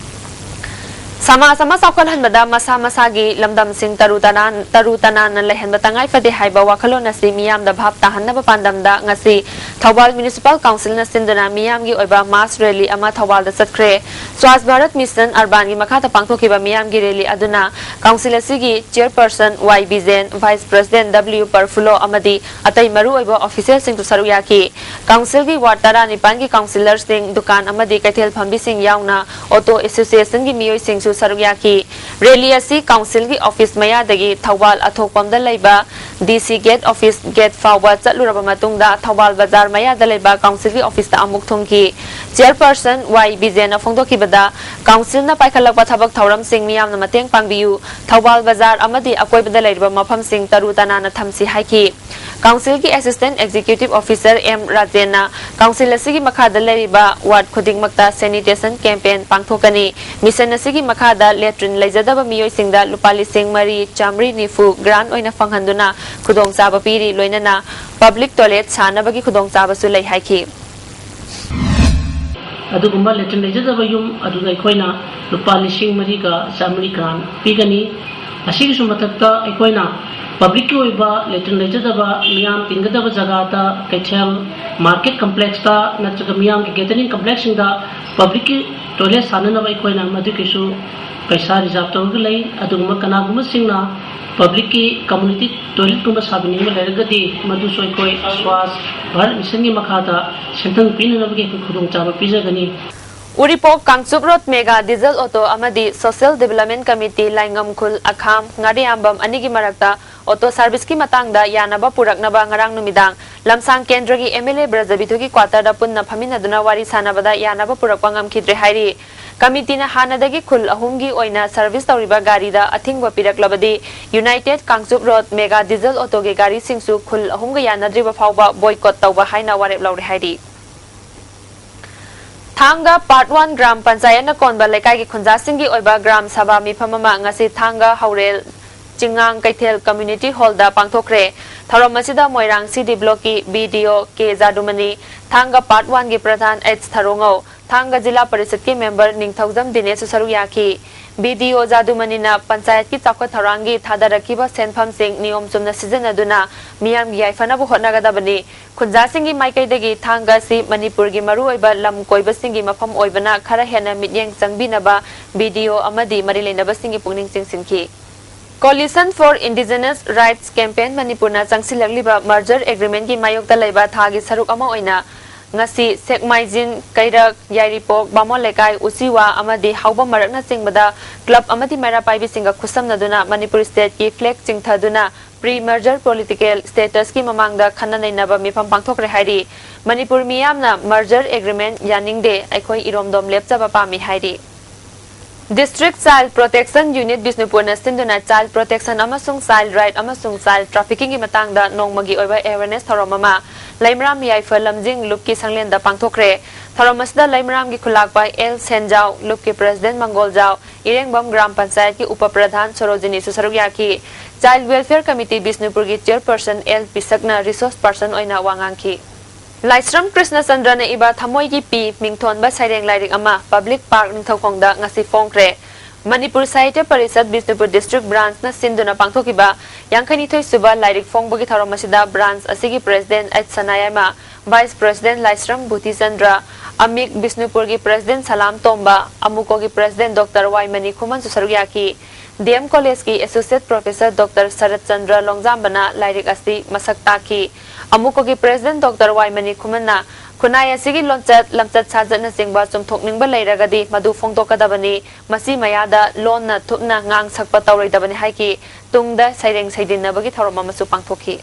ꯁꯃꯥꯖ ꯑꯃ ꯆꯥꯎꯈꯠꯍꯟꯕꯗ ꯃꯁꯥ ꯃꯁꯥꯒꯤ ꯂꯝꯗꯝꯁꯤꯡ ꯇꯔꯨ ꯇꯅꯥꯟ-, ꯇꯔꯨ ꯇꯅꯥꯟꯅ ꯂꯩꯍꯟꯕ ꯇꯉꯥꯏ ꯐꯗꯦ ꯍꯥꯏꯕ ꯋꯥꯈꯜꯂꯣꯟ ꯑꯁꯤ ꯃꯤꯌꯥꯝꯗ ꯚꯥꯞ ꯇꯥꯍꯟꯅꯕ ꯄꯥꯟꯗꯝꯗ ꯉꯁꯤ ꯊꯧꯕꯥꯜ Municipal Councilꯅ ꯁꯤꯟꯗꯨꯅ ꯃꯤꯌꯥꯝꯒꯤ ꯑꯣꯏꯕ mass rally ꯑꯃ ꯊꯧꯕꯥꯜꯗ ꯆꯠꯈ꯭ꯔꯦ꯫ Swachh Bharat Mission Urbanꯒꯤ ꯃꯈꯥꯗ ꯄꯥꯡꯊꯣꯛꯈꯤꯕ ꯃꯤꯌꯥꯝꯒꯤ rally ꯑꯗꯨꯅ Council ꯑꯁꯤꯒꯤ Chairperson Y ꯕꯤꯖꯦꯟ, Vice President W ꯄꯔꯐꯨꯂꯣ ꯑꯃꯗꯤ ꯑꯇꯩ ꯃꯔꯨꯑꯣꯏꯕ officialꯁꯤꯡꯁꯨ ꯁꯔꯨꯛ ꯌꯥꯈꯤ꯫ Councilꯒꯤ ward ꯇꯔꯥꯅꯤꯄꯥꯟꯒꯤ councillorꯁꯤꯡ, ꯗꯨꯀꯥꯟ ꯑꯃꯗꯤ ꯀꯩꯊꯦꯜ ꯐꯝꯕꯤꯁꯤꯡ ꯌꯥꯎꯅ Auto Associationꯒꯤ ꯃꯤꯑꯣꯏꯁꯤꯡꯁꯨ ꯁꯔꯨꯛ ꯌꯥꯈꯤ꯫ Rally ꯑꯁꯤ Councilꯒꯤ office ꯃꯌꯥꯗꯒꯤ ꯊꯧꯕꯥꯜ ꯑꯊꯣꯛꯄꯝꯗ ꯂꯩꯕ D C gate office gate ꯐꯥꯎꯕ ꯆꯠꯂꯨꯔꯕ ꯃꯇꯨꯡꯗ ꯊꯧꯕꯥꯜ ꯕꯖꯥꯔ ꯃꯌꯥꯗ ꯂꯩꯕ Councilꯒꯤ officeꯇ ꯑꯃꯨꯛ ꯊꯨꯡꯈꯤ꯫ Chairperson Y ꯕꯤꯖꯦꯟꯅ ꯐꯣꯡꯗꯣꯛꯈꯤꯕꯗ, Councilꯅ ꯄꯥꯏꯈꯠꯂꯛꯄ ꯊꯕꯛ ꯊꯧꯔꯝꯁꯤꯡ ꯃꯤꯌꯥꯝꯅ ꯃꯇꯦꯡ ꯄꯥꯡꯕꯤꯌꯨ, ꯊꯧꯕꯥꯜ ꯕꯖꯥꯔ ꯑꯃꯗꯤ ꯑꯀꯣꯏꯕꯗ ꯂꯩꯔꯤꯕ ꯃꯐꯝꯁꯤꯡ ꯇꯔꯨ ꯇꯅꯥꯟꯅ ꯊꯝꯁꯤ ꯍꯥꯏꯈꯤ꯫ Councilꯒꯤ Assistant Executive Officer M ꯔꯥꯖꯦꯟꯅ Council ꯑꯁꯤꯒꯤ ꯃꯈꯥꯗ ꯂꯩꯔꯤꯕ ward ꯈꯨꯗꯤꯡꯃꯛꯇ sanitation campaign ꯄꯥꯡꯊꯣꯛꯀꯅꯤ꯫ Mission ꯑꯁꯤꯒꯤ ꯃꯈꯥꯗ latrine ꯂꯩꯖꯗꯕ ꯃꯤꯑꯣꯏꯁꯤꯡꯗ ꯂꯨꯄꯥ ꯂꯤꯁꯤꯡ ꯃꯔꯤ ꯆꯥꯃꯔꯤ ꯅꯤꯐꯨ grant ꯑꯣꯏꯅ ꯐꯪꯍꯟꯗꯨꯅ ꯈꯨꯗꯣꯡꯆꯥꯕ ꯄꯤꯔꯤ, ꯂꯣꯏꯅꯅ public toilet ꯁꯥꯅꯕꯒꯤ ꯈꯨꯗꯣꯡꯆꯥꯕꯁꯨ ꯂꯩ ꯍꯥꯏꯈꯤ꯫ ꯑꯗꯨꯒꯨꯝꯕ latrine ꯂꯩꯖꯗꯕ ꯌꯨꯝ ꯑꯗꯨꯗ ꯑꯩꯈꯣꯏꯅ ꯂꯨꯄꯥ ꯂꯤꯁꯤꯡ ꯃꯔꯤꯒ ꯆꯥꯃꯔꯤ grant ꯄꯤꯒꯅꯤ꯫ ꯑꯁꯤꯒꯤꯁꯨ ꯃꯊꯛꯇ ꯑꯩꯈꯣꯏꯅ publicꯀꯤ ꯑꯣꯏꯕ latrine ꯂꯩꯖꯗꯕ ꯃꯤꯌꯥꯝ ꯇꯤꯟꯒꯗꯕ ꯖꯒꯥꯗ, ꯀꯩꯊꯦꯜ, market complexꯇ ꯅꯠꯇ꯭ꯔꯒ ꯃꯤꯌꯥꯝꯒꯤ gathering complexꯁꯤꯡꯗ publicꯀꯤ toilet ꯁꯥꯅꯅꯕ ꯑꯩꯈꯣꯏꯅ ꯃꯗꯨꯒꯤꯁꯨ ꯄꯩꯁꯥ reserve ꯇꯧꯔꯒ ꯂꯩ꯫ ꯑꯗꯨꯒꯨꯝꯕ ꯀꯅꯥꯒꯨꯝꯕꯁꯤꯡꯅ publicꯀꯤ community toiletꯀꯨꯝꯕ ꯁꯥꯕꯤꯅꯤꯡꯕ ꯂꯩꯔꯒꯗꯤ, ꯃꯗꯨꯁꯨ ꯑꯩꯈꯣꯏ Swachh Bharat Missionꯒꯤ ꯃꯈꯥꯗ ꯁꯦꯟꯊꯪ ꯄꯤꯅꯅꯕꯒꯤ ꯑꯩꯈꯣꯏ ꯈꯨꯗꯣꯡꯆꯥꯕ ꯄꯤꯖꯒꯅꯤ꯫ ꯎꯔꯤꯄꯣꯛ Kangchup road mega diesel auto ꯑꯃꯗꯤ Social Development Committee ꯂꯥꯏꯉꯝꯈꯨꯜ ꯑꯈꯥꯝ ꯉꯥꯔꯤꯌꯥꯝꯕꯝ ꯑꯅꯤꯒꯤ ꯃꯔꯛꯇ auto serviceꯀꯤ ꯃꯇꯥꯡꯗ ꯌꯥꯅꯕ ꯄꯨꯔꯛꯅꯕ ꯉꯔꯥꯡ ꯅꯨꯃꯤꯗꯥꯡ ꯂꯝꯁꯥꯡ ꯀꯦꯟꯗ꯭ꯔꯒꯤ ꯑꯦꯝ ꯑꯦꯜ ꯑꯦ ꯕ꯭ꯔꯖꯕꯤꯙꯨꯒꯤ ꯀ꯭ꯋꯥꯇꯔꯗ ꯄꯨꯟꯅ ꯐꯝꯃꯤꯟꯅꯗꯨꯅ ꯋꯥꯔꯤ ꯁꯥꯟꯅꯕꯗ ꯌꯥꯅꯕ ꯄꯨꯔꯛꯄ ꯉꯝꯈꯤꯗ꯭ꯔꯦ ꯍꯥꯏꯔꯤ꯫ ꯀꯃꯤꯇꯤꯅ ꯍꯥꯟꯅꯗꯒꯤ ꯈꯨꯜ ꯑꯍꯨꯝꯒꯤ ꯑꯣꯏꯅ ꯁꯔꯚꯤꯁ ꯇꯧꯔꯤꯕ ꯒꯥꯔꯤꯗ ꯑꯊꯤꯡꯕ ꯄꯤꯔꯛꯂꯕꯗꯤ United Kangchup road mega diesel ꯑꯣꯇꯣꯒꯤ ꯒꯥꯔꯤꯁꯤꯡꯁꯨ ꯈꯨꯜ ꯑꯍꯨꯝꯒ ꯌꯥꯅꯗ꯭ꯔꯤꯕ ꯐꯥꯎꯕ ꯕꯣꯏꯀꯣꯠ ꯇꯧꯕ ꯍꯥꯏꯅ ꯋꯥꯔꯦꯞ ꯂꯧꯔꯦ ꯍꯥꯏꯔꯤ꯫ ꯊꯥꯡꯒ ꯄꯥꯔꯠ ꯋꯥꯟ ꯒ꯭ꯔꯥꯝ ꯄꯟꯆꯥꯌꯠꯅ ꯀꯣꯟꯕ ꯂꯩꯀꯥꯏꯒꯤ ꯈꯨꯟꯖꯥꯁꯤꯡꯒꯤ ꯑꯣꯏꯕ ꯒ꯭ꯔꯥꯝ ꯁꯚꯥ ꯃꯤꯐꯝ ꯑꯃ ꯉꯁꯤ ꯊꯥꯡꯒ ꯍꯧꯔꯦꯜ ꯆꯤꯉꯥꯡ ꯀꯩꯊꯦꯜ ꯀꯝꯃ꯭ꯌꯨꯅꯤꯇꯤ ꯍꯣꯜꯗ ꯄꯥꯡꯊꯣꯛꯈ꯭ꯔꯦ꯫ ꯊꯧꯔꯝ ꯑꯁꯤꯗ ꯃꯣꯏꯔꯥꯡ ꯁꯤ ꯗꯤ ꯕ꯭ꯂꯣꯛꯀꯤ ꯕꯤ ꯗꯤ ꯑꯣ ꯀꯦ ꯖꯥꯗꯨꯃꯅꯤ, ꯊꯥꯡꯒ ꯄꯥꯔꯠ ꯋꯥꯟꯒꯤ ꯄ꯭ꯔꯙꯥꯟ ꯑꯩꯆ ꯊꯥꯔꯣꯉꯧ, ꯊꯥꯡꯒ ꯖꯤꯂꯥ ꯄꯔꯤꯁꯠꯀꯤ ꯃꯦꯝꯕꯔ ꯅꯤꯡꯊꯧꯖꯝ ꯗꯤꯅꯦꯁꯁꯨ ꯁꯔꯨꯛ ꯌꯥꯈꯤ꯫ ꯕꯤ ꯗꯤ ꯑꯣ ꯖꯥꯗꯨꯃꯅꯤꯅ ꯄꯟꯆꯥꯌꯠꯀꯤ ꯆꯥꯎꯈꯠ ꯊꯧꯔꯥꯡꯒꯤ ꯊꯥꯗꯔꯛꯈꯤꯕ ꯁꯦꯟꯐꯝꯁꯤꯡ ꯅꯤꯌꯣꯝ ꯆꯨꯝꯅ ꯁꯤꯖꯤꯟꯅꯗꯨꯅ ꯃꯤꯌꯥꯝꯒꯤ ꯌꯥꯏꯐꯅꯕ ꯍꯣꯠꯅꯒꯗꯕꯅꯤ꯫ ꯈꯨꯟꯖꯥꯁꯤꯡꯒꯤ ꯃꯥꯏꯀꯩꯗꯒꯤ ꯊꯥꯡꯒ ꯑꯁꯤ ꯃꯅꯤꯄꯨꯔꯒꯤ ꯃꯔꯨꯑꯣꯏꯕ ꯂꯝ ꯀꯣꯏꯕꯁꯤꯡꯒꯤ ꯃꯐꯝ ꯑꯣꯏꯕꯅ ꯈꯔ ꯍꯦꯟꯅ ꯃꯤꯠꯌꯦꯡ ꯆꯪꯕꯤꯅꯕ ꯕꯤ ꯗꯤ ꯑꯣ ꯑꯃꯗꯤ ꯃꯔꯤ ꯂꯩꯅꯕꯁꯤꯡꯒꯤ ꯄꯨꯛꯅꯤꯡ ꯆꯤꯡꯁꯤꯟꯈꯤ꯫ Coalition for Indigenous Rights Campaign ꯃꯅꯤꯄꯨꯔꯅ ꯆꯪꯁꯤꯜꯂꯛꯂꯤꯕ ꯃꯔꯖꯔ ꯑꯦꯒ꯭ꯔꯤꯃꯦꯟꯒꯤ ꯃꯥꯌꯣꯛꯇ ꯂꯩꯕ ꯊꯥꯒꯤ ꯁꯔꯨꯛ ꯑꯃ ꯑꯣꯏꯅ ꯉꯁꯤ ꯁꯦꯛꯃꯥꯏꯖꯤꯟ, ꯀꯩꯔꯛ, ꯌꯥꯏꯔꯤꯄꯣꯛ, ꯕꯥꯃꯣꯟ ꯂꯩꯀꯥꯏ, ꯎꯆꯤꯋꯥ ꯑꯃꯗꯤ ꯍꯥꯎꯕꯝ ꯃꯔꯛꯅꯆꯤꯡꯕꯗ ꯀ꯭ꯂꯕ ꯑꯃꯗꯤ ꯃꯩꯔꯥ ꯄꯥꯏꯕꯤꯁꯤꯡꯒ ꯈꯨꯠꯁꯝꯅꯗꯨꯅ ꯃꯅꯤꯄꯨꯔ ꯁ꯭ꯇꯦꯠꯀꯤ ꯐ꯭ꯂꯦꯒ ꯆꯤꯡꯊꯗꯨꯅ ꯄ꯭ꯔꯤ ꯃꯔꯖꯔ ꯄꯣꯂꯤꯇꯤꯀꯦꯜ ꯁ꯭ꯇꯦꯇꯁꯀꯤ ꯃꯃꯥꯡꯗ ꯈꯟꯅ ꯅꯩꯅꯕ ꯃꯤꯐꯝ ꯄꯥꯡꯊꯣꯛꯈ꯭ꯔꯦ ꯍꯥꯏꯔꯤ꯫ ꯃꯅꯤꯄꯨꯔ ꯃꯤꯌꯥꯝꯅ ꯃꯔꯖꯔ ꯑꯦꯒ꯭ꯔꯤꯃꯦꯟ ꯌꯥꯅꯤꯡꯗꯦ, ꯑꯩꯈꯣꯏ ꯏꯔꯣꯝꯗꯣꯝ ꯂꯦꯞꯆꯕ ꯄꯥꯝꯃꯤ ꯍꯥꯏꯔꯤ꯫ District Child Protection Unit ꯕꯤꯁꯅꯨꯄꯨꯔꯅ ꯁꯤꯟꯗꯨꯅ ꯆꯥꯏꯜ ꯄ꯭ꯔꯣꯇꯦꯛꯁꯟ ꯑꯃꯁꯨꯡ ꯆꯥꯏꯜ ꯔꯥꯏꯠ ꯑꯃꯁꯨꯡ ꯆꯥꯏꯜ ꯇ꯭ꯔꯥꯐꯤꯀꯤꯡꯒꯤ ꯃꯇꯥꯡꯗ ꯅꯣꯡꯃꯒꯤ ꯑꯣꯏꯕ ꯑꯦꯋꯦꯔꯅꯦꯁ ꯊꯧꯔꯝ ꯑꯃ ꯂꯩꯃꯔꯥꯝ ꯌꯥꯏꯐ ꯂꯝꯖꯤꯡ ꯂꯨꯞꯀꯤ ꯁꯪꯂꯦꯟꯗ ꯄꯥꯡꯊꯣꯛꯈ꯭ꯔꯦ꯫ ꯊꯧꯔꯝ ꯑꯁꯤꯗ ꯂꯩꯃꯔꯥꯝꯒꯤ ꯈꯨꯂꯥꯛꯄꯥꯏ ꯑꯦꯜ ꯁꯦꯟꯖꯥꯎ, ꯂꯨꯞꯀꯤ ꯄ꯭ꯔꯦꯁꯤꯗꯦꯟꯠ ꯃꯪꯒꯣꯜꯖꯥꯎ, ꯏꯔꯦꯡꯕꯝ ꯒ꯭ꯔꯥꯝ ꯄꯟꯆꯥꯌꯠꯀꯤ ꯎꯄ ꯄ꯭ꯔꯙꯥꯟ ꯁꯣꯔꯣꯖꯤꯅꯤꯁꯨ ꯁꯔꯨꯛ ꯌꯥꯈꯤ꯫ ꯆꯥꯏꯜ ꯋꯦꯜꯐꯤꯌꯔ ꯀꯃꯤꯇꯤ ꯕꯤꯁꯅꯨꯄꯨꯔꯒꯤ ꯆꯤꯌꯔꯄꯔꯁꯟ ꯑꯦꯜ ꯄꯤꯁꯛꯅ ꯔꯤꯁꯣꯔꯁ ꯄꯔꯁꯟ ꯑꯣꯏꯅ ꯋꯥ ꯉꯥꯡꯈꯤ꯫ ꯂꯥꯏꯁ꯭ꯔꯝ ꯀ꯭ꯔꯤꯁꯅꯆꯟꯗ꯭ꯔꯅ ꯏꯕ ꯊꯃꯣꯏꯒꯤ ꯄꯤ ꯃꯤꯡꯊꯣꯟꯕ ꯁꯩꯔꯦꯡ ꯂꯥꯏꯔꯤꯛ ꯑꯃ ꯄꯕ꯭ꯂꯤꯛ ꯄꯥꯔꯛ ꯅꯤꯡꯊꯧꯈꯣꯡꯗ ꯉꯁꯤ ꯐꯣꯡꯈ꯭ꯔꯦ꯫ ꯃꯅꯤꯄꯨꯔ ꯁꯥꯍꯤꯇ꯭ꯌ ꯄꯔꯤꯁꯠ ꯕꯤꯁꯅꯨꯄꯨꯔ ꯗꯤꯁꯇ꯭ꯔꯤꯛ ꯕ꯭ꯔꯥꯟꯁꯅ ꯁꯤꯟꯗꯨꯅ ꯄꯥꯡꯊꯣꯛꯈꯤꯕ ꯌꯥꯡꯈꯩꯅꯤꯊꯣꯏ ꯁꯨꯕ ꯂꯥꯏꯔꯤꯛ ꯐꯣꯡꯕꯒꯤ ꯊꯧꯔꯝ ꯑꯁꯤꯗ ꯕ꯭ꯔꯥꯟꯁ ꯑꯁꯤꯒꯤ ꯄ꯭ꯔꯦꯁꯤꯗꯦꯟꯠ ꯑꯩꯆ ꯁꯅꯥꯌꯥꯏꯃ, ꯚꯥꯏꯁ ꯄ꯭ꯔꯦꯁꯤꯗꯦꯟꯠ ꯂꯥꯏꯁ꯭ꯔꯝ ꯕꯨꯙꯤꯆꯟꯗ꯭ꯔ, ꯑꯃꯤꯛ ꯕꯤꯁꯅꯨꯄꯨꯔꯒꯤ ꯄ꯭ꯔꯦꯁꯤꯗꯦꯟꯠ ꯁꯂꯥꯝ ꯇꯣꯝꯕ, ꯑꯃꯨꯀꯣꯒꯤ ꯄ꯭ꯔꯦꯁꯤꯗꯦꯟꯠ ꯗꯣꯛꯇꯔ ꯋꯥꯏ ꯃꯅꯤꯈꯨꯃꯟꯁꯨ ꯁꯔꯨꯛ ꯌꯥꯈꯤ꯫ ꯗꯤ ꯑꯦꯝ ꯀꯣꯂꯦꯖꯀꯤ ꯑꯦꯁꯣꯁꯤꯌꯦꯠ ꯄ꯭ꯔꯣꯐꯦꯁꯔ ꯗꯣꯛꯇꯔ ꯁꯔꯠ ꯆꯟꯗ꯭ꯔ ꯂꯣꯡꯖꯥꯝꯕꯅ ꯂꯥꯏꯔꯤꯛ ꯑꯁꯤ ꯃꯁꯛ ꯇꯥꯛꯈꯤ꯫ ꯑꯃꯨꯀꯣꯒꯤ ꯄ꯭ꯔꯦꯁꯤꯗꯦꯟꯠ ꯗꯣꯛꯇꯔ ꯋꯥꯏ ꯃꯅꯤꯈꯨꯃꯟꯅ ꯈꯨꯟꯅꯥꯏ ꯑꯁꯤꯒꯤ ꯂꯣꯟꯆꯠ, ꯂꯝꯆꯠ ꯁꯥꯖꯠꯅꯆꯤꯡꯕ ꯆꯨꯝꯊꯣꯛꯅꯤꯡꯕ ꯂꯩꯔꯒꯗꯤ ꯃꯗꯨ ꯐꯣꯡꯗꯣꯛꯀꯗꯕꯅꯤ꯫ ꯃꯁꯤ ꯃꯌꯥꯗ ꯂꯣꯟꯅ ꯊꯨꯞꯅ ꯉꯥꯡ ꯁꯛꯄ ꯇꯧꯔꯣꯏꯗꯕꯅꯤ ꯍꯥꯏꯈꯤ꯫ ꯇꯨꯡꯗ ꯁꯩꯔꯦꯡ ꯁꯩꯗꯤꯟꯅꯕꯒꯤ ꯊꯧꯔꯝ ꯑꯃꯁꯨ ꯄꯥꯡꯊꯣꯛꯈꯤ꯫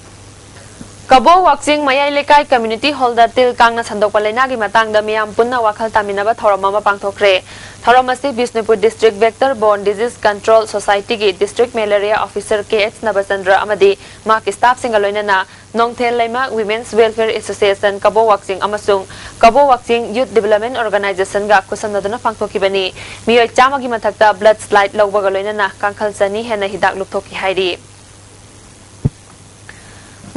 ꯀꯕꯣ ꯋꯥꯛꯆꯤꯡ ꯃꯌꯥꯏ ꯂꯩꯀꯥꯏ ꯀꯝꯃ꯭ꯌꯨꯅꯤꯇꯤ ꯍꯣꯜꯗ ꯇꯤꯜ ꯀꯥꯡꯅ ꯁꯟꯗꯣꯛꯄ ꯂꯩꯅꯥꯒꯤ ꯃꯇꯥꯡꯗ ꯃꯤꯌꯥꯝ ꯄꯨꯟꯅ ꯋꯥꯈꯜ ꯇꯥꯃꯤꯟꯅꯕ ꯊꯧꯔꯝ ꯑꯃ ꯄꯥꯡꯊꯣꯛꯈ꯭ꯔꯦ꯫ ꯊꯧꯔꯝ ꯑꯁꯤ Bishnupur district vector borne disease control ꯁꯣꯁꯥꯏꯇꯤꯒꯤ district malaria officer K H Nabachandra ꯑꯃꯗꯤ ꯃꯍꯥꯛꯀꯤ ꯁ꯭ꯇꯥꯐꯁꯤꯡꯒ ꯂꯣꯏꯅꯅ Nongthel Leima women's welfare association Kabo Wakching ꯑꯃꯁꯨꯡ ꯀꯕꯣ ꯋꯥꯛꯆꯤꯡ ꯌꯨꯠ ꯗꯤꯕꯂꯞꯃꯦꯟ ꯑꯣꯔꯒꯅꯥꯏꯖꯦꯁꯟꯒ ꯈꯨꯠꯁꯝꯅꯗꯨꯅ ꯄꯥꯡꯊꯣꯛꯈꯤꯕꯅꯤ꯫ ꯃꯤꯑꯣꯏ ꯆꯥꯝꯃꯒꯤ ꯃꯊꯛꯇ ꯕ꯭ꯂꯗ ꯁ꯭ꯂꯥꯏꯗ ꯂꯧꯕꯒ ꯂꯣꯏꯅꯅ ꯀꯥꯡꯈꯜ ꯆꯅꯤ ꯍꯦꯟꯅ ꯍꯤꯗꯥꯛ ꯂꯨꯞꯊꯣꯛꯈꯤ ꯍꯥꯏꯔꯤ꯫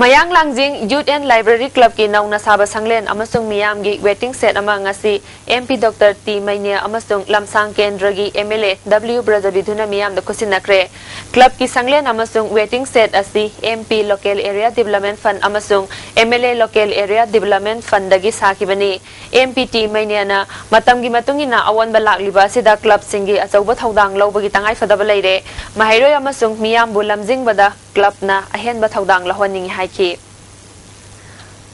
ꯃꯌꯥꯡ ꯂꯥꯡꯖꯤꯡ ꯌꯨꯠ ꯑꯦꯟ ꯂꯥꯏꯕ꯭ꯔꯦꯔꯤ ꯀ꯭ꯂꯕꯀꯤ ꯅꯧꯅ ꯁꯥꯕ ꯁꯪꯂꯦꯟ ꯑꯃꯁꯨꯡ ꯃꯤꯌꯥꯝꯒꯤ ꯋꯦꯇꯤꯡ ꯁꯦꯠ ꯑꯃ ꯉꯁꯤ M P doctor T Meinya Lamsang ꯂꯝꯁꯥꯡ ꯀꯦꯟꯗ꯭ꯔꯒꯤ ꯑꯦꯝ ꯑꯦꯜ ꯑꯦ ꯗꯕ꯭ꯂꯤꯎ ꯕ꯭ꯔꯖꯕꯤꯙꯨꯅ ꯃꯤꯌꯥꯝꯗ ꯈꯨꯠꯁꯤꯟꯅꯈ꯭ꯔꯦ꯫ ꯀ꯭ꯂꯕꯀꯤ ꯁꯪꯂꯦꯟ ꯑꯃꯁꯨꯡ ꯋꯦꯇꯤꯡ ꯁꯦꯠ ꯑꯁꯤ M P local area development fund ꯑꯃꯁꯨꯡ M L A local area development ꯐꯟꯗꯒꯤ ꯁꯥꯈꯤꯕꯅꯤ꯫ ꯑꯦꯝ ꯄꯤ ꯇꯤ ꯃꯩꯅꯦꯅ ꯃꯇꯝꯒꯤ ꯃꯇꯨꯡ ꯏꯟꯅ ꯑꯑꯣꯟꯕ ꯂꯥꯛꯂꯤꯕ ꯑꯁꯤꯗ ꯀ꯭ꯂꯕꯁꯤꯡꯒꯤ ꯑꯆꯧꯕ ꯊꯧꯗꯥꯡ ꯂꯧꯕꯒꯤ ꯇꯉꯥꯏꯐꯗꯕ ꯂꯩꯔꯦ꯫ ꯃꯍꯩꯔꯣꯏ ꯑꯃꯁꯨꯡ ꯃꯤꯌꯥꯝꯕꯨ ꯂꯝꯖꯤꯡꯕꯗ ꯀ꯭ꯂꯕꯅ ꯑꯍꯦꯟꯕ ꯊꯧꯗꯥꯡ ꯂꯧꯍꯟꯅꯤꯡꯏ ꯍꯥꯏꯈꯤ꯫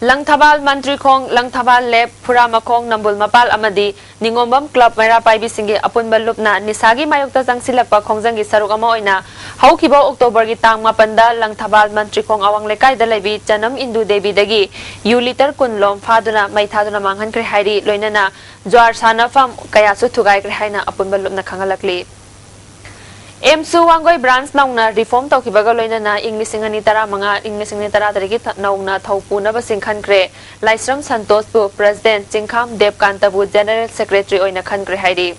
ꯂꯪꯊꯕꯥꯜ ꯃꯟꯇ꯭ꯔꯤꯈꯣꯡ, ꯂꯪꯊꯕꯥꯜ ꯂꯦꯞ, ꯐꯨꯔꯥꯃꯈꯣꯡ, ꯅꯝꯕꯨꯜ ꯃꯄꯥꯜ ꯑꯃꯗꯤ ꯅꯤꯉꯣꯝꯕꯝ ꯀ꯭ꯂꯕ ꯃꯩꯔꯥ ꯄꯥꯏꯕꯤꯁꯤꯡꯒꯤ ꯑꯄꯨꯟꯕ ꯂꯨꯞꯅ ꯅꯤꯁꯥꯒꯤ ꯃꯥꯌꯣꯛꯇ ꯆꯪꯁꯤꯜꯂꯛꯄ ꯈꯣꯡꯖꯪꯒꯤ ꯁꯔꯨꯛ ꯑꯃ ꯑꯣꯏꯅ ꯍꯧꯈꯤꯕ ꯑꯣꯛꯇꯣꯕꯔꯒꯤ ꯇꯥꯡ ꯃꯥꯄꯟꯗ ꯂꯪꯊꯕꯥꯜ ꯃꯟꯇ꯭ꯔꯤꯈꯣꯡ ꯑꯋꯥꯡ ꯂꯩꯀꯥꯏꯗ ꯂꯩꯕꯤ ꯆꯅꯝ ꯏꯟꯗꯨ ꯗꯦꯕꯤꯗꯒꯤ ꯌꯨ ꯂꯤꯇꯔ ꯀꯨꯟ ꯂꯣꯝ ꯐꯥꯗꯨꯅ ꯃꯩ ꯊꯥꯗꯨꯅ ꯃꯥꯡꯍꯟꯈ꯭ꯔꯦ ꯍꯥꯏꯔꯤ꯫ ꯂꯣꯏꯅꯅ ꯖ꯭ꯋꯥꯔ ꯁꯥꯟꯅꯐꯝ ꯀꯌꯥꯁꯨ ꯊꯨꯒꯥꯏꯈ꯭ꯔꯦ ꯍꯥꯏꯅ ꯑꯄꯨꯟꯕ ꯂꯨꯞꯅ ꯈꯪꯍꯜꯂꯛꯂꯤ꯫ ꯑꯦꯝꯁꯨ ꯋꯥꯡꯒꯣꯏ ꯕ꯭ꯔꯥꯟꯁ ꯅꯧꯅ ꯔꯤꯐꯣꯔꯝ ꯇꯧꯈꯤꯕꯒ ꯂꯣꯏꯅꯅ ꯏꯪ ꯂꯤꯁꯤꯡ ꯑꯅꯤ ꯇꯔꯥꯃꯉꯥ, ꯏꯪ ꯂꯤꯁꯤꯡ ꯑꯅꯤ ꯇꯔꯥꯇꯔꯦꯠꯀꯤ ꯊ-, ꯅꯧꯅ ꯊꯧ ꯄꯨꯅꯕꯁꯤꯡ ꯈꯟꯈ꯭ꯔꯦ꯫ ꯂꯥꯏꯁ꯭ꯔꯝ ꯁꯟꯇꯣꯁꯄꯨ ꯄ꯭ꯔꯦꯁꯤꯗꯦꯟꯠ, ꯆꯤꯡꯈꯥꯝ ꯗꯦꯕꯀꯥꯟꯇꯕꯨ ꯖꯦꯅꯔꯦꯜ ꯁꯦꯀ꯭ꯔꯦꯇꯔꯤ ꯑꯣꯏꯅ ꯈꯟꯈ꯭ꯔꯦ ꯍꯥꯏꯔꯤ꯫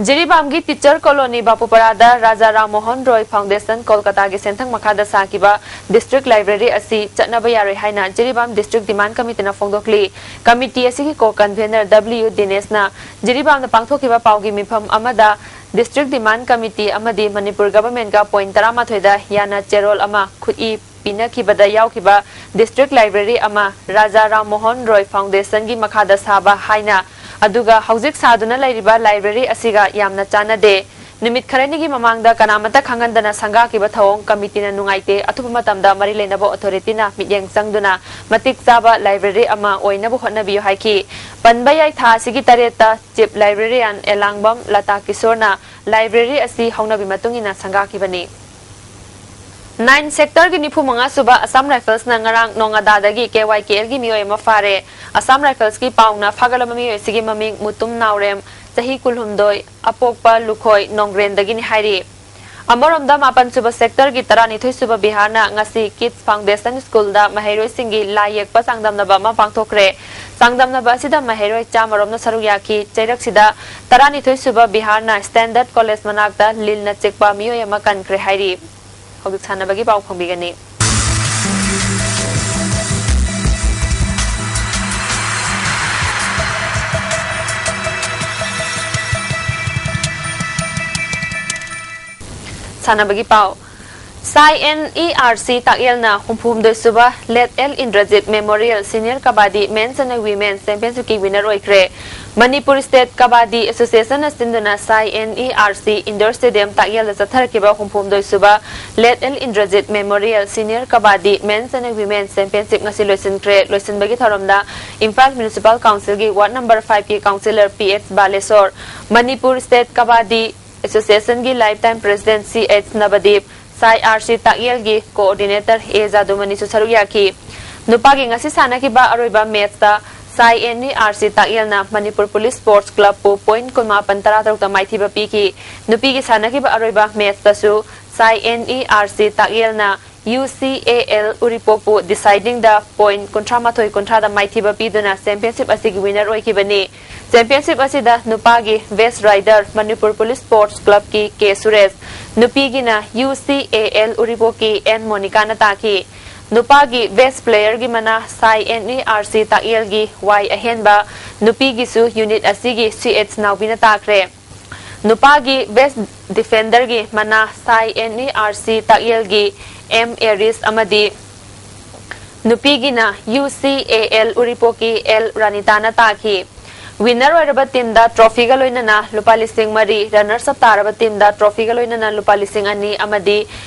ꯖꯤꯔꯤꯕꯥꯝꯒꯤ ꯇꯤꯆꯔ ꯀꯣꯂꯣꯅꯤ ꯕꯥꯄꯨꯄꯥꯔꯥꯗ ꯔꯥꯖꯥ ꯔꯥꯝ ꯃꯣꯍꯟ ꯔꯣꯏ ꯐꯥꯎꯟꯗꯦꯁꯟ ꯀꯣꯜꯀꯇꯥꯒꯤ ꯁꯦꯟꯊꯪ ꯃꯈꯥꯗ ꯁꯥꯈꯤꯕ ꯗꯤꯁꯇ꯭ꯔꯤꯛ ꯂꯥꯏꯕ꯭ꯔꯦꯔꯤ ꯑꯁꯤ ꯆꯠꯅꯕ ꯌꯥꯔꯣꯏ ꯍꯥꯏꯅ ꯖꯤꯔꯤꯕꯥꯝ ꯗꯤꯁꯇ꯭ꯔꯤꯛ ꯗꯤꯃꯥꯟ ꯀꯃꯤꯇꯤꯅ ꯐꯣꯡꯗꯣꯛꯂꯤ꯫ ꯀꯃꯤꯇꯤ ꯑꯁꯤꯒꯤ ꯀꯣ ꯀꯟꯚꯦꯅꯔ ꯗꯕ꯭ꯂꯤꯎ ꯗꯤꯅꯦꯁꯅ ꯖꯤꯔꯤꯕꯥꯝꯗ ꯄꯥꯡꯊꯣꯛꯈꯤꯕ ꯄꯥꯎꯒꯤ ꯃꯤꯐꯝ ꯑꯃꯗ ꯗꯤꯁꯇ꯭ꯔꯤꯛ ꯗꯤꯃꯥꯟ ꯀꯃꯤꯇꯤ ꯑꯃꯗꯤ ꯃꯅꯤꯄꯨꯔ ꯒꯚꯔꯟꯃꯦꯟꯠꯀ ꯄꯣꯏꯟꯠ ꯇꯔꯥꯃꯥꯊꯣꯏꯗ ꯌꯥꯅ ꯆꯦꯔꯣꯜ ꯑꯃ ꯈꯨꯠꯏ ꯄꯤꯅꯈꯤꯕꯗ ꯌꯥꯎꯈꯤꯕ ꯗꯤꯁꯇ꯭ꯔꯤꯛ ꯂꯥꯏꯕ꯭ꯔꯦꯔꯤ ꯑꯃ ꯔꯥꯖꯥ ꯔꯥꯝ ꯃꯣꯍꯟ ꯔꯣꯏ ꯐꯥꯎꯟꯗꯦꯁꯟꯒꯤ ꯃꯈꯥꯗ ꯁꯥꯕ ꯍꯥꯏꯅ, ꯑꯗꯨꯒ ꯍꯧꯖꯤꯛ ꯁꯥꯗꯨꯅ ꯂꯩꯔꯤꯕ ꯂꯥꯏꯕ꯭ꯔꯦꯔꯤ ꯑꯁꯤꯒ ꯌꯥꯝꯅ ꯆꯥꯟꯅꯗꯦ꯫ ꯅꯨꯃꯤꯠ ꯈꯔꯅꯤꯒꯤ ꯃꯃꯥꯡꯗ ꯀꯅꯥꯃꯠꯇ ꯈꯪꯍꯟꯗꯅ ꯁꯪꯒꯥꯈꯤꯕ ꯊꯧꯑꯣꯡ ꯀꯃꯤꯇꯤꯅ ꯅꯨꯡꯉꯥꯏꯇꯦ꯫ ꯑꯊꯨꯕ ꯃꯇꯝꯗ ꯃꯔꯤ ꯂꯩꯅꯕ ꯑꯣꯊꯣꯔꯤꯇꯤꯅ ꯃꯤꯠꯌꯦꯡ ꯆꯪꯗꯨꯅ ꯃꯇꯤꯛ ꯆꯥꯕ ꯂꯥꯏꯕ꯭ꯔꯦꯔꯤ ꯑꯃ ꯑꯣꯏꯅꯕ ꯍꯣꯠꯅꯕꯤꯌꯨ ꯍꯥꯏꯈꯤ꯫ ꯄꯟꯕ ꯌꯥꯏ, ꯊꯥ ꯑꯁꯤꯒꯤ ꯇꯔꯦꯠꯇ ꯆꯤꯐ ꯂꯥꯏꯕ꯭ꯔꯦꯔꯤꯌꯥꯟ ꯑꯦꯂꯥꯡꯕꯝ ꯂꯇꯥ ꯀꯤꯁꯣꯔꯅ ꯂꯥꯏꯕ꯭ꯔꯦꯔꯤ ꯑꯁꯤ ꯍꯧꯅꯕꯤ ꯃꯇꯨꯡ ꯏꯟꯅ ꯁꯪꯒꯥꯈꯤꯕꯅꯤ꯫ ꯅꯥꯏꯟ ꯁꯦꯛꯇꯔꯒꯤ ꯅꯤꯐꯨ ꯃꯉꯥ ꯁꯨꯕ ꯑꯁꯥꯝ ꯔꯥꯏꯐꯜꯁꯅ ꯉꯔꯥꯡ ꯅꯣꯡꯉꯥꯗꯥꯗꯒꯤ ꯀꯦ ꯋꯥꯏ ꯀꯦ ꯑꯦꯜꯒꯤ ꯃꯤꯑꯣꯏ ꯑꯃ ꯐꯥꯔꯦ꯫ ꯑꯁꯥꯝ ꯔꯥꯏꯐꯜꯁꯀꯤ ꯄꯥꯎꯅ ꯐꯥꯒꯠꯂꯕ ꯃꯤꯑꯣꯏ ꯑꯁꯤꯒꯤ ꯃꯃꯤꯡ ꯃꯨꯇꯨꯝ ꯅꯥꯎꯔꯦꯝ, ꯆꯍꯤ ꯀꯨꯟꯍꯨꯝꯗꯣꯏ, ꯑꯄꯣꯛꯄ ꯂꯨꯈꯣꯏ ꯅꯣꯡꯒ꯭ꯔꯦꯟꯗꯒꯤꯅꯤ ꯍꯥꯏꯔꯤ꯫ ꯑꯃꯔꯣꯝꯗ, ꯃꯥꯄꯟ ꯁꯨꯕ ꯁꯦꯛꯇꯔꯒꯤ ꯇꯔꯥꯅꯤꯊꯣꯏ ꯁꯨꯕ ꯕꯤꯍꯥꯔꯅ ꯉꯁꯤ ꯀꯤꯗꯁ ꯐꯥꯎꯟꯗꯦꯁꯟ ꯁ꯭ꯀꯨꯜꯗ ꯃꯍꯩꯔꯣꯏꯁꯤꯡꯒꯤ ꯂꯥꯏ ꯌꯦꯛꯄ ꯆꯥꯡꯗꯝꯅꯕ ꯑꯃ ꯄꯥꯡꯊꯣꯛꯈ꯭ꯔꯦ꯫ ꯆꯥꯡꯗꯝꯅꯕ ꯑꯁꯤꯗ ꯃꯍꯩꯔꯣꯏ ꯆꯥꯝꯃ ꯔꯣꯝꯅ ꯁꯔꯨꯛ ꯌꯥꯈꯤ꯫ ꯆꯩꯔꯛꯁꯤꯗ ꯇꯔꯥꯅꯤꯊꯣꯏ ꯁꯨꯕ ꯕꯤꯍꯥꯔꯅ ꯁ꯭ꯇꯦꯟꯗꯔꯗ ꯀꯣꯂꯦꯖ ꯃꯅꯥꯛꯇ ꯂꯤꯟꯅ ꯆꯤꯛꯄ ꯃꯤꯑꯣꯏ ꯑꯃ ꯀꯟꯈ꯭ꯔꯦ ꯍꯥꯏꯔꯤ꯫ ꯍꯧꯖꯤꯛ ꯁꯥꯟꯅꯕꯒꯤ ꯄꯥꯎ ꯐꯪꯕꯤꯒꯅꯤ꯫ ꯁꯥꯟꯅꯕꯒꯤ ꯄꯥꯎ꯫ ꯁꯥꯏ ꯑꯦꯟ ꯏ ꯑꯥꯔ ꯁꯤ ꯇꯥꯛꯌꯦꯜꯅ ꯍꯨꯝꯐꯨꯍꯨꯝꯗꯣꯏ ꯁꯨꯕ late L Indrajit memorial senior kabaddi men's and women's ꯆꯦꯝꯄꯤꯌꯟꯁꯤꯞꯀꯤ ꯋꯤꯅꯔ ꯑꯣꯏꯈ꯭ꯔꯦ꯫ ꯃꯅꯤꯄꯨꯔ ꯁ꯭ꯇꯦꯠ ꯀꯕꯥꯗꯤ ꯑꯦꯁꯣꯁꯤꯌꯦꯁꯟꯅ ꯁꯤꯟꯗꯨꯅ ꯁꯥꯏ ꯑꯦꯟ ꯏ ꯑꯥꯔ ꯁꯤ ꯏꯟꯗꯣꯔ ꯁ꯭ꯇꯦꯗꯤꯌꯝ ꯇꯥꯛꯌꯦꯜꯗ ꯆꯠꯊꯔꯛꯈꯤꯕ ꯍꯨꯝꯐꯨꯍꯨꯝꯗꯣꯏ ꯁꯨꯕ late L Indrajit memorial senior kabaddi men's and women's championship ꯉꯁꯤ ꯂꯣꯏꯁꯤꯟꯈ꯭ꯔꯦ꯫ ꯂꯣꯏꯁꯤꯟꯕꯒꯤ ꯊꯧꯔꯝꯗ ꯏꯝꯐꯥꯜ ꯃ꯭ꯌꯨꯅꯤꯁꯤꯄꯥꯜ ꯀꯥꯎꯟꯁꯤꯜꯒꯤ ꯋꯥꯔꯗ ꯅꯝꯕꯔ ꯐꯥꯏꯚꯀꯤ councillor P S Baleshwor, Manipur state kabaddi ꯑꯦꯁꯣꯁꯤꯌꯦꯁꯟꯒꯤ lifetime president C H Nabadip, SAI R ꯁꯤ ꯇꯥꯛꯌꯦꯜꯒꯤ ꯀꯣꯑꯣꯔꯗꯤꯅꯦꯇꯔ ꯑꯦ ꯖꯥꯗꯨꯃꯅꯤꯁꯨ ꯁꯔꯨꯛ ꯌꯥꯈꯤ꯫ ꯅꯨꯄꯥꯒꯤ ꯉꯁꯤ ꯁꯥꯟꯅꯈꯤꯕ ꯑꯔꯣꯏꯕ ꯃꯦꯠꯁꯇ ꯁꯥꯏ ꯑꯦꯟ ꯏ ꯑꯥꯔ ꯁꯤ ꯇꯥꯛꯌꯦꯜꯅ ꯃꯅꯤꯄꯨꯔ ꯄꯨꯂꯤꯁ ꯁ꯭ꯄꯣꯔꯠꯁ ꯀ꯭ꯂꯕꯄꯨ ꯄꯣꯏꯟꯠ ꯀꯨꯟꯃꯥꯄꯟ ꯇꯔꯥꯇꯔꯨꯛꯇ ꯃꯥꯏꯊꯤꯕ ꯄꯤꯈꯤ꯫ ꯅꯨꯄꯤꯒꯤ ꯁꯥꯟꯅꯈꯤꯕ ꯑꯔꯣꯏꯕ ꯃꯦꯠꯁꯇꯁꯨ ꯁꯥꯏ and E R C ꯇꯥꯛꯌꯦꯜꯅ U ꯁꯤ ꯑꯦ ꯑꯦꯜ ꯎꯔꯤꯄꯣꯛꯄꯨ ꯗꯤꯁꯥꯏꯗꯤꯡꯗ ꯄꯣꯏꯟꯠ ꯀꯨꯟꯊ꯭ꯔꯥ ꯃꯥꯊꯣꯏ ꯀꯨꯟꯊ꯭ꯔꯥꯗ ꯃꯥꯏꯊꯤꯕ ꯄꯤꯗꯨꯅ ꯆꯦꯝꯄꯤꯌꯟꯁꯤꯞ ꯑꯁꯤꯒꯤ ꯋꯤꯅꯔ ꯑꯣꯏꯈꯤꯕꯅꯤ꯫ ꯆꯦꯝꯄꯤꯌꯟꯁꯤꯞ ꯑꯁꯤꯗ ꯅꯨꯄꯥꯒꯤ ꯕꯦꯁ ꯔꯥꯏꯗꯔ ꯃꯅꯤꯄꯨꯔ ꯄꯨꯂꯤꯁ ꯁ꯭ꯄꯣꯔꯠꯁ ꯀ꯭ꯂꯕꯀꯤ ꯀꯦ ꯁꯨꯔꯦꯁ, ꯅꯨꯄꯤꯒꯤꯅ ꯌꯨ ꯁꯤ ꯑꯦ ꯑꯦꯜ ꯎꯔꯤꯄꯣꯛꯀꯤ ꯑꯦꯟ ꯃꯣꯅꯤꯀꯥꯅ ꯇꯥꯈꯤ꯫ ꯅꯨꯄꯥꯒꯤ ꯕꯦꯁ ꯄ꯭ꯂꯦꯌꯔꯒꯤ ꯃꯅꯥ ꯁꯥꯏ ꯑꯦꯟ ꯏ ꯑꯥꯔ ꯁꯤ ꯇꯥꯛꯌꯦꯜꯒꯤ ꯋꯥꯏ ꯑꯍꯦꯟꯕ, ꯅꯨꯄꯤꯒꯤꯁꯨ ꯌꯨꯅꯤꯠ ꯑꯁꯤꯒꯤ ꯁꯤ ꯑꯩꯆ ꯅꯥꯎꯕꯤꯅ ꯇꯥꯈ꯭ꯔꯦ꯫ ꯅꯨꯄꯥꯒꯤ ꯕꯦꯁ ꯗꯤꯐꯦꯟꯗꯔꯒꯤ ꯃꯅꯥ ꯁꯥꯏ ꯑꯦꯟ ꯏ ꯑꯥꯔ ꯁꯤ ꯇꯥꯛꯌꯦꯜꯒꯤ ꯑꯦꯝ ꯑꯦꯔꯤꯁ ꯑꯃꯗꯤ ꯅꯨꯄꯤꯒꯤꯅ ꯌꯨ ꯁꯤ ꯑꯦ ꯑꯦꯜ ꯎꯔꯤꯄꯣꯛꯀꯤ ꯑꯦꯜ ꯔꯥꯅꯤꯇꯥꯅ ꯇꯥꯈꯤ꯫ ꯋꯤꯟꯅꯔ ꯑꯣꯏꯔꯕ ꯇꯤꯝꯗ ꯇ꯭ꯔꯣꯐꯤꯒ ꯂꯣꯏꯅꯅ ꯂꯨꯄꯥ ꯂꯤꯁꯤꯡ ꯃꯔꯤ, ꯔꯟꯅꯔꯁ ꯑꯞ ꯇꯥꯔꯕ ꯇꯤꯝꯗ ꯇ꯭ꯔꯣꯐꯤꯒ ꯂꯣꯏꯅꯅ ꯂꯨꯄꯥ ꯂꯤꯁꯤꯡ ꯑꯅꯤ ꯑꯃꯗꯤ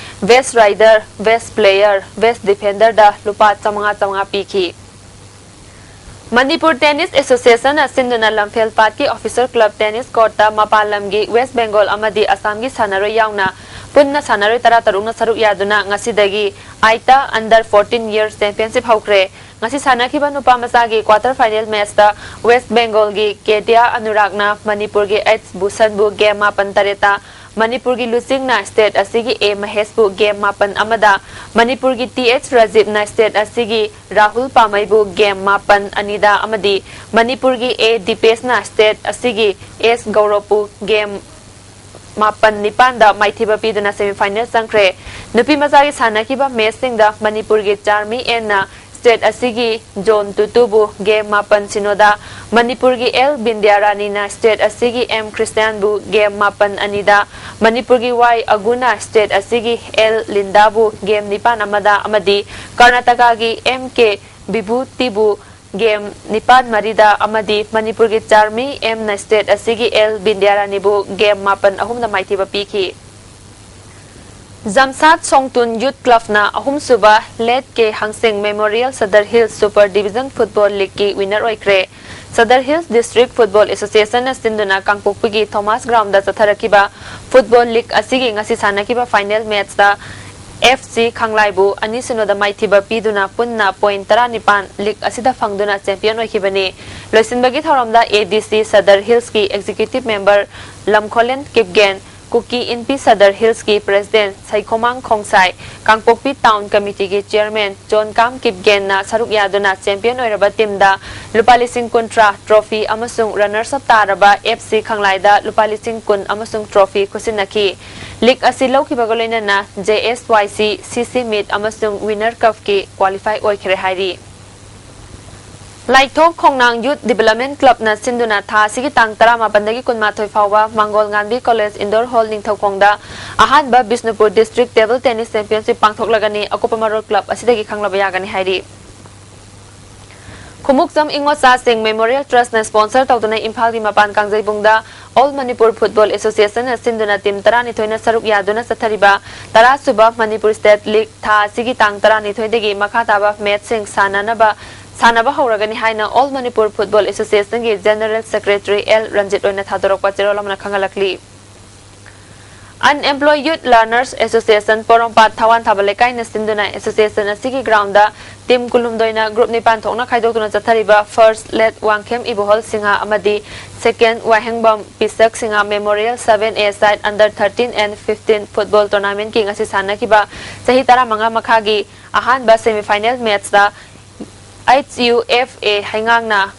ꯕꯦꯁ ꯔꯥꯏꯗꯔ, ꯕꯦꯁ ꯄ꯭ꯂꯦꯌꯔ, ꯕꯦꯁ ꯗꯤꯐꯦꯟꯗꯔꯗ ꯂꯨꯄꯥ ꯆꯥꯃꯉꯥ ꯆꯥꯃꯉꯥ ꯄꯤꯈꯤ꯫ ꯃꯅꯤꯄꯨꯔ ꯇꯦꯅꯤꯁ ꯑꯦꯁꯣꯁꯤꯌꯦꯁꯟꯅ ꯁꯤꯟꯗꯨꯅ ꯂꯝꯐꯦꯜ ꯄꯥꯠꯀꯤ ꯑꯣꯐꯤꯁꯔ ꯀ꯭ꯂꯕ ꯇꯦꯅꯤꯁ ꯀꯣꯔꯠꯇ ꯃꯄꯥꯟ ꯂꯝꯒꯤ ꯋꯦꯁ ꯕꯦꯡꯒꯣꯜ ꯑꯃꯗꯤ ꯑꯁꯥꯝꯒꯤ ꯁꯥꯟꯅꯔꯣꯏ ꯌꯥꯎꯅ ꯄꯨꯟꯅ ꯁꯥꯟꯅꯔꯣꯏ ꯇꯔꯥꯇꯔꯨꯛꯅ ꯁꯔꯨꯛ ꯌꯥꯗꯨꯅ ꯉꯁꯤꯗꯒꯤ ꯑꯥꯏꯇꯥ Under fourteen Years Championship ꯍꯧꯈ꯭ꯔꯦ꯫ ꯉꯁꯤ ꯁꯥꯟꯅꯈꯤꯕ ꯅꯨꯄꯥ ꯃꯆꯥꯒꯤ quarter final matchꯇ West Bengalꯒꯤ ꯀꯦꯇꯤꯌꯥ ꯑꯅꯨꯔꯥꯒꯅ ꯃꯅꯤꯄꯨꯔꯒꯤ ꯑꯩꯆ ꯚꯨꯁꯟꯕꯨ game ꯃꯥꯄꯟ ꯇꯔꯦꯠꯇ, ꯃꯅꯤꯄꯨꯔꯒꯤ ꯂꯨꯆꯤꯡꯅ state ꯑꯁꯤꯒꯤ ꯑꯦ ꯃꯍꯦꯁꯄꯨ game ꯃꯥꯄꯟ ꯑꯃꯗ, ꯃꯅꯤꯄꯨꯔꯒꯤ ꯇꯤ ꯑꯩꯆ ꯔꯥꯖꯤꯕꯅ state ꯑꯁꯤꯒꯤ ꯔꯥꯍꯨꯜ ꯄꯥꯃꯩꯕꯨ game ꯃꯥꯄꯟ ꯑꯅꯤꯗ ꯑꯃꯗꯤ ꯃꯅꯤꯄꯨꯔꯒꯤ ꯑꯦ ꯗꯤꯄꯦꯁꯅ state ꯑꯁꯤꯒꯤ ꯑꯦꯁ ꯒꯧꯔꯕꯄꯨ game ꯃꯥꯄꯟ ꯅꯤꯄꯥꯟꯗ ꯃꯥꯏꯊꯤꯕ ꯄꯤꯗꯨꯅ semifinal ꯆꯪꯈ꯭ꯔꯦ꯫ ꯅꯨꯄꯤ ꯃꯆꯥꯒꯤ ꯁꯥꯟꯅꯈꯤꯕ matchꯁꯤꯡꯗ ꯃꯅꯤꯄꯨꯔꯒꯤ ꯆꯥꯔꯃꯤ ꯑꯦꯟꯅ state ꯑꯁꯤꯒꯤ ꯖꯣꯟ ꯇꯨꯇꯨꯕꯨ game ꯃꯥꯄꯟ ꯁꯤꯅꯣꯗ, ꯃꯅꯤꯄꯨꯔꯒꯤ ꯑꯦꯜ ꯕꯤꯟꯗ꯭ꯌꯥꯔꯥꯅꯤꯅ state ꯑꯁꯤꯒꯤ ꯑꯦꯝ ꯈ꯭ꯔꯤꯁꯇꯤꯌꯥꯟꯕꯨ game ꯃꯥꯄꯟ ꯑꯅꯤꯗ, ꯃꯅꯤꯄꯨꯔꯒꯤ ꯋꯥꯏ ꯑꯒꯨꯅ state ꯑꯁꯤꯒꯤ ꯑꯦꯜ ꯂꯤꯟꯗꯥꯕꯨ game ꯅꯤꯄꯥꯟ ꯑꯃꯗ ꯑꯃꯗꯤ ꯀꯔꯅꯥꯇꯀꯥꯒꯤ ꯑꯦꯝ ꯀꯦ ꯕꯤꯚꯨꯇꯤꯕꯨ game ꯅꯤꯄꯥꯟ ꯃꯔꯤꯗ ꯑꯃꯗꯤ ꯃꯅꯤꯄꯨꯔꯒꯤ ꯆꯥꯔꯃꯤ ꯑꯦꯝꯅ state ꯑꯁꯤꯒꯤ ꯑꯦꯜ ꯕꯤꯟꯗ꯭ꯌꯥꯔꯥꯅꯤꯕꯨ game ꯃꯥꯄꯟ ꯑꯍꯨꯝꯗ ꯃꯥꯏꯊꯤꯕ ꯄꯤꯈꯤ꯫ ꯖꯝꯁꯥꯗ ꯁꯣꯡꯇꯨꯟ Youth Clubꯅ ꯑꯍꯨꯝꯁꯨꯕ ꯂꯦꯠ ꯀꯦ ꯍꯪꯁꯤꯡ Memorial Sadar Hills Super Division Football Leagueꯀꯤ winner ꯑꯣꯏꯈ꯭ꯔꯦ꯫ Sadar Hills District Football Associationꯅ ꯁꯤꯟꯗꯨꯅ ꯀꯥꯡꯄꯣꯛꯄꯤꯒꯤ ꯊꯣꯃꯥꯁ groundꯗ ꯆꯠꯊꯔꯛꯈꯤꯕ football league ꯑꯁꯤꯒꯤ ꯉꯁꯤ ꯁꯥꯟꯅꯈꯤꯕ final matchꯇ ꯑꯦꯐ ꯁꯤ ꯈꯪꯂꯥꯏꯕꯨ ꯑꯅꯤ ꯁꯤꯅꯣꯗ ꯃꯥꯏꯊꯤꯕ ꯄꯤꯗꯨꯅ ꯄꯨꯟꯅ point ꯇꯔꯥꯅꯤꯄꯥꯟ league ꯑꯁꯤꯗ ꯐꯪꯗꯨꯅ champion ꯑꯣꯏꯈꯤꯕꯅꯤ꯫ ꯂꯣꯏꯁꯤꯟꯕꯒꯤ ꯊꯧꯔꯝꯗ ꯑꯦ ꯗꯤ ꯁꯤ Sadar Hillsꯀꯤ executive member ꯂꯝꯈꯣꯂꯦꯟ ꯀꯤꯞꯒꯦꯟ, ꯀꯨꯀꯤ ꯏꯟꯄꯤ Sadar Hillsꯀꯤ president ꯁꯩꯈꯣꯃꯥꯡ ꯈꯣꯡꯁꯥꯏ, ꯀꯥꯡꯄꯣꯛꯄꯤ town committeeꯒꯤ chairman ꯆꯣꯟꯀꯥꯝ ꯀꯤꯞꯒꯦꯟꯅ ꯁꯔꯨꯛ ꯌꯥꯗꯨꯅ champion ꯑꯣꯏꯔꯕ teamꯗ ꯂꯨꯄꯥ ꯂꯤꯁꯤꯡ ꯀꯨꯟꯊ꯭ꯔꯥ trophy ꯑꯃꯁꯨꯡ runners up ꯇꯥꯔꯕ ꯑꯦꯐ ꯁꯤ ꯈꯪꯂꯥꯏꯗ ꯂꯨꯄꯥ ꯂꯤꯁꯤꯡ ꯀꯨꯟ ꯑꯃꯁꯨꯡ trophy ꯈꯨꯠꯁꯤꯟꯅꯈꯤ꯫ League ꯑꯁꯤ ꯂꯧꯈꯤꯕꯒ ꯂꯣꯏꯅꯅ J S Y C, C C meet ꯑꯃꯁꯨꯡ Winner Cupꯀꯤ qualify ꯑꯣꯏꯈ꯭ꯔꯦ ꯍꯥꯏꯔꯤ꯫ ꯂꯥꯏꯊꯣꯛ ꯈꯣꯡꯅꯥꯡ Youth Development Clubꯅ ꯁꯤꯟꯗꯨꯅ ꯊꯥ ꯑꯁꯤꯒꯤ ꯇꯥꯡ ꯇꯔꯥꯃꯥꯄꯟꯗꯒꯤ ꯀꯨꯟꯃꯥꯊꯣꯏ ꯐꯥꯎꯕ ꯃꯥꯡꯒꯣꯜ ꯉꯥꯟꯕꯤ College Indoor Hall ꯅꯤꯡꯊꯧꯈꯣꯡꯗ ꯑꯍꯥꯟꯕ Bishnupur District Table Tennis Championship ꯄꯥꯡꯊꯣꯛꯂꯒꯅꯤ꯫ ꯑꯀꯨꯞꯄ ꯃꯔꯣꯜ club ꯑꯁꯤꯗꯒꯤ ꯈꯪꯂꯕ ꯌꯥꯒꯅꯤ ꯍꯥꯏꯔꯤ꯫ ꯈꯨꯃꯨꯛꯆꯝ ꯏꯉꯣꯆꯥꯁꯤꯡ Memorial Trustꯅ sponsor ꯇꯧꯗꯨꯅ ꯏꯝꯐꯥꯜꯒꯤ ꯃꯄꯥꯟ ꯀꯥꯡꯖꯩꯕꯨꯡꯗ All Manipur Football Associationꯅ ꯁꯤꯟꯗꯨꯅ team ꯇꯔꯥꯅꯤꯊꯣꯏꯅ ꯁꯔꯨꯛ ꯌꯥꯗꯨꯅ ꯆꯠꯊꯔꯤꯕ ꯇꯔꯥꯁꯨꯕ Manipur State League ꯊꯥ ꯑꯁꯤꯒꯤ ꯇꯥꯡ ꯇꯔꯥꯅꯤꯊꯣꯏꯗꯒꯤ ꯃꯈꯥ ꯇꯥꯕ matchꯁꯤꯡ ꯁꯥꯟꯅꯅꯕ, ꯁꯥꯟꯅꯕ ꯍꯧꯔꯒꯅꯤ ꯍꯥꯏꯅ All Manipur Football Associationꯒꯤ General Secretary L Ranjit ꯑꯣꯏꯅ ꯊꯥꯗꯣꯔꯛꯄ ꯆꯦꯔꯣꯜ ꯑꯃꯅ ꯈꯪꯍꯜꯂꯛꯂꯤ꯫ Unemployed Youth Learners Association ꯄꯣꯔꯣꯝꯄꯥꯠ ꯊꯋꯥꯟ ꯊꯥꯕ ꯂꯩꯀꯥꯏꯅ ꯁꯤꯟꯗꯨꯅ association ꯑꯁꯤꯒꯤ ground ꯇꯤꯝ ꯀꯨꯟꯍꯨꯝꯗꯣꯏꯅ group ꯅꯤꯄꯥꯟ ꯊꯣꯛꯅ ꯈꯥꯏꯗꯣꯛꯇꯨꯅ ꯆꯠꯊꯔꯤꯕ First Late ꯋꯥꯡꯈꯦꯝ ꯏꯕꯣꯍꯜ ꯁꯤꯡꯍ ꯑꯃꯗꯤ Second Wahengbam Pishak Singh Memorial seven A side under thirteen and fifteen football tournamentꯀꯤ ꯉꯁꯤ ꯁꯥꯟꯅꯈꯤꯕ ꯆꯍꯤ ꯇꯔꯥꯃꯉꯥ ꯃꯈꯥꯒꯤ ꯑꯍꯥꯟꯕ semifinal matchꯇ H U F A ꯍꯩꯉꯥꯡꯅ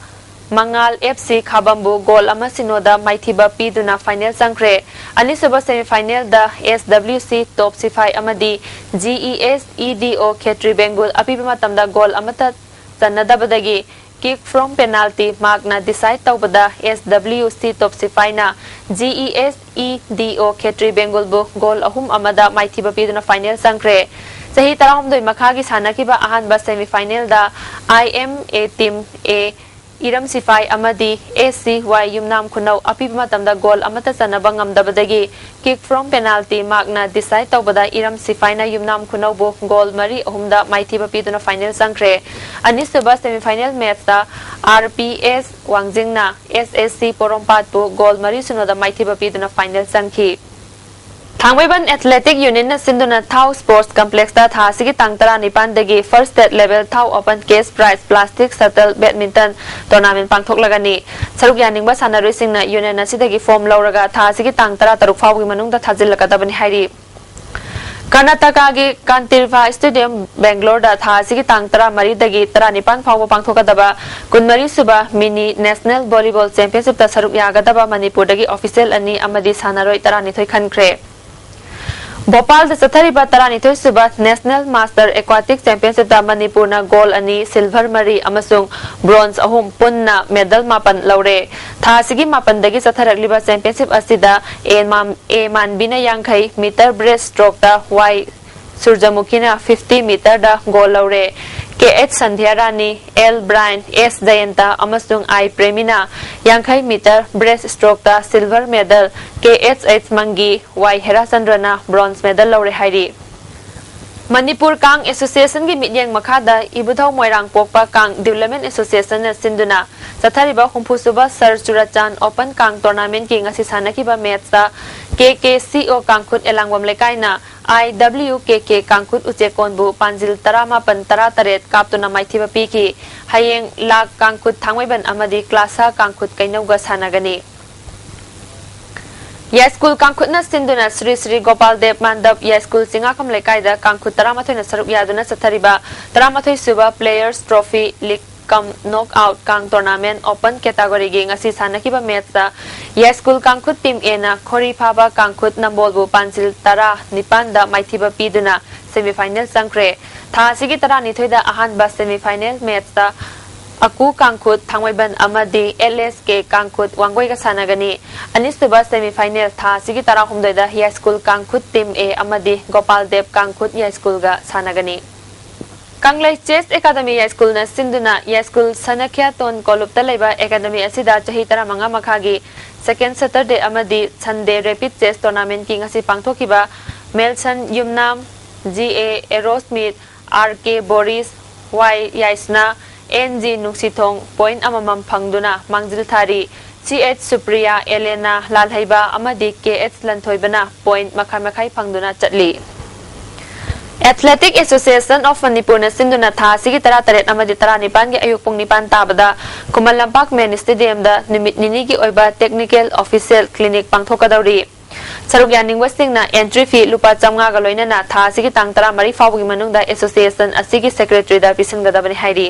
ꯃꯉꯥꯜ F C ꯈꯥꯕꯝꯕꯨ goal ꯑꯃ ꯁꯤꯅꯣꯗ ꯃꯥꯏꯊꯤꯕ ꯄꯤꯗꯨꯅ final ꯆꯪꯈ꯭ꯔꯦ꯫ ꯑꯅꯤꯁꯨꯕ semifinalꯗ S W C ꯇꯣꯞ ꯁꯤꯐꯥꯏ ꯑꯃꯗꯤ G E S E D O ꯈꯦꯇ꯭ꯔꯤ ꯕꯦꯡꯒꯨꯜ ꯑꯄꯤꯕ ꯃꯇꯝꯗ goal ꯑꯃꯠꯇ ꯆꯟꯅꯗꯕꯗꯒꯤ kick from penalty markꯅ decide ꯇꯧꯕꯗ S W C ꯇꯣꯞ ꯁꯤꯐꯥꯏꯅ G E S E D O ꯈꯦꯇ꯭ꯔꯤ ꯕꯦꯡꯒꯨꯜꯕꯨ goal ꯑꯍꯨꯝ ꯑꯃꯗ ꯃꯥꯏꯊꯤꯕ ꯄꯤꯗꯨꯅ final ꯆꯪꯈ꯭ꯔꯦ꯫ ꯆꯍꯤ ꯇꯔꯥꯍꯨꯝꯗꯣꯏ ꯃꯈꯥꯒꯤ ꯁꯥꯟꯅꯈꯤꯕ ꯑꯍꯥꯟꯕ semifinalꯗ I M A team A ꯏꯔꯝ ꯁꯤꯐꯥꯏ ꯑꯃꯗꯤ S C Y ꯌꯨꯝꯅꯥꯝ ꯈꯨꯅꯧ ꯑꯄꯤꯕ ꯃꯇꯝꯗ goal ꯑꯃꯠꯇ ꯆꯟꯅꯕ ꯉꯝꯗꯕꯗꯒꯤ kick from penalty markꯅ decide ꯇꯧꯕꯗ ꯏꯔꯝ ꯁꯤꯐꯥꯏꯅ ꯌꯨꯝꯅꯥꯝ ꯈꯨꯅꯧꯕꯨ goal ꯃꯔꯤ ꯑꯍꯨꯝꯗ ꯃꯥꯏꯊꯤꯕ ꯄꯤꯗꯨꯅ final ꯆꯪꯈ꯭ꯔꯦ꯫ ꯑꯅꯤꯁꯨꯕ semifinal matchꯇ R P S ꯋꯥꯡꯖꯤꯡꯅ S S C ꯄꯣꯔꯣꯝꯄꯥꯠꯄꯨ goal ꯃꯔꯤ ꯁꯤꯅꯣꯗ ꯃꯥꯏꯊꯤꯕ ꯄꯤꯗꯨꯅ final ꯆꯪꯈꯤ꯫ ꯊꯥꯡꯃꯩꯕꯟ Athletic Unionꯅ ꯁꯤꯟꯗꯨꯅ ꯊꯥꯎ Sports Complexꯇ ꯊꯥ ꯑꯁꯤꯒꯤ ꯇꯥꯡ ꯇꯔꯥꯅꯤꯄꯥꯟꯗꯒꯤ First State Level ꯊꯥꯎ Open Cash Prize Plastic Shuttle Badminton Tournament ꯄꯥꯡꯊꯣꯛꯂꯒꯅꯤ꯫ ꯁꯔꯨꯛ ꯌꯥꯅꯤꯡꯕ ꯁꯥꯟꯅꯔꯣꯏꯁꯤꯡꯅ union ꯑꯁꯤꯗꯒꯤ form ꯂꯧꯔꯒ ꯊꯥ ꯑꯁꯤꯒꯤ ꯇꯥꯡ ꯇꯔꯥꯇꯔꯨꯛ ꯐꯥꯎꯕꯒꯤ ꯃꯅꯨꯡꯗ ꯊꯥꯖꯤꯜꯂꯛꯀꯗꯕꯅꯤ ꯍꯥꯏꯔꯤ꯫ ꯀꯔꯅꯥꯇꯀꯥꯒꯤ ꯀꯥꯟꯇꯤꯔꯚꯥ Stadium, ꯕꯦꯡꯒ꯭ꯂꯣꯔꯗ ꯊꯥ ꯑꯁꯤꯒꯤ ꯇꯥꯡ ꯇꯔꯥꯃꯔꯤꯗꯒꯤ ꯇꯔꯥꯅꯤꯄꯥꯟ ꯐꯥꯎꯕ ꯄꯥꯡꯊꯣꯛꯀꯗꯕ ꯀꯨꯟꯃꯔꯤ ꯁꯨꯕ Mini National Volleyball Championshipꯇ ꯁꯔꯨꯛ ꯌꯥꯒꯗꯕ ꯃꯅꯤꯄꯨꯔꯗꯒꯤ official ꯑꯅꯤ ꯑꯃꯗꯤ ꯁꯥꯟꯅꯔꯣꯏ ꯇꯔꯥꯅꯤꯊꯣꯏ ꯈꯟꯈ꯭ꯔꯦ꯫ ꯚꯣꯄꯥꯜꯗ ꯆꯠꯊꯔꯤꯕ ꯇꯔꯥꯅꯤꯊꯣꯏ ꯁꯨꯕ National Master Aquatic Championshipꯇ ꯃꯅꯤꯄꯨꯔꯅ gold ꯑꯅꯤ, silver ꯃꯔꯤ ꯑꯃꯁꯨꯡ bronze ꯑꯍꯨꯝ, ꯄꯨꯟꯅ medal ꯃꯥꯄꯟ ꯂꯧꯔꯦ꯫ ꯊꯥ ꯑꯁꯤꯒꯤ ꯃꯥꯄꯟꯗꯒꯤ ꯆꯠꯊꯔꯛꯂꯤꯕ championship ꯑꯁꯤꯗ A ꯃꯥꯝ-, A ꯃꯥꯟꯕꯤꯅ ꯌꯥꯡꯈꯩ meter breaststrokeꯇ, Y ꯁꯨꯔꯖꯃꯨꯈꯤꯅ fifty meterꯗ gold ꯂꯧꯔꯦ꯫ K H ꯁꯟꯙ꯭ꯌꯥ ꯔꯥꯅꯤ, L ꯕ꯭ꯔꯥꯏꯟ, S ꯖꯌꯟꯇ ꯑꯃꯁꯨꯡ I ꯄ꯭ꯔꯦꯃꯤꯅ ꯌꯥꯡꯈꯩ meter breaststrokeꯇ silver medal, K H H ꯃꯪꯒꯤ, Y ꯍꯦꯔꯥꯆꯟꯗ꯭ꯔꯅ bronze medal ꯂꯧꯔꯦ ꯍꯥꯏꯔꯤ꯫ ꯃꯅꯤꯄꯨꯔ ꯀꯥꯡ ꯑꯦꯁꯣꯁꯤꯌꯦꯁꯟꯒꯤ ꯃꯤꯠꯌꯦꯡ ꯃꯈꯥꯗ ꯏꯕꯨꯙꯧ ꯃꯣꯏꯔꯥꯡ ꯄꯣꯛꯄ ꯀꯥꯡ ꯗꯤꯕꯂꯞꯃꯦꯟ ꯑꯦꯁꯣꯁꯤꯌꯦꯁꯟꯅ ꯁꯤꯟꯗꯨꯅ ꯆꯠꯊꯔꯤꯕ ꯍꯨꯝꯐꯨ ꯁꯨꯕ ꯁꯔ ꯆꯨꯔꯆꯥꯟ ꯑꯣꯄꯟ ꯀꯥꯡ ꯇꯣꯔꯅꯥꯃꯦꯟꯠꯀꯤ ꯉꯁꯤ ꯁꯥꯟꯅꯈꯤꯕ ꯃꯦꯠꯁꯇ ꯀꯦ ꯀꯦ ꯁꯤ ꯑꯣ ꯀꯥꯡꯈꯨꯠ ꯑꯦꯂꯥꯡꯕꯝ ꯂꯩꯀꯥꯏꯅ ꯑꯥꯏ ꯗꯕ꯭ꯂꯤꯌꯨ ꯀꯦ ꯀꯦ ꯀꯥꯡꯈꯨꯠ ꯎꯆꯦꯛꯀꯣꯟꯕꯨ ꯄꯥꯟꯖꯤꯜ ꯇꯔꯥꯃꯥꯄꯟ ꯇꯔꯥꯇꯔꯦꯠ ꯀꯥꯞꯇꯨꯅ ꯃꯥꯏꯊꯤꯕ ꯄꯤꯈꯤ꯫ ꯍꯌꯦꯡ ꯂꯥꯛ ꯀꯥꯡꯈꯨꯠ ꯊꯥꯡꯃꯩꯕꯟ ꯑꯃꯗꯤ ꯀ꯭ꯂꯥꯁꯥ ꯀꯥꯡꯈꯨꯠ ꯀꯩꯅꯧꯒ ꯁꯥꯟꯅꯒꯅꯤ꯫ ꯌꯥꯏꯁ꯭ꯀꯨꯜ ꯀꯥꯡꯈꯨꯠꯅ ꯁꯤꯟꯗꯨꯅ ꯁ꯭ꯔꯤ ꯁ꯭ꯔꯤ ꯒꯣꯄꯥꯜ ꯗꯦꯕ ꯃꯥꯟꯗꯞ ꯌꯥꯏꯁ꯭ꯀꯨꯜ ꯆꯤꯡꯉꯥꯈꯝ ꯂꯩꯀꯥꯏꯗ ꯀꯥꯡꯈꯨꯠ ꯇꯔꯥꯃꯥꯊꯣꯏꯅ ꯁꯔꯨꯛ ꯌꯥꯗꯨꯅ ꯆꯠꯊꯔꯤꯕ ꯇꯔꯥꯃꯥꯊꯣꯏ ꯁꯨꯕ ꯄ꯭ꯂꯦꯌꯔꯁ ꯇ꯭ꯔꯣꯐꯤ ꯂꯤꯒ ꯀꯝ ꯅꯣꯛ ꯑꯥꯎꯠ ꯀꯥꯡ ꯇꯣꯔꯅꯥꯃꯦꯟꯠ ꯑꯣꯄꯟ ꯀꯦꯇꯥꯒꯣꯔꯤꯒꯤ ꯉꯁꯤ ꯁꯥꯟꯅꯈꯤꯕ ꯃꯦꯠꯁꯇ ꯌꯥꯏꯁ꯭ꯀꯨꯜ ꯀꯥꯡꯈꯨꯠ ꯇꯤꯝ ꯑꯦꯅ ꯈꯣꯔꯤ ꯐꯥꯕ ꯀꯥꯡꯈꯨꯠ ꯅꯝꯕꯣꯜꯕꯨ ꯄꯥꯟꯖꯤꯜ ꯇꯔꯥ ꯅꯤꯄꯥꯟꯗ ꯃꯥꯏꯊꯤꯕ ꯄꯤꯗꯨꯅ ꯁꯦꯃꯤꯐꯥꯏꯅꯦꯜ ꯆꯪꯈ꯭ꯔꯦ꯫ ꯊꯥ ꯑꯁꯤꯒꯤ ꯇꯔꯥꯅꯤꯊꯣꯏꯗ ꯑꯍꯥꯟꯕ ꯁꯦꯃꯤꯐꯥꯏꯅꯦꯜ ꯃꯦꯠꯁꯇ ꯑꯀꯨ ꯀꯥꯡꯈꯨꯠ ꯊꯥꯡꯃꯩꯕꯟ ꯑꯃꯗꯤ ꯑꯦꯜ ꯑꯦꯁ ꯀꯦ ꯀꯥꯡꯈꯨꯠ ꯋꯥꯡꯒꯣꯏꯒ ꯁꯥꯟꯅꯒꯅꯤ꯫ ꯑꯅꯤꯁꯨꯕ ꯁꯦꯃꯤꯐꯥꯏꯅꯦꯜ ꯊꯥ ꯑꯁꯤꯒꯤ ꯇꯔꯥꯍꯨꯝꯗꯣꯏꯗ ꯌꯥꯏꯁ꯭ꯀꯨꯜ ꯀꯥꯡꯈꯨꯠ ꯇꯤꯝ ꯑꯦ ꯑꯃꯗꯤ ꯒꯣꯄꯥꯜ ꯗꯦꯕ ꯀꯥꯡꯈꯨꯠ ꯌꯥꯏꯁ꯭ꯀꯨꯜꯒ ꯁꯥꯟꯅꯒꯅꯤ꯫ ꯀꯪꯂꯩ ꯆꯦꯁ ꯑꯦꯀꯥꯗꯃꯤ ꯌꯥꯏꯁ꯭ꯀꯨꯜꯅ ꯁꯤꯟꯗꯨꯅ ꯌꯥꯏꯁ꯭ꯀꯨꯜ ꯁꯅꯈ꯭ꯌꯥꯇꯣꯟ ꯀꯣꯂꯨꯞꯇ ꯂꯩꯕ ꯑꯦꯀꯥꯗꯃꯤ ꯑꯁꯤꯗ ꯆꯍꯤ ꯇꯔꯥꯃꯉꯥ ꯃꯈꯥꯒꯤ ꯁꯦꯀꯦꯟ ꯁꯦꯇꯔꯗꯦ ꯑꯃꯗꯤ ꯁꯟꯗꯦ ꯔꯦꯄꯤꯗ ꯆꯦꯁ ꯇꯣꯔꯅꯥꯃꯦꯟꯠꯀꯤ ꯉꯁꯤ ꯄꯥꯡꯊꯣꯛꯈꯤꯕ Melson Yumnam, G A Erosmith, R K Boris, Y Yaisana, N G Nungsithong point ꯑꯃꯃꯝ ꯐꯪꯗꯨꯅ ꯃꯥꯡꯖꯤꯜ ꯊꯥꯔꯤ꯫ ꯁꯤ ꯑꯩꯆ ꯁꯨꯄ꯭ꯔꯤꯌꯥ, ꯑꯦꯂꯦꯅꯥ ꯂꯥꯜꯍꯩꯕ ꯑꯃꯗꯤ ꯀꯦ ꯑꯩꯆ ꯂꯟꯊꯣꯏꯕꯅ ꯄꯣꯏꯟꯠ ꯃꯈꯥꯏ ꯃꯈꯥꯏ ꯐꯪꯗꯨꯅ ꯆꯠꯂꯤ꯫ ꯑꯦꯊꯂꯦꯇꯤꯛ ꯑꯦꯁꯣꯁꯤꯌꯦꯁꯟ ꯑꯣꯐ ꯃꯅꯤꯄꯨꯔꯅ ꯁꯤꯟꯗꯨꯅ ꯊꯥ ꯑꯁꯤꯒꯤ ꯇꯔꯥꯇꯔꯦꯠ ꯑꯃꯗꯤ ꯇꯔꯥꯅꯤꯄꯥꯟꯒꯤ ꯑꯌꯨꯛ ꯄꯨꯡ ꯅꯤꯄꯥꯟ ꯇꯥꯕꯗ ꯈꯨꯃꯟ ꯂꯝꯄꯥꯛ ꯃꯦꯟ ꯁ꯭ꯇꯦꯗꯤꯌꯝꯗ ꯅꯨꯃꯤꯠ ꯅꯤꯅꯤꯒꯤ ꯑꯣꯏꯕ ꯇꯦꯛꯅꯤꯀꯦꯜ ꯑꯣꯐꯤꯁꯤꯌꯦꯜ ꯀ꯭ꯂꯤꯅꯤꯛ ꯄꯥꯡꯊꯣꯛꯀꯗꯧꯔꯤ꯫ ꯁꯔꯨꯛ ꯌꯥꯅꯤꯡꯕꯁꯤꯡꯅ ꯑꯦꯟꯇ꯭ꯔꯤ ꯐꯤ ꯂꯨꯄꯥ ꯆꯥꯝꯃꯉꯥꯒ ꯂꯣꯏꯅꯅ ꯊꯥ ꯑꯁꯤꯒꯤ ꯇꯥꯡ ꯇꯔꯥꯃꯔꯤ ꯐꯥꯎꯕꯒꯤ ꯃꯅꯨꯡꯗ ꯑꯦꯁꯣꯁꯤꯌꯦꯁꯟ ꯑꯁꯤꯒꯤ ꯁꯦꯀ꯭ꯔꯦꯇꯔꯤꯗ ꯄꯤꯁꯤꯟꯒꯗꯕꯅꯤ ꯍꯥꯏꯔꯤ꯫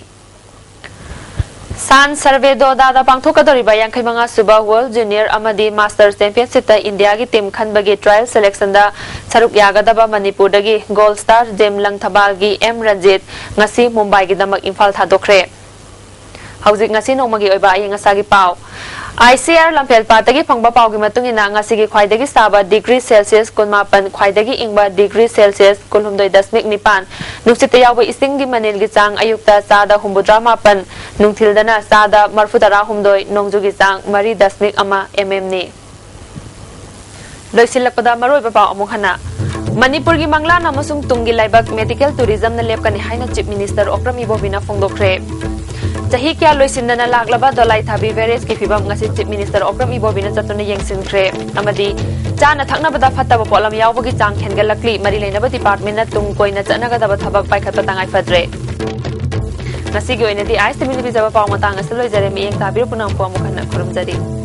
ꯁꯥꯟ ꯁꯔꯕꯦꯗꯣꯗꯥꯗ ꯄꯥꯡꯊꯣꯛꯀꯗꯧꯔꯤꯕ ꯌꯥꯡꯈꯩ ꯃꯉꯥ ꯁꯨꯕ ꯋꯥꯔꯜꯗ ꯖꯨꯅꯤꯌꯔ ꯑꯃꯗꯤ ꯃꯥꯁꯇꯔ ꯆꯦꯝꯄꯤꯌꯟꯁꯤꯞꯇ ꯏꯟꯗꯤꯌꯥꯒꯤ ꯇꯤꯝ ꯈꯟꯕꯒꯤ ꯇ꯭ꯔꯥꯌꯦꯜ ꯁꯦꯂꯦꯛꯁꯟꯗ ꯁꯔꯨꯛ ꯌꯥꯒꯗꯕ ꯃꯅꯤꯄꯨꯔꯗꯒꯤ ꯒꯣꯜ ꯁ꯭ꯇꯥꯔ ꯖꯦꯝ ꯂꯪꯊꯕꯥꯜꯒꯤ ꯑꯦꯝ ꯔꯟꯖꯤꯠ ꯉꯁꯤ ꯃꯨꯝꯕꯥꯏꯒꯤꯗꯃꯛ ꯏꯝꯐꯥꯜ ꯊꯥꯗꯣꯛꯈ꯭ꯔꯦ꯫ ꯍꯧꯖꯤꯛ ꯉꯁꯤ ꯅꯣꯡꯃꯒꯤ ꯑꯣꯏꯕ ꯑꯌꯤꯡ ꯑꯁꯥꯒꯤ ꯄꯥꯎ꯫ ꯑꯥꯏ ꯁꯤ ꯑꯥꯔ ꯂꯝꯐꯦꯜꯄꯥꯠꯇꯒꯤ ꯐꯪꯕ ꯄꯥꯎꯒꯤ ꯃꯇꯨꯡ ꯏꯟꯅ, ꯉꯁꯤꯒꯤ ꯈ꯭ꯋꯥꯏꯗꯒꯤ ꯁꯥꯕ ꯗꯤꯒ꯭ꯔꯤ ꯁꯦꯜꯁꯤꯌꯁ ꯀꯨꯟꯃꯥꯄꯟ, ꯈ꯭ꯋꯥꯏꯗꯒꯤ ꯏꯪꯕ ꯗꯤꯒ꯭ꯔꯤ ꯁꯦꯜꯁꯤꯌꯁ ꯀꯨꯟꯍꯨꯝꯗꯣꯏ ꯗꯁꯃꯤꯛ ꯅꯤꯄꯥꯟ, ꯅꯨꯡꯁꯤꯠꯇ ꯌꯥꯎꯕ ꯏꯁꯤꯡꯒꯤ ꯃꯅꯤꯜꯒꯤ ꯆꯥꯡ ꯑꯌꯨꯛꯇ ꯆꯥꯗ ꯍꯨꯝꯐꯨꯇꯔꯥ ꯃꯥꯄꯟ, ꯅꯨꯡꯊꯤꯜꯗꯅ ꯆꯥꯗ ꯃꯔꯤꯐꯨꯇꯔꯥ ꯍꯨꯝꯗꯣꯏ, ꯅꯣꯡꯖꯨꯒꯤ ꯆꯥꯡ ꯃꯔꯤ ꯗꯁꯃꯤꯛ ꯑꯃ ꯑꯦꯝ ꯑꯦꯝꯅꯤ꯫ ꯂꯣꯏꯁꯤꯜꯂꯛꯄꯗ ꯃꯔꯨꯑꯣꯏꯕ ꯄꯥꯎ ꯑꯃꯨꯛ ꯍꯟꯅ꯫ ꯃꯅꯤꯄꯨꯔꯒꯤ ꯃꯪꯂꯥꯟ ꯑꯃꯁꯨꯡ ꯇꯨꯡꯒꯤ ꯂꯥꯏꯕꯛ medical tourismꯅ ꯂꯦꯞꯀꯅꯤ ꯍꯥꯏꯅ Chief Minister ꯑꯣꯀ꯭ꯔꯝ ꯏꯕꯣꯕꯤꯅ ꯐꯣꯡꯗꯣꯛꯈ꯭ꯔꯦ꯫ ꯆꯍꯤ ꯀꯌꯥ ꯂꯣꯏꯁꯤꯟꯗꯅ ꯂꯥꯛꯂꯕ ꯗꯣꯂꯥꯏ ꯊꯥꯕꯤ barrageꯀꯤ ꯐꯤꯕꯝ ꯉꯁꯤ Chief Minister ꯑꯣꯀ꯭ꯔꯝ ꯏꯕꯣꯕꯤꯅ ꯆꯠꯇꯨꯅ ꯌꯦꯡꯁꯤꯟꯈ꯭ꯔꯦ ꯑꯃꯗꯤ ꯆꯥꯅ ꯊꯛꯅꯕꯗ ꯐꯠꯇꯕ ꯄꯣꯠꯂꯝ ꯌꯥꯎꯕꯒꯤ ꯆꯥꯡ ꯍꯦꯟꯒꯠꯂꯛꯂꯤ, ꯃꯔꯤ ꯂꯩꯅꯕ departmentꯅ ꯇꯨꯡ ꯀꯣꯏꯅ ꯆꯠꯅꯒꯗꯕ ꯊꯕꯛ ꯄꯥꯏꯈꯠꯄ ꯇꯉꯥꯏ ꯐꯗ꯭ꯔꯦ꯫ ꯉꯁꯤꯒꯤ ꯑꯣꯏꯅꯗꯤ ꯑꯥꯏꯁ ꯇꯤꯚꯤꯅ ꯄꯤꯖꯕ ꯄꯥꯎ ꯃꯇꯥꯡ ꯑꯁꯤꯗ ꯂꯣꯏꯖꯔꯦ꯫ ꯃꯤꯠꯌꯦꯡ ꯇꯥꯕꯤꯔꯨ ꯄꯨꯝꯅꯃꯛꯄꯨ ꯑꯃꯨꯛ ꯍꯟꯅ ꯈꯨꯔꯨꯝꯖꯔꯤ꯫